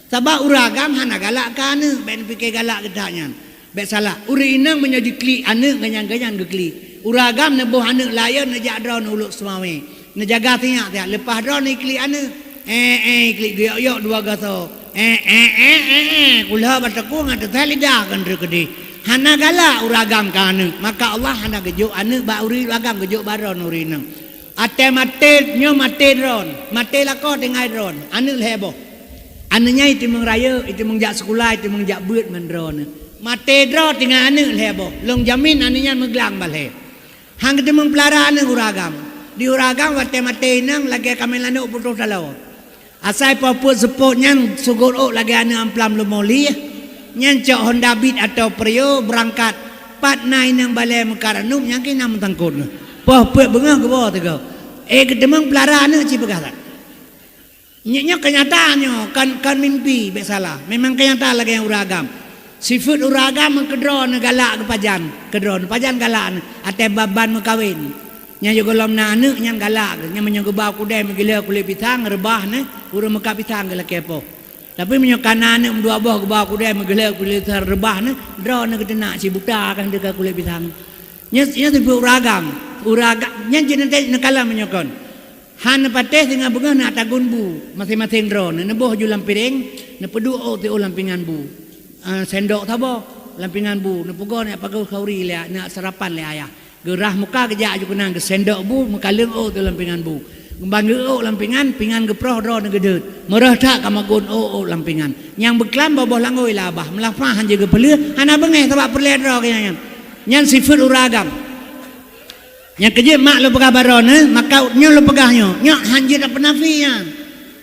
Sabab ureuëng agam hana galak keu aneuëk, bék neupike galak geutanyoe nyan. Bék salah, ureuëng inong meunyoe jiklik aneuëk, ngon nyan-ngon nyan geuklik. Ureuëng agam neuboh aneuëk layeuen neujak droeneuh u Lhokseumawe. Neujaga sinyak-sinyak, leupah droeneuh iklik aneuëk. Eh, eh, iklik geuyok-yok dua gasoe. Eh, eh, eh, eh, eh, kulhô bak teukue ngon teutai lidah kon teukeudeh. Hana galak ureuëng agam keu aneuëk, maka Allah hana geujok aneuëk bak ureuëng agam, geujok bak droeneuh ureuëng inong. Até maté nyoe maté droen, maté lakoe tinggai droen, aneuëk lhée boh. Aneuëk nyan iteumeung rayeuk, iteumeung jak sikula, iteumeung jak beuet ngon droeneuh. Maté droe tinggai aneuëk lhée boh, lôn jamin aneuëk nyan meuglang balhée. Han geuteumeung peulara aneuëk ureuëng agam. Di ureuëng agam watée maté inong lagée kaméng lanok putôh taloe. Asai poh peuet seupôt nyan sugôt ôk lagée aneuëk amplam leumo lieh, nyan cok Honda Beat atau Preo beurangkat, pat na inong balée meukat aneuëk nyang keunan meutangkot. Poh peuet beungoh geuboh teugoe. Eh, geuteumeung peulara aneuëk cit peugah that. Nyoe, nyoe keunyataan nyoe, kon, kon mimpi, bék salah. Memang keunyataan lagée nyang ureuëng agam. Sifeuet ureuëng agam meukeudroe neugalak keupajan, keudroe neupajan galak até ban-ban meukawen. Nyang jigohlom na aneuëk nyan galak, nyang meunyoe geuba kudée meugileue kulét pisang reubah neh, ureuëng meukat pisang geulakée poh. Tapi meunyoe kana aneuëk meudua boh geuba kudée meugileue kulét pisang reubah neh, droeneuh geuteunak cit buta kan teuka kulét pisang. Nyan, nyan sifeuet ureuëng agam, ureuëng agam, nyan jeuet neukalon meunyoe kon. Han neupatéh singoh beungoh na tagun bu, maséng-maséng droe neuboh ju lam piréng, neupeuduek ôk siôh lam pingan bu. Ah, sendok saboh lam pingan bu, neupeugoe neujak pagoe khanuri lé, neujak sarapan lé ayah. Geurah muka geujak ju keunan geusendok bu, meukaleueng ôk siôh lam pingan bu. Ban geuôk lam pingan, pingan geuproh droe neugeudeuet. Meureuh that ka magun ôk-ôk lam pingan. Nyang beuklam boh-boh langôi lam babah, meulafah han jeuet geupeuleueh, hana beungéh sabab peureulée droe keu nyan. Nyan sifeuet ureuëng agam. Nyang keujeuet mak lôn peugah bak droeneuh, maka nyoe lôn peugah nyoe, nyoe han jeuet tapeunafi nyan.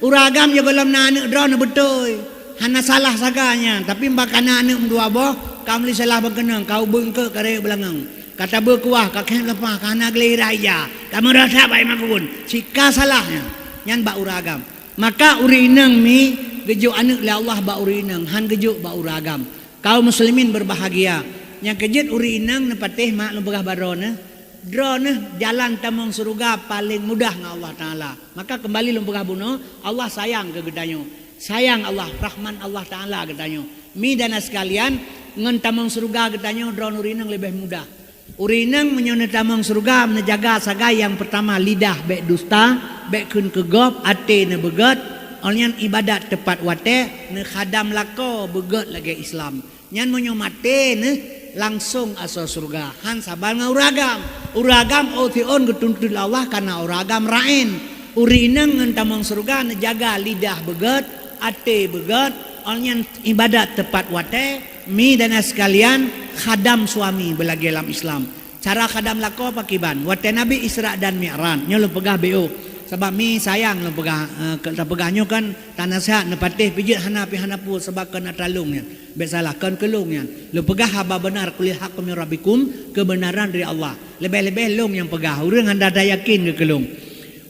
Ureuëng agam jih gohlom na aneuëk droeneuh beutôi, hana salah sagai nyan, tapi bak kana aneuëk meudua boh, ka meuli salah bak keunong, ka ubeut eungkôt ka rayeuk beulangöng. Ka tabeuet kuah, ka khém leupah, ka hana gleh ira ija, ka meurasa bak ié makubun. Cit ka salah nyan, nyan bak ureuëng agam. Maka ureuëng inong mi geujok aneuëk lé Allah bak ureuëng inong, han geujok bak ureuëng agam. Kaum muslimin berbahagia, nyang keujeuet ureuëng inong neupatéh mak lôn peugah bak droeneuh, droeneuh jalan tamong syeuruga paleng mudah ngon Allah Taala. Maka keumbali lôn peugah bunoe, Allah sayang keu geutanyoe. Sayang Allah, rahman Allah Taala geutanyoe. Mi dan sekalian, ngon tamong syeuruga geutanyoe droeneuh ureuëng inong leubeh mudah. Ureuëng inong meunyoe neutamong syeuruga, neujaga sagai nyang peurtama lidah bék dusta, bék kheun keu gob, até neubeugét, óh lheueh nyan iébadat teupat watée, neukhadam lakoe beugét lagée Islam. Nyan meunyoe maté neuh langsong asoe syeuruga, han saban ngon ureuëng agam. Ureuëng agam óh siôn geutuntot lé Allah kana ureuëng agam raén. Ureuëng inong ngon tamong syeuruga neujaga lidah beugét, até beugét, óh lheueh nyan iébadat teupat watée, mi dan sekalian khadam suami beulagée lam Islam. Cara khadam lakoe pakriban? Watée Nabi Isra dan Mi'raj, nyoe lôn peugah B O. Sabab mi sayang lôn peugah, eh, ke-, tapeugah nyoe kan tanasihat neupatéh pijeuet hana pih hana peue sabab kon atra lôn nyan. Bék salah, kon keu lôn nyan. Lôn peugah haba beunar, qulil haqqu min rabbikum, keubeunaran dari Allah. Leubeh-leubeh lôn nyang peugah, ureuëng hana atra yakin keu lôn.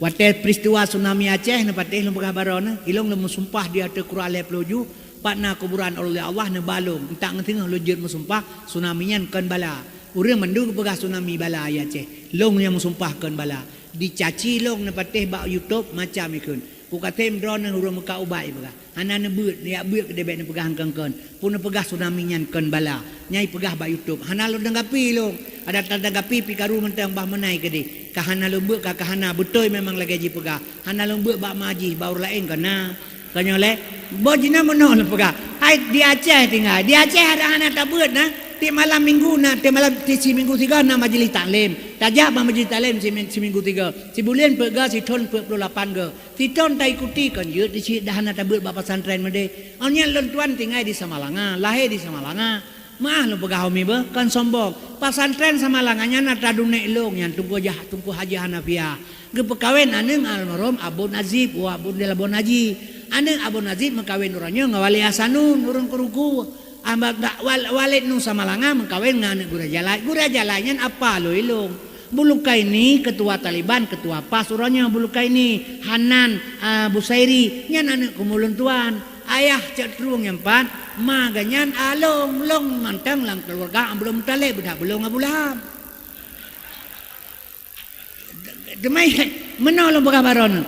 Watée peuristiwa tsunami Aceh neupatéh lôn peugah bak droeneuh, ilôn lôn meusumpah di ateueh Quran lhée ploh ju, pat na kuburan ulée Allah neuba lôn, ntak ngon singoh lôn jeuet meusumpah, tsunami nyan kon bala. Ureuëng mandum geupeugah tsunami bala di Aceh. Lôn nyang meusumpah kon bala. Dicaci lôn neupatéh bak YouTube macam ikheun. Kukatem droeneuh ureuëng meukat ubat ipeugah. Hana neubeuet, neujak beuet keudeh bék neupeugah kon-kon. Peue neupeugah tsunami nyan kon bala. Nyang ipeugah bak YouTube. Hana lôn tanggapi lôn. Adak tatanggapi pih karu mantong bah meunan keudeh. Ka hana lôn beuet ka, ka hana beutôi memang lagée jipeugah. Hana lôn beuet bak ma jih, bak ureuëng laén ka na. Tanyoe lé, boh jih na meunoe lôn peugah. Hai di Aceh tinggai. Di Aceh ada hana tabeuet na. Tiep malam minggu na, tiep malam, tiep si minggu sigoe na majlis taklim. Tajak bak majlis taklim si, si minggu sigoe. Sibuleuen peuet goe, sithon peuet ploh lapan goe. Sithon taikuti kon jeuet di cit dah hana tabeuet bak pesantren meudeh. Awak nyan lôn tuan tinggai di Samalanga, lahé di Samalanga. Meuah lôn peugah umi beuh, kon sombong. Pesantren Samalanga nyan atra dunek lôn nyan Teungku Jah, Teungku Haji Hanafiah. Geupeukawen aneuëk almarhum Abu Najib, wa Abu Dilabon Haji. Aneuëk Abu Najib meukawen uroe nyoe ngon Wali Hasanun, ureuëng Keuruku. Amba-, wal-, Walid Nuh Samalanga meukawen ngon aneuëk Gurée Jalai. Gurée Jalai nyan apa lôn ilôn. Bulukaini, ketua Taliban, ketua pas uroe nyoe Bulukaini, Hanan, ah, Busairi, nyan aneuëk kumu lôn tuan. Ayah Cok Trueng nyang pat, ma geuh nyan along, lôn mantong lam keuluwarga Abdul Muthalib, beudak beulông Abu Lahab. Teuma meunoe lôn peugah bak droeneuh.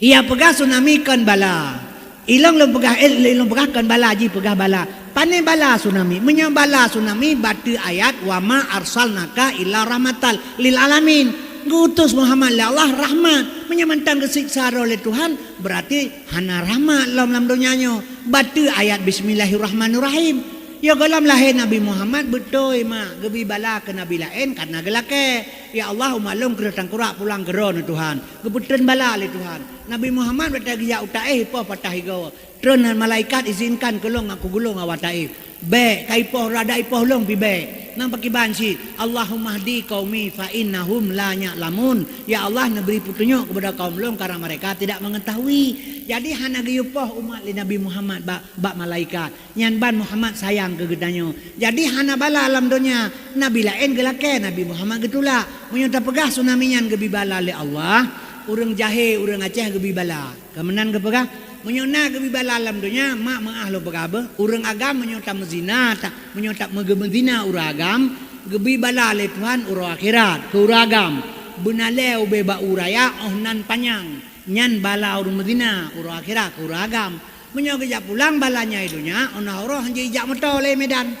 Ia peugah tsunami kon bala. Ilôn lôn peugah, eh, ilôn peugah kon bala, jipeugah bala. Pane bala tsunami? Meunyoe bala tsunami, bateue ayat, "Wa ma arsalnaka illa rahmatal lil alamin." Geuutus Muhammad lé Allah rahmat. Meunyoe mantong geusiksa droe lé Tuhan, berarti hana rahmat lom lam donya nyoe. Bateue ayat Bismillahirrahmanirrahim. Ya gohlom lahé Nabi Muhammad beutôi mak geubri bala keu nabi laén karna geulakée, "Ya Allah, umat lôn kreueh tangkurak pulang keu Droeneuh Tuhan." Geupeutreun bala lé Tuhan. Nabi Muhammad watée geujak u Taif ipoh patah igoe. Treun malaikat, "Izinkan keu lôn aku geulong awak Taif." "Bék, ka ipoh rada ipoh lôn pih bék." Nang pakriban cit, "Allahumma hdi qaumi fa innahum la ya'lamun." Ya Allah, neubri peutunyok keupada kaum lôn karena mereka tidak mengetahui. Jadi hana geuyue poh umat lé Nabi Muhammad bak, bak malaikat. Nyan ban Muhammad sayang keu geutanyoe. Jadi hana bala lam donya. Nabi laén geulakée, Nabi Muhammad geutulak. Meunyoe tapeugah tsunami nyan geubri bala lé Allah, ureuëng jahé, ureuëng Aceh geubri bala. Ka meunan geupeugah, meunyoe na geubri bala lam donya, mak meuáh lôn peugah beuh, ureuëng agam meunyoe tameuzina, ta-, meunyoe ta-, meugeumeuzina ureuëng agam, geubri bala lé Tuhan uroe akhirat keu ureuëng agam. Beuna lé ubé bak u raya óh nan panyang. Nyan bala ureuëng meuzina uroe akhirat keu ureuëng agam. Meunyoe geujak pulang bala nyang i donya, óh na uroe han jijak moto lé Medan.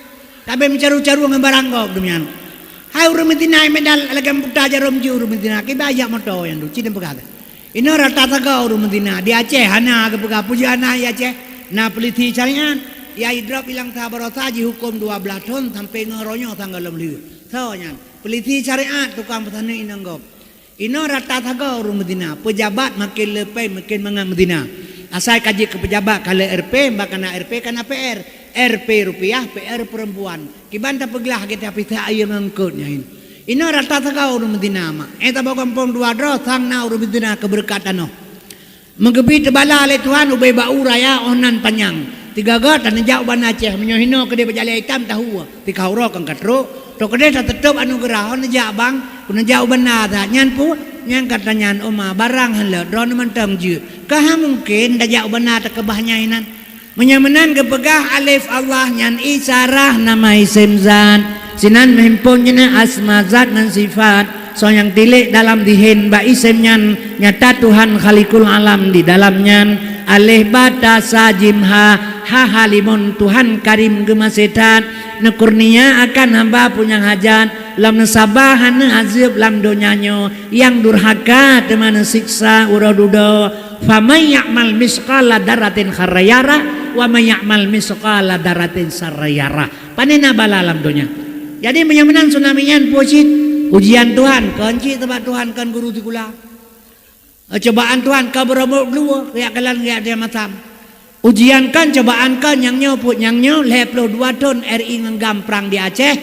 Tabé meucaru-caru ngon barang gob dum nyan. Hai ureuëng meuzina i Medan lagée meuputa jarom jih ureuëng meuzina, kiban jak moto nyang duci dan peugah. Inoe rata sagoe ureuëng meuzina. Di Aceh hana geupeugah peue jeuet hana di Aceh. Na peulisi syariat. Yai drop ilang sa barosa jihuköm dua blaih thon sampoe ngon uroe nyoe sang gohlom lheueh. Soe nyan? Peulisi syariat tukang peusaneuk inong gob. Inoe rata sagoe ureuëng meuzina. Peujabat maken le péng maken mangat meuzina. Asai ka jeuet keu peujabat ka le R P, bah kana R P kana P R. R P rupiah, P R perempuan. Kiban tapeuglah gét tapisah ayeue ngon eungkôt nyan. Inoe rata sagoe ureuëng meuzina mak. Eh, taboh gampông dua droe sang na ureuëng meuzina keu beureukat tanoh. Meugeubri teubala lé Tuhan ubé bak u raya óh nan panyang. Tiga goe taneujak u Banda Aceh, meunyoe hinoe keudeh bak jalée itam tahu, tikah uroe kon ka trok. Trok keudeh tateutop anugeurah, óh neujak bang, keuneujak u banda that. Nyan peue? Nyan ka tanyan, "Oma, barang hán lôt, droeneuh mantong jeuet." Ka hana mungken tajak u banda takeubah nyang inan. Meunyoe meunan geupeugah alif Allah nyan isyarah nama isem zat. Sinan meuhimpon jeuet asma zat ngon sifat. Soe nyang tilék dalam dihen bak isem nyan nyata Tuhan Khalikul Alam di dalam nyan. Alif ba ta sa jim ha, ha ha limon Tuhan Karim geumaséh that. Neukurnia akan hamba peue nyang hajat. Lom neusaba hana azeueb lam donya nyoe. Nyang durhaka teuma neusiksa uroe dudoe. Faman ya'mal misqala dzarratin khairran yarah, wa man ya'mal misqala dzarratin syarran yarah. Pane na bala lam donya. Jadi, meunyoe meunan tsunami nyan peue cit? Ujian Tuhan, kon cit teuma Tuhan kon guru sikula. Cobaan Tuhan ka beurobot gluwoe, riyak galan riyak dia matam. Ujian kon, cobaan kon, nyang nyoe peue, nyang nyoe lhée ploh dua thon R I ngon GAM prang di Aceh,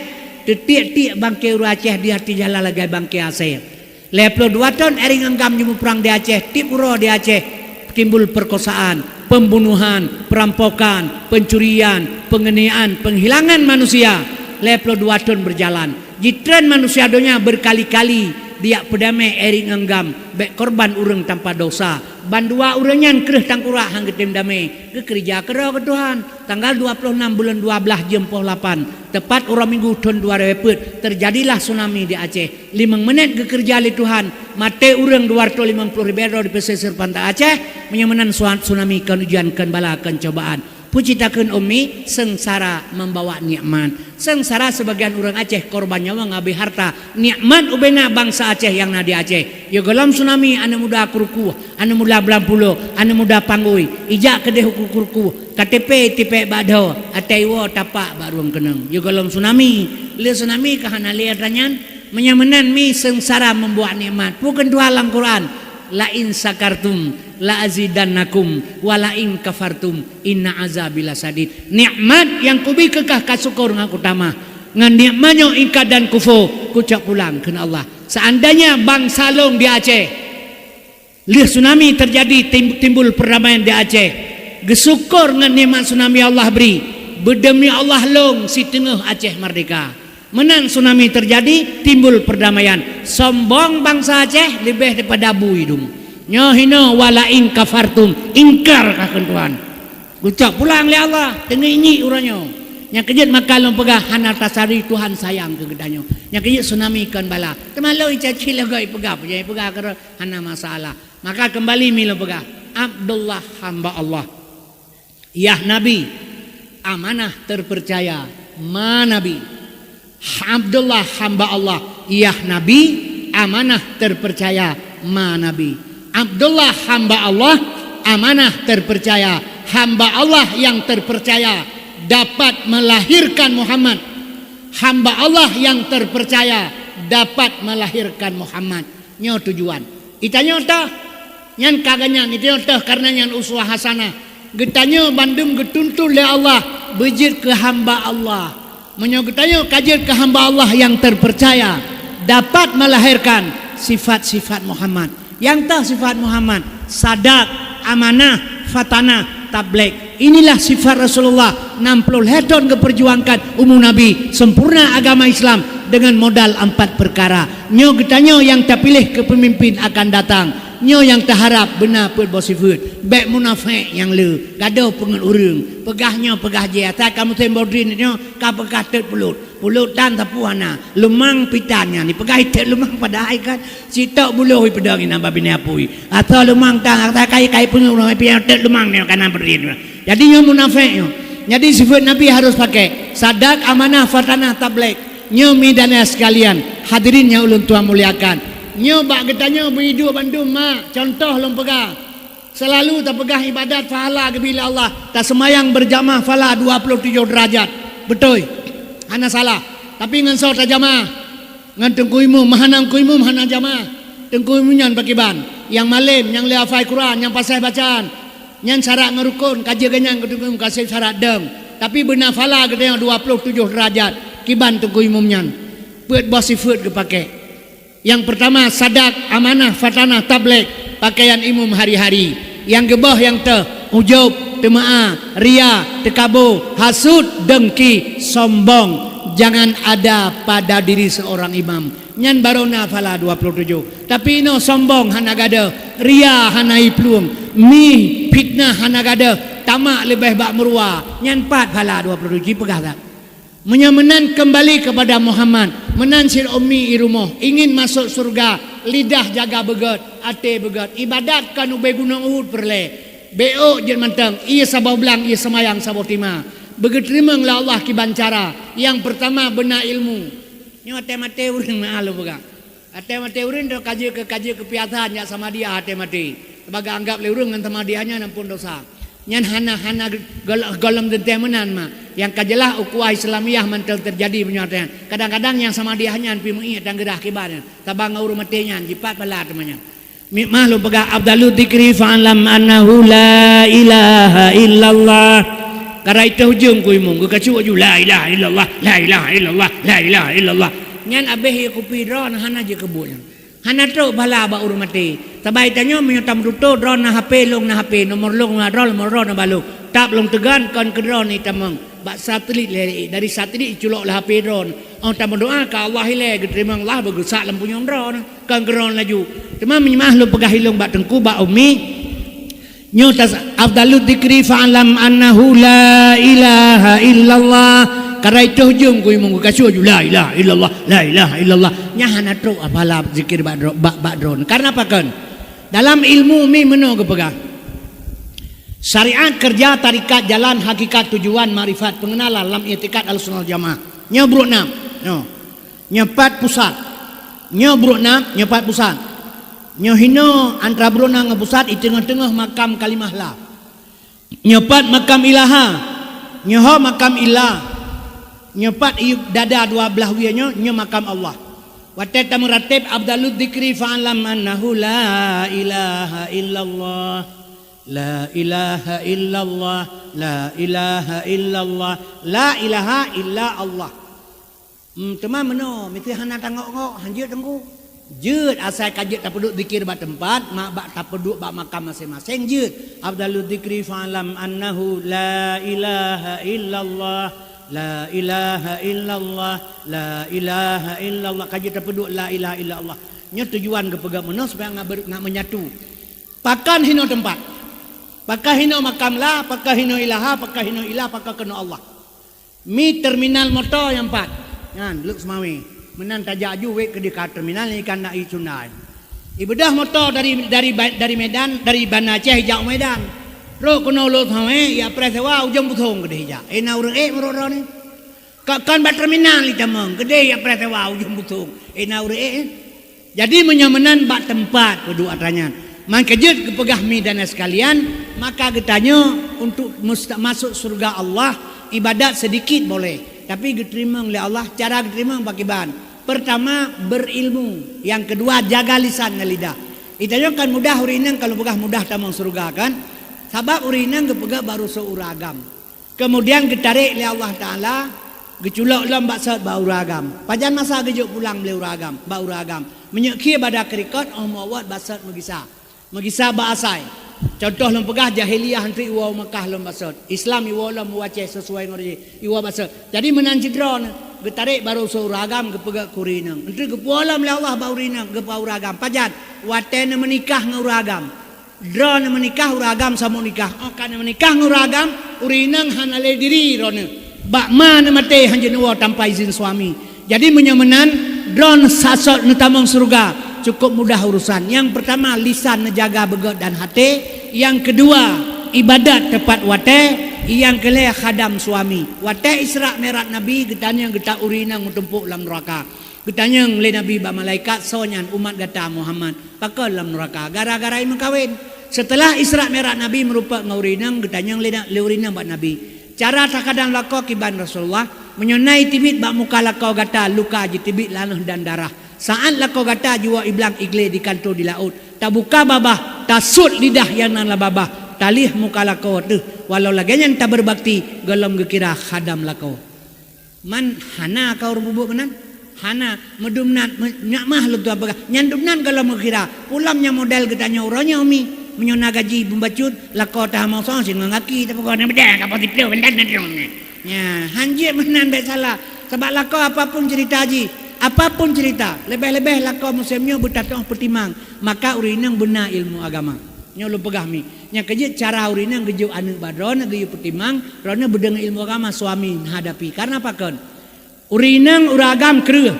teutiek-tiek bangke ureuëng Aceh di ateueh jalan lagée bangke asée. Lhée ploh dua thon R I ngon GAM jimuprang di Aceh, tieb uroe di Aceh timbul perkosaan, pembunuhan, perampokan, pencurian, penghilangan manusia. Lhée ploh dua thon berjalan. Jitren manusia donya berkali-kali dijak peudamé R I ngon GAM, bék korban ureuëng tanpa dosa. Bandua ureuëng nyan kreueh tangkurak hán geutem damé, geukeureuja keudroe keu Tuhan. Tanggal dua ploh nam buleuen dua blaih jeuem poh lapan, teupat uroe Minggu thon dua ribu peuet, teujadilah tsunami di Aceh. Limong menit geukeureuja lé Tuhan, maté ureuëng dua ratus lima puluh ribée droe di pesisir pantai Aceh. Meunyoe meunan suat tsunami kon ujian, kon bala, kon cobaan. Peue cit takheun, Ummi? Seungsara membawa nikmat. Seungsara, sebagian ureuëng Aceh korban nyawa ngon abéh harta. Nikmat ubé na bansa Aceh nyang na di Aceh. Yôh gohlom tsunami, aneuëk muda kruku, aneuëk muda blang pulo, aneuëk muda panggui, ijak keudeh u kruku, K T P tipék bak dhoe, atai woe tapak bak rueng keunong. Yôh gohlom tsunami, lé tsunami ka hana lé atra nyan. Meunyoe meunan mi seungsara membuat nikmat. Peue kheun Tuhan lam Quran? "La in syakartum la azidannakum, wa la in kafartum inna azabi lasyadid." Nikmat nyang kubi keu kah ka syukur ngon kutamah. Ngon nikmat nyoe ingkar dan kufur, kucok pulang, kheun Allah. Seandainya bansa lôn di Aceh, lheueh tsunami teujadi, tim-, timbul perdamaian di Aceh, geusyukur ngon nikmat tsunami Allah bri, beudemi Allah lôn siteungoh Aceh merdeka. Meunan tsunami teujadi, timbul perdamaian. Sombong bansa Aceh leubeh daripada bui dum. Nyoe hinoe, "Wa la in kafartum," ingkar ka kheun Tuhan. Geucok pulang lé Allah, teungiek-ngiek uroe nyoe. Nyang keujeuet maka lôn peugah hana tasari Tuhan sayang keu geutanyoe. Nyang keujeuet tsunami kon bala. Teuma lôn caci lagée peugah, peue nyang peugah keudroe hana masalah. Maka keumbali mi lôn peugah, Abdullah hamba Allah. Yah Nabi, amanah terpercaya ma Nabi. Abdullah hamba Allah, yah Nabi, amanah terpercaya ma Nabi. Abdullah hamba Allah, amanah terpercaya. Hamba Allah yang terpercaya dapat melahirkan Muhammad. Hamba Allah yang terpercaya dapat melahirkan Muhammad. Nyoe tujuan. Geutanyoe toh, nyan ka geuhnyan, geutanyoe toh, karena nyan uswah hasanah. Geutanyoe bandum geutuntut lé Allah beujeuet keu hamba Allah. Meunyoe geutanyoe ka jeuet keu hamba Allah nyang terpercaya, dapat melahirkan sifat-sifat Muhammad. Nyang toh sifat Muhammad, sadaq, amanah, fatanah, tabligh. Inilah sifat Rasulullah, enam puluh lhée thon geuperjuangkan umu Nabi, sempurna agama Islam dengan modal empat perkara. Nyoe geutanyoe nyang tapiléh keu peumimpin akan datang. Nyoe nyang taharab beuna peuet boh sifeuet. Bék munafék nyang le, gadôh peungeut ureuëng. Peugah nyoe, peugah jih, asai ka musém bodrin nyoe, ka peugah teut pulot. Pulot tan sapeue hana, leumang pih tan nyan, dipeugah teut leumang padahai kan sitok buloh ipeudong inan bak binéh apui. Asoe leumang tan, asai kai-kai peungeut ureuëng pih teut leumang nyoe ka na beurit. Jadi nyoe munafék nyoe. Jadi sifeuet Nabi harôh pakai, sadaq, amanah, fatanah, tabligh. Nyoe mi dan ayah sekalian, hadirin nyang ulôn tuan muliakan. Nyoe bak geutanyoe beuiduek bandum mak, contoh lôn peugah. Seulalu tapeugah ibadat pahala geubri lé Allah, taseumayang beurjamaah pahala dua ploh tujoh deurajat. Beutôi. Hana salah. Tapi ngon soe tajamaah? Ngon teungku imum, meuhana teungku imum hana jamaah. Teungku imum nyan pakiban? Nyang malém, nyang lé hafai Quran, nyang paséh bacaan. Nyan syarat ngon rukon, ka jeuet geuhnyan keu teungku imum ka sép syarat dong. Tapi beuna pahala geutanyoe dua ploh tujoh deurajat. Kiban teungku imum nyan? Peuet boh sifeuet geupakék. Nyang peurtama, sadaq, amanah, fatanah, tabligh, pakaian imum hari-hari. Nyang geuboh nyang teuh, ujub, teumeu'a, ria, teukabo, hasut, dengki, sombong, jangan ada pada diri seorang imam. Nyan barô na phala dua puluh tujoh. Tapi inoe sombong hana gadôh, ria hana iplueng, mi fitnah hana gadôh, tamak leubeh bak meuruwa. Nyan pat phala dua puluh tujoh jipeugah that. Meunyoe meunan keumbali keupada Muhammad, meunan cit ummi i rumoh, ingin masôk syeuruga, lidah jaga beugét, até beugét, ibadat kon ubé gunong Uhud peureulée. Bék jeuet mantong, ie saboh blang, ie seumayang saboh teuma. Beugeuteurimong lé Allah kiban cara. Nyang peurtama beuna ilmu. Nyoe até maté ureuëng na lôn peugah. Até maté ureuëng tu ka jeuet keu, ka jeuet keu piasan jak samadiah até maté. Sebagai anggap lé ureuëng ngon samadiah nyan ampôn dosa. Nyan hana, hana gol-, golom teuntée meunan ma. Nyang ka jeulaih ukhuwah Islamiah mantong teujadi meunyoe até nyan. Kadang-kadang nyang samadiah nyan pi meuiek dan geurah kiban nyan. Saban ngon ureuëng maté nyan jipat phala teuma nyan. Mik mah lôn peugah, afdalu dzikri fa'lam annahu la ilaha illallah. Karai teuh ujong ku imum, geukacok aju, "La ilaha illallah, la ilaha illallah, la ilaha illallah." Nyan abéh ie kupi droe na hana jikeubuet nyan. Hana trok phala bak ureuëng maté. Sabai tanyoe meunyoe tameututoe droe na H P, lôn na H P, nomor lôn na droe, nomor droe na bak lôn. Tap lôn teugan kon keu droe ni tamong. Bak satelit lé, dari satelit iculok lé H P droe. Oh tameudoa ka Allah ilée, geuteurimong Allah beugeusak lam punyueng droe. Kon keu droe laju. Teuma meunyoe mah lôn peugah ilong bak teungku, bak ummi, nyoe tas-, afdalu dzikri fa'lam annahu la ilaha illallah. Karai teuh ujong ku imum geukacok aju, "La ilaha illallah, la ilaha illallah." Nyan hana trok phala zikir bak dro-, bak, bak droe. Karena pakon? Dalam ilmu mi meunoe geupeugah, syariat kerja, tarikat jalan, hakikat tujuan, makrifat pengenalan lam i'tikad Ahlussunnah wal Jamaah. Nyoe brok nam. Nyoe. Nyoe pat pusat. Nyoe brok nam, nyoe pat pusat. Nyoe hinoe antara brok nam ngon pusat, i teungoh-teungoh makam kalimah la. Nyoe pat makam ilaha. Nyoe ho makam illah. Nyoe pat i dada dua blaih wie nyoe, nyoe makam Allah. Watée tameurateb, afdalu dzikri fa'lam annahu la ilaha illallah. La ilaha illallah. La ilaha illallah. La ilaha illa Allah. Hmm, teuma meunoe, miseue hana tangok-ngok, hanjeuet teungku. Jeuet asai ka jeuet tapeuduek zikir bak teumpat, mak bak tapeuduek bak makam maséng-maséng jeuet. Afdalu dzikri fa'lam annahu la ilaha illallah, la ilaha illallah, la ilaha illallah. Ka jeuet tapeuduek la ilaha illallah. Nyoe tujuan geupeugah meunoe supaya ngat ber-, ngat menyatu. Pakon hinoe teumpat? Pakon hinoe makam la, pakon hinoe ilaha, pakon hinoe ilah, pakon keunoe Allah? Mi terminal moto nyang pat. Nyan, Lhokseumawe. Meunan tajak aju wék keudéh ka terminal ikan nak i Sunda. Ibeudôh moto dari, dari ba-, dari Medan, dari Banda Aceh ijak u Medan. Trok keunoe Lhokseumawe, i apreh sewa ujong busong keudéh ijak. Eh, na ureuëng ék meurok droe ni. Ka, kon bak terminal itamong, keudéh i apreh sewa ujong busong. Eh, na ureuëng ék. Jadi meunyoe meunan bak teumpat peuduek atra nyan. Mangka jeuet geupeugah mi dan sekalian, maka geutanyoe untuk musta-, masuk syurga Allah, ibadat sedikit boleh, tapi geuteurimong lé Allah. Cara geuteurimong pakriban? Pertama, berilmu. Yang kedua, jaga lisan dan lidah. Itanyoe kan mudah ureuëng inong, kalau peugah mudah tamong syurga kan? Sabab ureuëng inong geupeugah baru seuurang agam. Kemudian geutarek lé Allah Taala, geuculok lom bak sot bak ureuëng agam. Pajan masa geujok pulang lé ureuëng agam, bak ureuëng agam. Meunyoe khie bada keurikot, oh meuwot bak sot meugisa. Meugisa bak asai. Contoh lôn peugah jahiliyah, eunteuk iwoe u Makkah lom bak sot. Islam iwoe lom u Aceh sesuai ngon rejeki, iwoe bak sot. Jadi meunan cit droe, geutarek baru sot ureuëng agam geupeugah keu ureuëng inong. Eunteuk geupuwoe lom lé Allah bak ureuëng inong, geubak ureuëng agam. Pajan? Watée neumeunikah ngon ureuëng agam. Droe neumeunikah, ureuëng agam sampoe nikah. Oh ka neumeunikah ngon ureuëng agam, ureuëng inong hana lé diri droeneuh. Bak ma neumaté hanjeuet neuwoe tanpa izin suami. Jadi meunyoe meunan, droe sasot neutamong syurga, cukup mudah urusan. Nyang peurtama, lisan neujaga beugét dan até. Nyang keudua, ibadat teupat watée. Nyang keulhée, khadam suami. Watée Isra Mi'raj Nabi, geutanyong geutak ureuëng inong meutumpok lam neuraka. Geutanyong lé Nabi bak malaikat, "Soe nyan?" "Umat gata Muhammad." "Pakon lam neuraka?" "Gara-gara imeukawen." Seuteulah Isra Mi'raj Nabi meurumpok ngon ureuëng inong, geutanyong lé na-, lé ureuëng inong bak Nabi, "Cara takhadam lakoe kiban Rasulullah?" "Meunyoe na iteubiet bak muka lakoe gata luka jiteubiet laneueh dan darah, saát lakoe gata jiwoe i blang ié glé di kantô di laôt, tabuka babah, tasuet lidah nyang na lam babah, talieh muka lakoe teuh. Walau lagée nyan tabeurbakti, gohlom geukira khadam lakoe." Man hana ka ureuëng peubuet meunan? Hana. Meudum nan, me-, nyak mah lôn tuan peugah. Nyan dum nan gohlom geukira. Pulam nyang model geutanyoe uroe nyoe mi. Meunyoe na gaji pembacut, lakoe tahamong song singoh gaki, tapi kau na bedah, kapal tipe, bendan, dan dong. Ya, hanjeuet meunan bèk salah. Sabab lakoe apapun cerita jih, apapun cerita, leubeh-leubeh lakoe musém nyoe beutatong peutimang, maka ureueng inong beuna ilmu agama. Nyoe lôn peugah mi. Nyang keujeuet cara ureueng inong geujok aneuk bak droeneuh geuyue peutimang, droeneuh beudeungoe ilmu agama, suami hadapi. Karena pakon? Ureueng inong ureueng agam kreueh.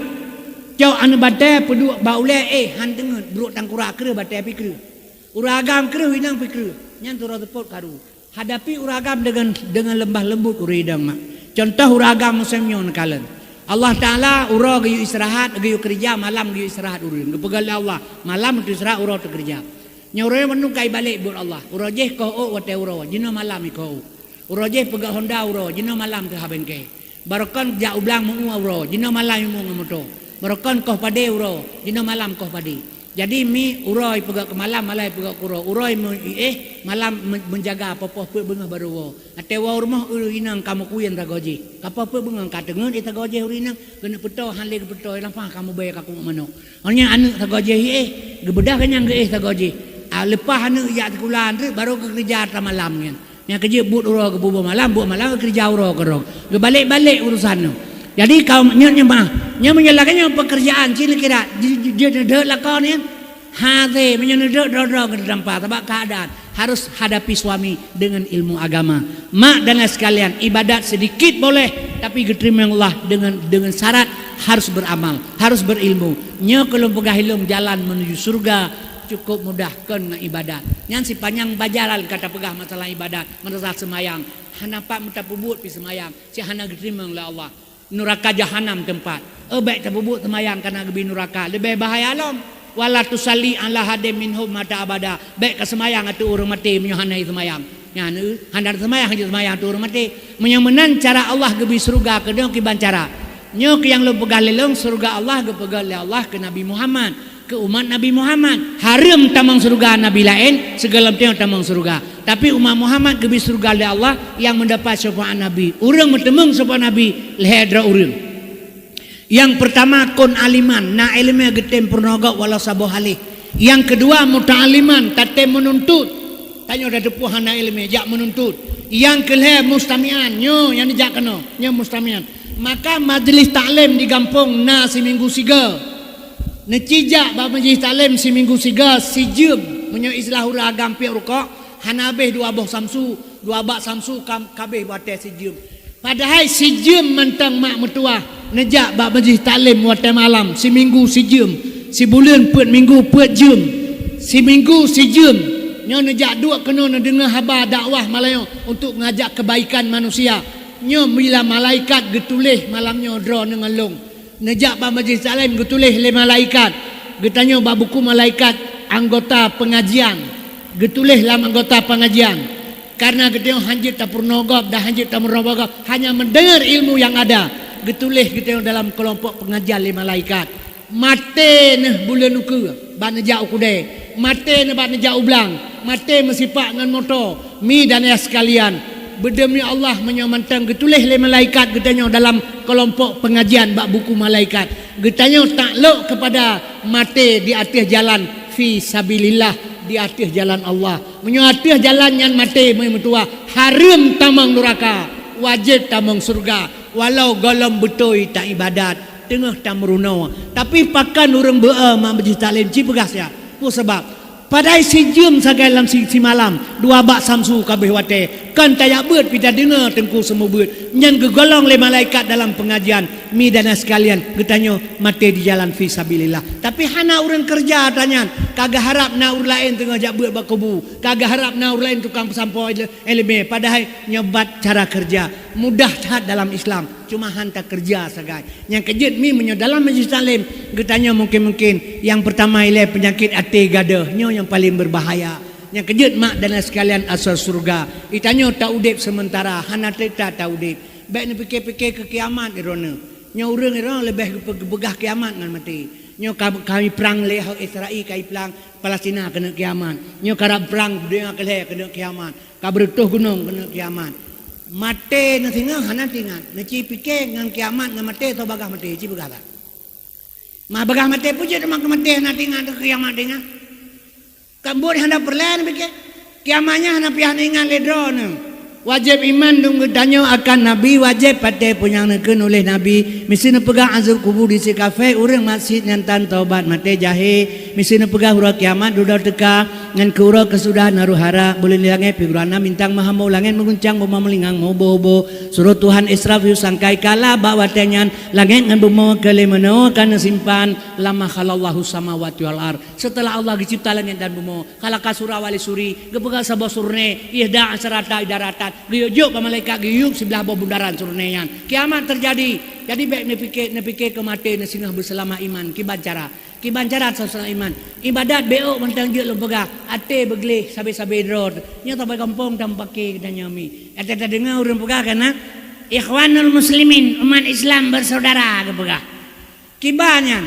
Cok aneuk batèe peuduek bak ulèe, eh, han teungeut, brok tangkurak kreueh, batèe pih kreueh. Ureueng agam kreueh, inong pih kreueh. Nyan tu roh seupôt karu. Hadapi ureueng agam dengan, dengan lembah lembut ureueng inong mak. Contoh ureueng agam musém nyoe neukalon. Allah Taala uroe geuyue istirahat, geuyue keureuja, malam geuyue istirahat ureueng. Geupeugah lé Allah, malam teuistirahat, uroe teukeureuja. Nyoe ureueng meunung ka ibalek buet Allah. Uroe jih koh ôk watèe uroe, jinoe malam ikoh ôk. Uroe jih peugöt honda uroe, jinoe malam teuhah bengke. Barokon jak u blang meu-ueh uroe, jinoe malam imueng ngon moto. Barokon koh padé uroe, jinoe malam koh padé. Jadi mi uroe ipeugöt keu malam, malam ipeugöt keu uroe. Uroe meu-, iéh, malam me-, meujaga, poh-poh peuet beungoh barô woe. Watèe woe u rumoh, ureueng inong ka meukuyen sagoe jih. Ka poh peuet beungoh ka teungeut, eh, sagoe jih ureueng inong, keuneuk peutoe, han lé geupeutoe, lampah ka mubèe ka kumu manok. Awaknyan aneuk sagoe jih iéh, geubeudah keu nyang geuéh sagoe jih. Ah, leupah aneuk jak sikula treuk, barô geukeureuja atra malam nyan. Nyang keujeuet buet uroe geupeubuet malam, buet malam geukeureuja uroe keudroe. Geubalek-balek urusan nyoe. Jadi kaum nyoe nyembah, nyoe meunyoe lagèe nyoe peukeurjaan cit neukira, ji-, ji-, jeuet neudeuek lakoe nyan. Hase, meunyoe neudeuek droe-droe geutampa, sabab keuadaan. Harus hadapi suami dengan ilmu agama. Mak dan ayah sekalian, ibadat sedikit boleh, tapi geuteurimong Allah dengan, dengan syarat harus beramal, harus berilmu. Nyoe keu lôn peugah ilôn jalan menuju syurga cukup mudah kon ngon ibadat. Nyan sipanyang bajalan ka tapeugah masalah ibadat, masalah seumayang. Hana pat meutapeubuet pih seumayang, cit hana geuteurimong lé Allah. Nuraka jahanam teumpat. Eh, bèk tapeubuet seumayang kana geubi nuraka, leubeh bahaya lom. Wala tusalli ala hadin minhum mata abada. Bèk kaseumayang ateueh ureueng maté meunyoe hana seumayang. Nyan, eh, hana seumayang, hana seumayang ateueh ureueng maté. Meunyoe meunan cara Allah geubi syeuruga keu droe kiban cara. Nyoe keuh nyang lôn peugah lé lôn, syeuruga Allah geupeugöt lé Allah keu Nabi Muhammad. Keu umat Nabi Muhammad, hareuem tamong syeuruga nabi laén, sigohlom teungoh tamong syeuruga. Tapi umat Muhammad geubi syeuruga lé Allah nyang meudapat syafaat Nabi. Ureueng meuteumeung syafaat Nabi, lhèe droe ureueng. Nyang peurtama, kun aliman, na ileumèe geutem peurunoe gob walau saboh haleh. Nyang keudua, muta'alliman, tatem meununtut. Tanyoe tateupue hana ileumèe, jak meununtut. Nyang keulhèe, mustami'an, nyoe nyang neujak keunoe, nyoe mustami'an. Maka majlis taklim di gampông na siminggu sigoe. Neuci jak bak majlis taklim siminggu sigoe, sijeuem. Meunyoe istilah ureueng agam piep rukok, hana habéh dua boh samsu, dua bak samsu ka, ka habéh watèe sijeuem. Padahai sijeuem mantong mak meutuwah neujak bak majlis taklim watèe malam, siminggu sijeuem, sibuleuen peuet minggu peuet jeuem, siminggu sijeuem. Nyoe neujak duek keunoe neudeungoe haba dakwah malam nyoe untuk ngajak keubaikan manusia. Nyoe bila malaikat geutuléh malam nyoe droeneuh ngon lôn. Neujak bak majlis taklim geutuléh lé malaikat. Geutanyoe bak buku malaikat anggota pengajian. Geutuléh lam anggota pengajian. Karena geutanyoe hanjeuet tapeurunoe gob dan hanjeuet tameurunoe gob, hanya mendengar ilmu yang ada. Geutuléh geutanyoe dalam kelompok pengajian lé malaikat. Maté neuh buleuen ukeue bak neujak u keudè. Maté neuh bak neujak u blang. Maté meusipak ngon moto. Mi dan ayah sekalian, beudeumi Allah meunyoe mantong geutuléh lé malaikat geutanyoe dalam kelompok pengajian bak buku malaikat. Geutanyoe taklok keupada maté di ateueh jalan fi sabilillah, di ateueh jalan Allah. Meunyoe ateueh jalan nyan maté meu-, meutuwah, hareuem tamong nuraka, wajéb tamong syeuruga, walau gohlom beutôi taibadat, teungoh tameurunoe. Tapi pakon ureueng beu-e mak majlis taklim, ci peugah siat. Peue sabab? Padahai sijeuem sagai lam si-, simalam, dua bak samsu ka habéh watèe. Kon tajak beuet pih tadeungoe teungku seumeubeuet. Nyan geugolong lé malaikat dalam pengajian. Mi dan ayah sekalian, geutanyoe maté di jalan fi sabilillah. Tapi hana ureueng keureuja atra nyan. Ka geuharab na ureueng laén teungoh jak beuet bak kubu. Ka geuharab na ureueng laén tukang peusampoe ile-, ileumèe. Padahai nyoe bak cara keureuja. Mudah that dalam Islam. Cuma han takeureuja sagai. Nyang keujeuet mi meunyoe dalam majlis taklim, geutanyoe mungkin-mungkin nyang peurtama ilèe peunyakét até gadôh, nyoe nyang paleng beubahaya. Nyang keujeuet mak dan ayah sekalian, asoe syeuruga. Geutanyoe taudép seumeuntara, hana teuta taudép. Bèk neupike-pike keu kiamat droeneuh. Nyoe ureueng droeneuh leubeh geupe-, geupeugah kiamat ngon maté. Nyoe ka, ka iprang lé Israel, ka iprang Palestina keuneuk kiamat. Nyoe karab prang donya keulhèe keuneuk kiamat. Ka beureutoh gunong keuneuk kiamat. Maté neuh singoh hana teuingat. Neuci pike ngon kiamat ngon maté, soe bagah maté, ci peugah that. Ma bagah maté peue jeuet teuma keu maté hana teuingat keu kiamat teuingat. Kan buet hana peureulée neupike. Kiamat nyan hana piah neuingat lé droeneuh. Wajéb iman dum geutanyoe akan Nabi, wajéb patéh peue nyang neukheun uléh Nabi. Miseue neupeugah azab kubur di si kafé, ureuëng maksiet nyan tan taubat maté jahé. Miseue neupeugah uroe kiamat dudoe teuka, nyan keu uroe keusudah naruh hara. Buleuen di langét pih gurana, bintang meuhambo langét meuguncang, bumoe meulingang meuubo-ubo. Surot Tuhan Israfil sangkai kala bak watée nyan, langét ngon bumoe keu lé meunoe ka neusimpan, lama khalaqallahu samawati wal ard. Seuteulah Allah geucipta langét dan bumoe, khalaqa sura wali suri, geupeugah saboh surnée, ihda asyarata idaratan, geuyue jok bak malaikat, geuyue siblah boh bundaran surnée nyan. Kiamat teujadi. Jadi bék neupike, neupike keu maté, neusingoh beuseulama iman. Kiban cara? Kiban cara seuseulama iman? Ibadat bék mantong jeuet lôn peugah, até beugleh sabe-sabe droe. Nyoe sabe gampông dan pake geutanyoe mi. Até tadeungoe ureuëng peugah kana, "Ikhwanul Muslimin, umat Islam bersaudara," geupeugah. Kiban nyan?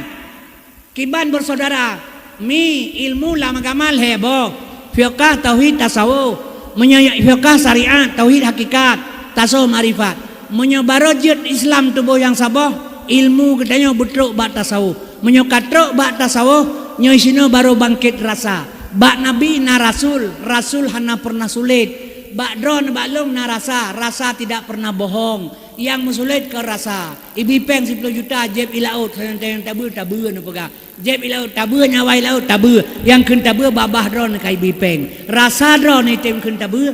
Kiban bersaudara, mi ilmu lam agama lhée boh, fiqah, tauhid, tasawuf. Meunyoe fiqah syariat, tauhid hakikat, tasawuf makrifat. Meunyoe barô jeuet Islam tuboh nyang saboh, ilmu geutanyoe beutrok bak tasawuf. Meunyoe ka trok bak tasawuf, nyoe sinoe barô bangkét rasa. Bak Nabi na rasul, rasul hana pernah sulet. Bak droe bak lôn na rasa, rasa tidak pernah bohong. Nyang meusulet kon rasa. Ibi péng siploh juta, jieb i laôt, nyang tabeue, tabeue neupeugah. Jieb i laôt, tabeue, nyang awai laôt, tabeue. Nyang kheun tabeue babah droeneuh ka ibi péng. Rasa droeneuh item kheun tabeue.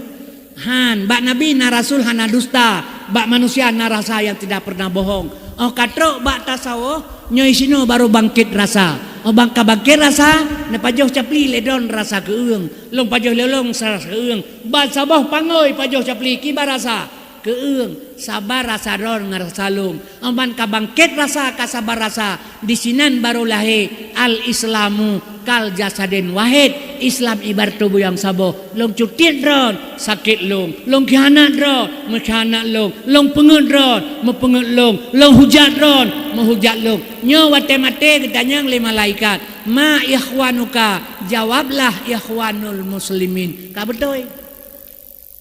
Han, bak Nabi na rasul hana dusta, bak manusia na rasa yang tidak pernah bohong. Óh ka trok bak tasawuf, nyoe sinoe barô bangkét rasa. Óh bang ka bangkét rasa, neupajoh capli lé droeneuh rasa keueung. Lôn pajoh lé lôn rasa keueung. Ban saboh pangôi pajoh capli kiban rasa. Keueung, sabar rasa droeneuh ngon rasa lôn. Óh ban ka bangkét rasa, ka sabar rasa, disinan barô lahé al-Islamu kal jasadin wahid. Islam ibarat tuboh nyang saboh. Lôn cutiet droeneuh, sakét lôn. Lôn khianat droeneuh, meukhrianat lôn. Lôn peungeuet droeneuh, meupeungeuet lôn. Lôn hujat droeneuh, meuhujat lôn. Nyoe watée maté geutanyong lé malaikat, "Ma ikhwanuka?" Jawablah, "Ikhwanul muslimin." Ka beutôi.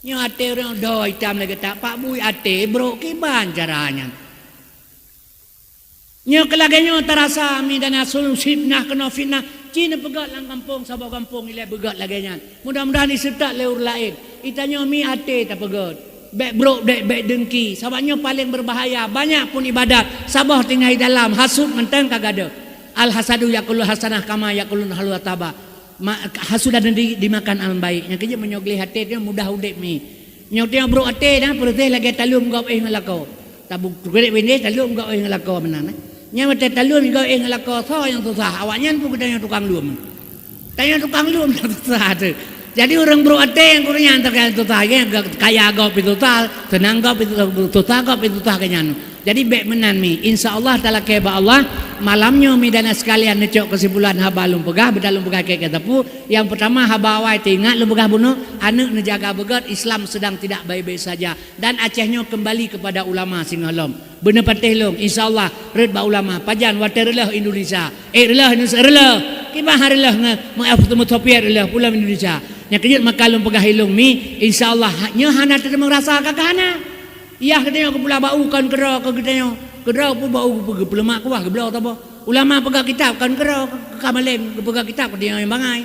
Nyoe até ureuëng dua itam lagée tak pak bui até brok kiban cara nyan. Nyoe keu lagée nyoe tarasa mi dan asul fitnah keunoe fitnah, ci neupeugét lam gampông saboh gampông ilée beugét lagée nyan. Mudah-mudahan iseutôt lé ureuëng laén. Itanyoe mi até tapeugét. Bék brok, bék, bék dengki. Sabab nyoe paléng berbahaya. Banyak pun ibadat. Saboh tinggai dalam. Hasut mantong ka gadôh. Al hasadu yakulu hasanah kama yakulun halu ataba. Ma-, hasud dan di, dimakan alam baik. Nyang keujeuet meunyoe gleh até teuh mudah udeb mi. Nyoe teuh brok até dah, peureuséh lagée taleuem gob éh ngon lakoe. Tabu-, gurek bindeh taleuem gob éh ngon lakoe meunan, eh. Nyoe watée taleuem gob éh ngon lakoe, soe nyang susah? Awaknyan pun geutanyoe tukang leuem. Tanyoe tukang leuem nyang susah teuh. Jadi ureuëng brok até nyang kureueng nyan teuh nyang susah, ya, kaya gob pih susah, seunang gob pih susah, susah gob pih susah keu nyan. Jadi bék meunan mi. Insya Allah talakée bak Allah, malam nyoe mi dan sekalian neucok keusimpulan haba lôn peugah, beuta lôn peugah keu gata peue. Nyang peutama haba awai teuingat lôn peugah bunoe, aneuëk neujaga beugét, Islam sedang tidak baik-baik saja. Dan Aceh nyoe kembali kepada ulama singoh lom. Beuneupatéh lôn, insya Allah rhët bak ulama. Pajan watée reuloh Indonesia. Eh reuloh Indonesia, reuloh. Kiban han reuloh ngon meusopiet reuloh pulo Indonesia. Nyang keujeuet maka lôn peugah ilôn mi, insya Allah nyoe hana teurimong rasa ka hana. Yah geutanyoe geupula bak u kon keudroe keu geutanyoe. Keudroe pun bak u geupeu-, geupeuleumak kuah geubloe saboh. Ulama peugah kitab kon keudroe keu ka malém geupeugah kitab keu tanyoe nyang bangai.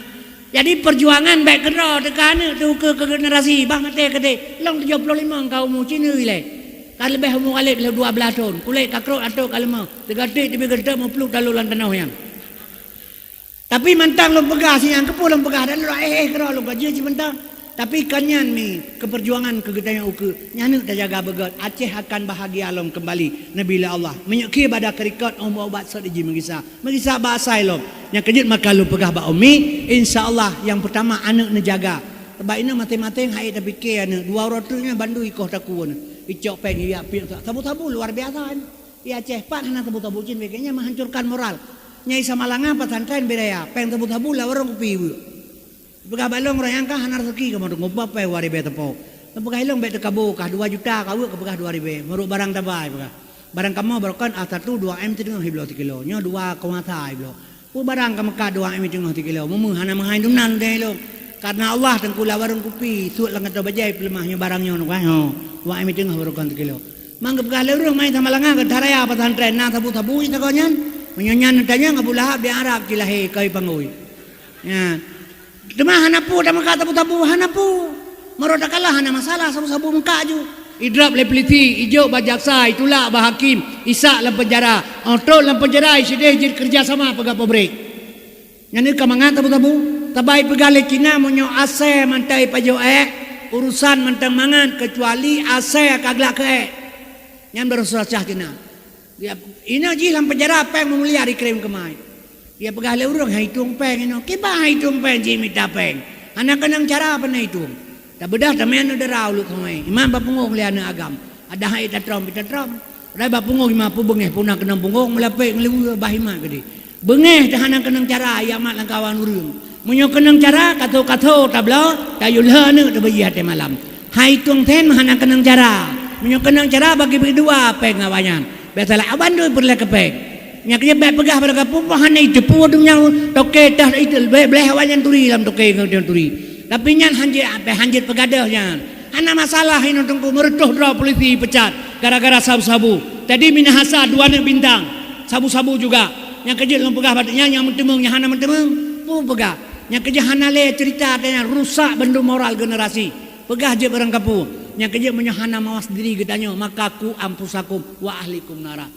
Jadi perjuangan bék keudroe teuka aneuëk teuh ukeue keu generasi bah maté keudeh. Lôn tujoh ploh limong ka umu ci neu ilée. Ka leubeh umu aleb lheueh dua blaih thon. Kulét ka krot atôt ka leumoh. Teugatik teubi geuntôt meupluek taloe lam tanoh nyan. Tapi mantong lôn peugah sinyang keupeue lôn peugah dan lôn éh-éh keudroe lôn gaji cit mantong. Tapi kan nyan mi keupeurjuangan keu geutanyoe ukeue nyan aneuëk tajaga beugét, Aceh akan bahagia lom keumbali neubi lé Allah. Meunyoe khie bada keurikot óh ubat-ubat sot jih meugisa, meugisa bak asai lom. Nyang keujeuet maka lôn peugah bak umi, insya Allah nyang peutama aneuëk neujaga. Sabab inoe maté-maté hai tapike aneuëk, dua uroe treuk nyan bandum ikoh takue aneuëk. Icok péng iyak piek sabu-sabu luar biasa aneuëk. Di Aceh pat hana sabu-sabu cit beke nyan menghancurkan moral. Nyai Samalanga pesantren bidaya, péng sabu-sabu lam warong kupi ibeuk. Peugah bak lôn, roh nyang ka hana raseuki kamoe teungoh peue dua ribée teupok. Lôn peugah ilôn bék teukabo kah dua juta ka weuek, ka peugah dua ribée. Meurok barang taba, peugah. Barang kamoe barokon A satu dua M teungoh ibloe sikilo. Nyoe dua koma sa ibloe. Peue barang ka meukat dua M teungoh sikilo. Meumeuh hana meuhai dunan deh ilôn. Karena Allah teungku lam warong kupi, suet lam gato bajée peuleumah nyoe barang nyoe nukah nyoe. Dua M teungoh barokon sikilo. Mang geupeugah lé ureuëng main sama langa geutaraya pesantren na sabu-sabu nyan sagoe nyan. Meunyoe nyan neutanyong Abu Lahab di Arab ci lahé keu pangui. Nyan. Teuma hana peue tameukat sabu-sabu, hana peue. Meurok takalah hana masalah, sabu-sabu meukak ju. Idrop lé polisi, ijok bak jaksa, itulak bak hakim, isak lam penjara. Óh trok lam penjara, isideh jeuet keureuja sama peugah pabrik. Nyan ka mangat sabu-sabu. Tabai peugah lé Cina, meunyoe asèe mantong ipajoh ék, urusan mantong mangat, keucuali asèe ka glak keu ék. Nyan baru susah Cina. Inoe jih lam penjara péng meumulia dikirém keumai. Dia peugah lé ureuëng, "Hai tueng péng inoe." Kiban hai tueng péng jimita péng. Hana keunong cara pane itueng. Tabeudah tamé aneuk dara uluk sungai. Iman bak punggong lé aneuk agam. Ada hai tatrom, tatrom. Rai bak punggong ima pu beungéh puna keunong punggong meulapék ngeuleuweue bah iman geude. Beungéh teuh hana keunong cara, ia mat lam kawan ureuëng. Meunyoe keunong cara, kato-kato tabloe, tayue lheueh aneuk teubeujiah até malam. Hai tueng then hana keunong cara. Meunyoe keunong cara bagi bagi dua péng awaknyan. Biasalah aban doi peureulée keu péng. Nyang keu jeuet bék peugah bak kapeue hana iteupeue donya toke tah itu bleh awaknyan turi lam toke ngon turi. Tapi nyan hanjeuet ape hanjeuet peugadoh nyan. Hana masalah inoe teungku meureutoh droe polisi pecat gara-gara sabu-sabu. Jadi Minahasa dua aneuk bintang sabu-sabu juga. Nyang keu jeuet lôn peugah bak nyan nyang meuteumeung nyang hana meuteumeung. Peue peugah? Nyang keu jeuet hana lé cerita nyan rusak bandum moral generasi. Peugah jeuet barang kapeue, nyang keu jeuet meunyoe hana mawas diri geutanyoe, maka ku anfusakum wa ahlikum nara.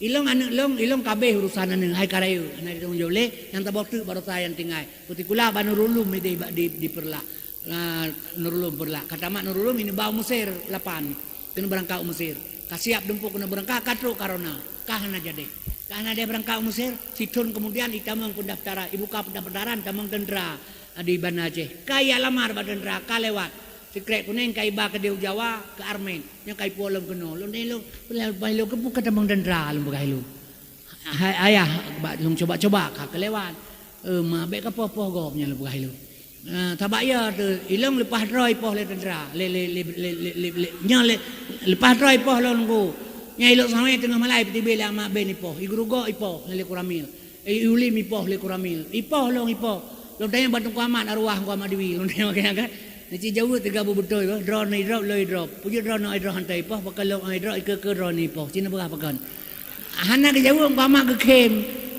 Ilong aneuk long, ilong kabeh urusan aneuk hai ka rayeuk, hana ditanggung jaweueb lé nyang tabok teuk baroesa nyang tinggai. Peutikula bak Nurul Ulum di, di, di Peureulak. Ah, Nurul Ulum Peureulak. Ka tamat Nurul Ulum ini bak u Mesir lapan. Keuneuk beurangkat u Mesir. Ka siap dumpeue keuneuk beurangkat, ka trok corona. Ka hana jadi. Ka hana jadi beurangkat u Mesir. Sithon kemudian itamong pendaftaran, ibuka pendaftaran tamong tentara di Banda Aceh. Ka ia lamar bak tentara, ka lewat. Sikrek kuneng ka iba keudeh u Jawa, keu armet. Nyoe ka ipuwoe lom keunoe. Lôn tanyong lôn, lôn peugah ilôn, "Keupeue ka tamong tentara?" Lôn peugah ilôn. "Hai ayah, bak lôn coba-coba ka keulewat." "Eh, ma, bék kapoh-poh gob nyan," lôn peugah ilôn. "Eh, sabab ya teuh, ilong leupah droe ipoh lé tentara, lé, lé, nyoe lé, leupah droe ipoh lôn nunggu. Nyan ilok sawé teungoh malai peutibée lé amak ben ipoh, igurugok ipoh lé Koramil." Eh, iulim ipoh lé Koramil. Ipoh lôn ipoh. Lôn tanyong bak Teungku Amat arwah Teungku Amat Dewi. Lôn tanyong keu nyan kan. Neuci jaweueb teuga beubeutôi bah. Droeneuh idrop lôn idrop. Peue jeuet droeneuh idrop hana ipoh, pakon lôn idrop ikeue-keue droeneuh ipoh. Cit neupeugah pakon. Hana geujaweueb Teungku Amat geukhem.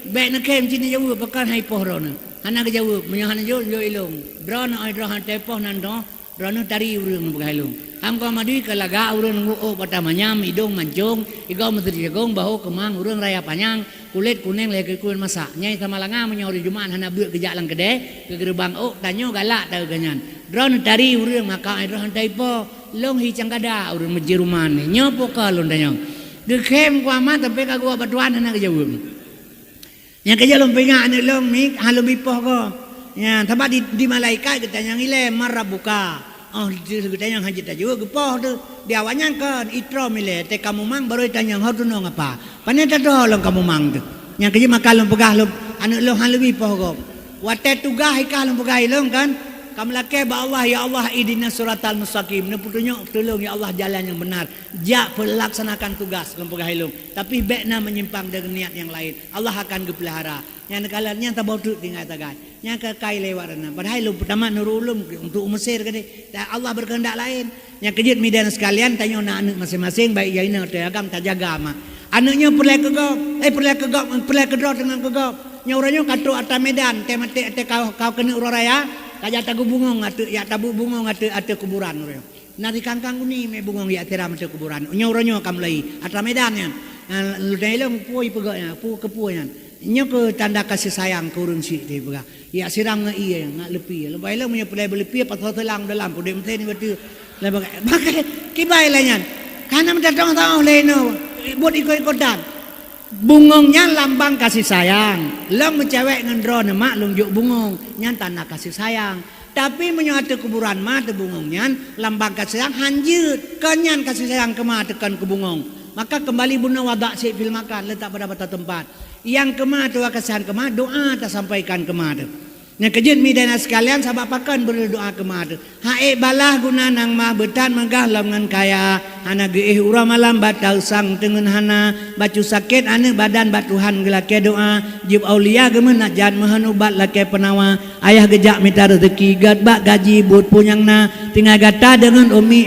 Bék neukhém cit neujaweueb pakon han ipoh droeneuh. Hana geujaweueb. Meunyoe hana jaweueb, jaweueb ilong. Droeneuh idrop hana ipoh nan droe. Droeneuh tari ureuëng neupeugah ilong. Teungku Amat Dewi ka lagak ureuëng nunggu ôk patah manyam, idong mancong, igoe meuseuti jagong, bahu keumang ureuëng raya panyang, kulét kuneng lagée kulét masak. Nyai Samalanga meunyoe hari Jumat hana beuet geujak lam keudè, keu geureubang ôk tanyoe galak taeu geuh nyan. Droeneuh tari ureuëng maka droeneuh hana ipoh, long hi cangkada ureuëng meujiruman. Nyoe poh ka lôn tanyong. Geukhem Teungku Amat tapi ka geuwoe bak tuan hana geujaweueb. Nyang keujeuet lôn peuingat aneuk lôn mi, han lôn bipoh gob. Nyan, sabab di, di malaikat geutanyong ilée, "Man rabbuka?" Oh, di, geutanyong hana jeuet tajaweueb, geupoh teuh. Di awaknyan kon, itrom ilée, teuka mumang, barô itanyong, "Ho tunong apa?" Pane tatoe lôn ka mumang teuh. Nyang keujeuet maka lôn peugah lôn, aneuk lôn han lôn bipoh gob. Watée tugaih ikah lôn peugah ilong kan, ka meulakée bak Allah, "Ya Allah, ihdinas siratal mustaqim." Neupeutunyok tulông, "Ya Allah, jalan nyang beunar." Jak peulaksanakan tugas lôn peugah ilong. Tapi bék na meunyimpang deungon niat nyang laén. Allah akan geupeulihara. Nyang neukalon nyan tabau teuk tinggai sagai. Nyang ka kai lewat na. Padahai lôn peutamat Nurul Ulum untuk u Mesir keudeh. Dan Allah berkehendak laén. Nyang keujeuet midan sekalian, tanyoe na aneuk maséng-maséng, baik ya inoe ateueh agam, tajaga ma. Aneuk nyoe peureulée keu gob, eh, peureulée keu gob, peureulée keu droe teungoh keu gob. Nyoe uroe nyoe ka trok atra Medan, tée maté, tée kau, kau keuneuk uroe raya, ka jak tagu bungong ateueh, jak tabu bungong ateueh, ateueh kuburan uroe nyoe. Na sikangkang guni mé bungong jak siram ateueh kuburan. Nyoe uroe nyoe ka mulai. Atra Medan nyan. Ah, lôn ilong peue ipeugah nyan, peue keupeue nyan. Nyoe keuh tanda kasih sayang keu ureuëng syik teuh ipeugah. Jak siram ngon ié, ngon leupie. Lôn ilong meunyoe peulai beuleupie, pasoe seulang dalam, pudek meusén iba teue. Lôn pakai, pakai kibai lagée nyan. Kana meutatong saoh lé inoe, buet ikot-ikotan. Bungong nyan lambang kasih sayang. Lôn meucewek ngon droeneuh mak lôn jok bungong. Nyan tanda kasih sayang. Tapi meunyoe ateueh kuburan ma ateueh bungong nyan, lambang kasih sayang han jeuet. Kon nyan kasih sayang keu ma ateueh kon keu bungong. Maka keumbali bunoe wadak syai' fil makan, letak pada, pada tempat. Nyang keu ma ateueh kasih sayang keu ma, doa tasampaikan keu ma teuh. Nyang keujeuet midan sekalian, sabab pakon beudoa keu ma teuh. Hak ék balaih guna nyang ma beutat meugah lom ngon kaya. Hana geuéh uroe malam bak tausang teungeun hana. Bacut sakét aneuk badan bak Tuhan geulakée doa. Jieb aulia geumeunajat meuhon ubat lakée peunawa. Ayah geujak mita reuzeuki gét bak gaji buet peue nyang na. Tinggai gata deungon umi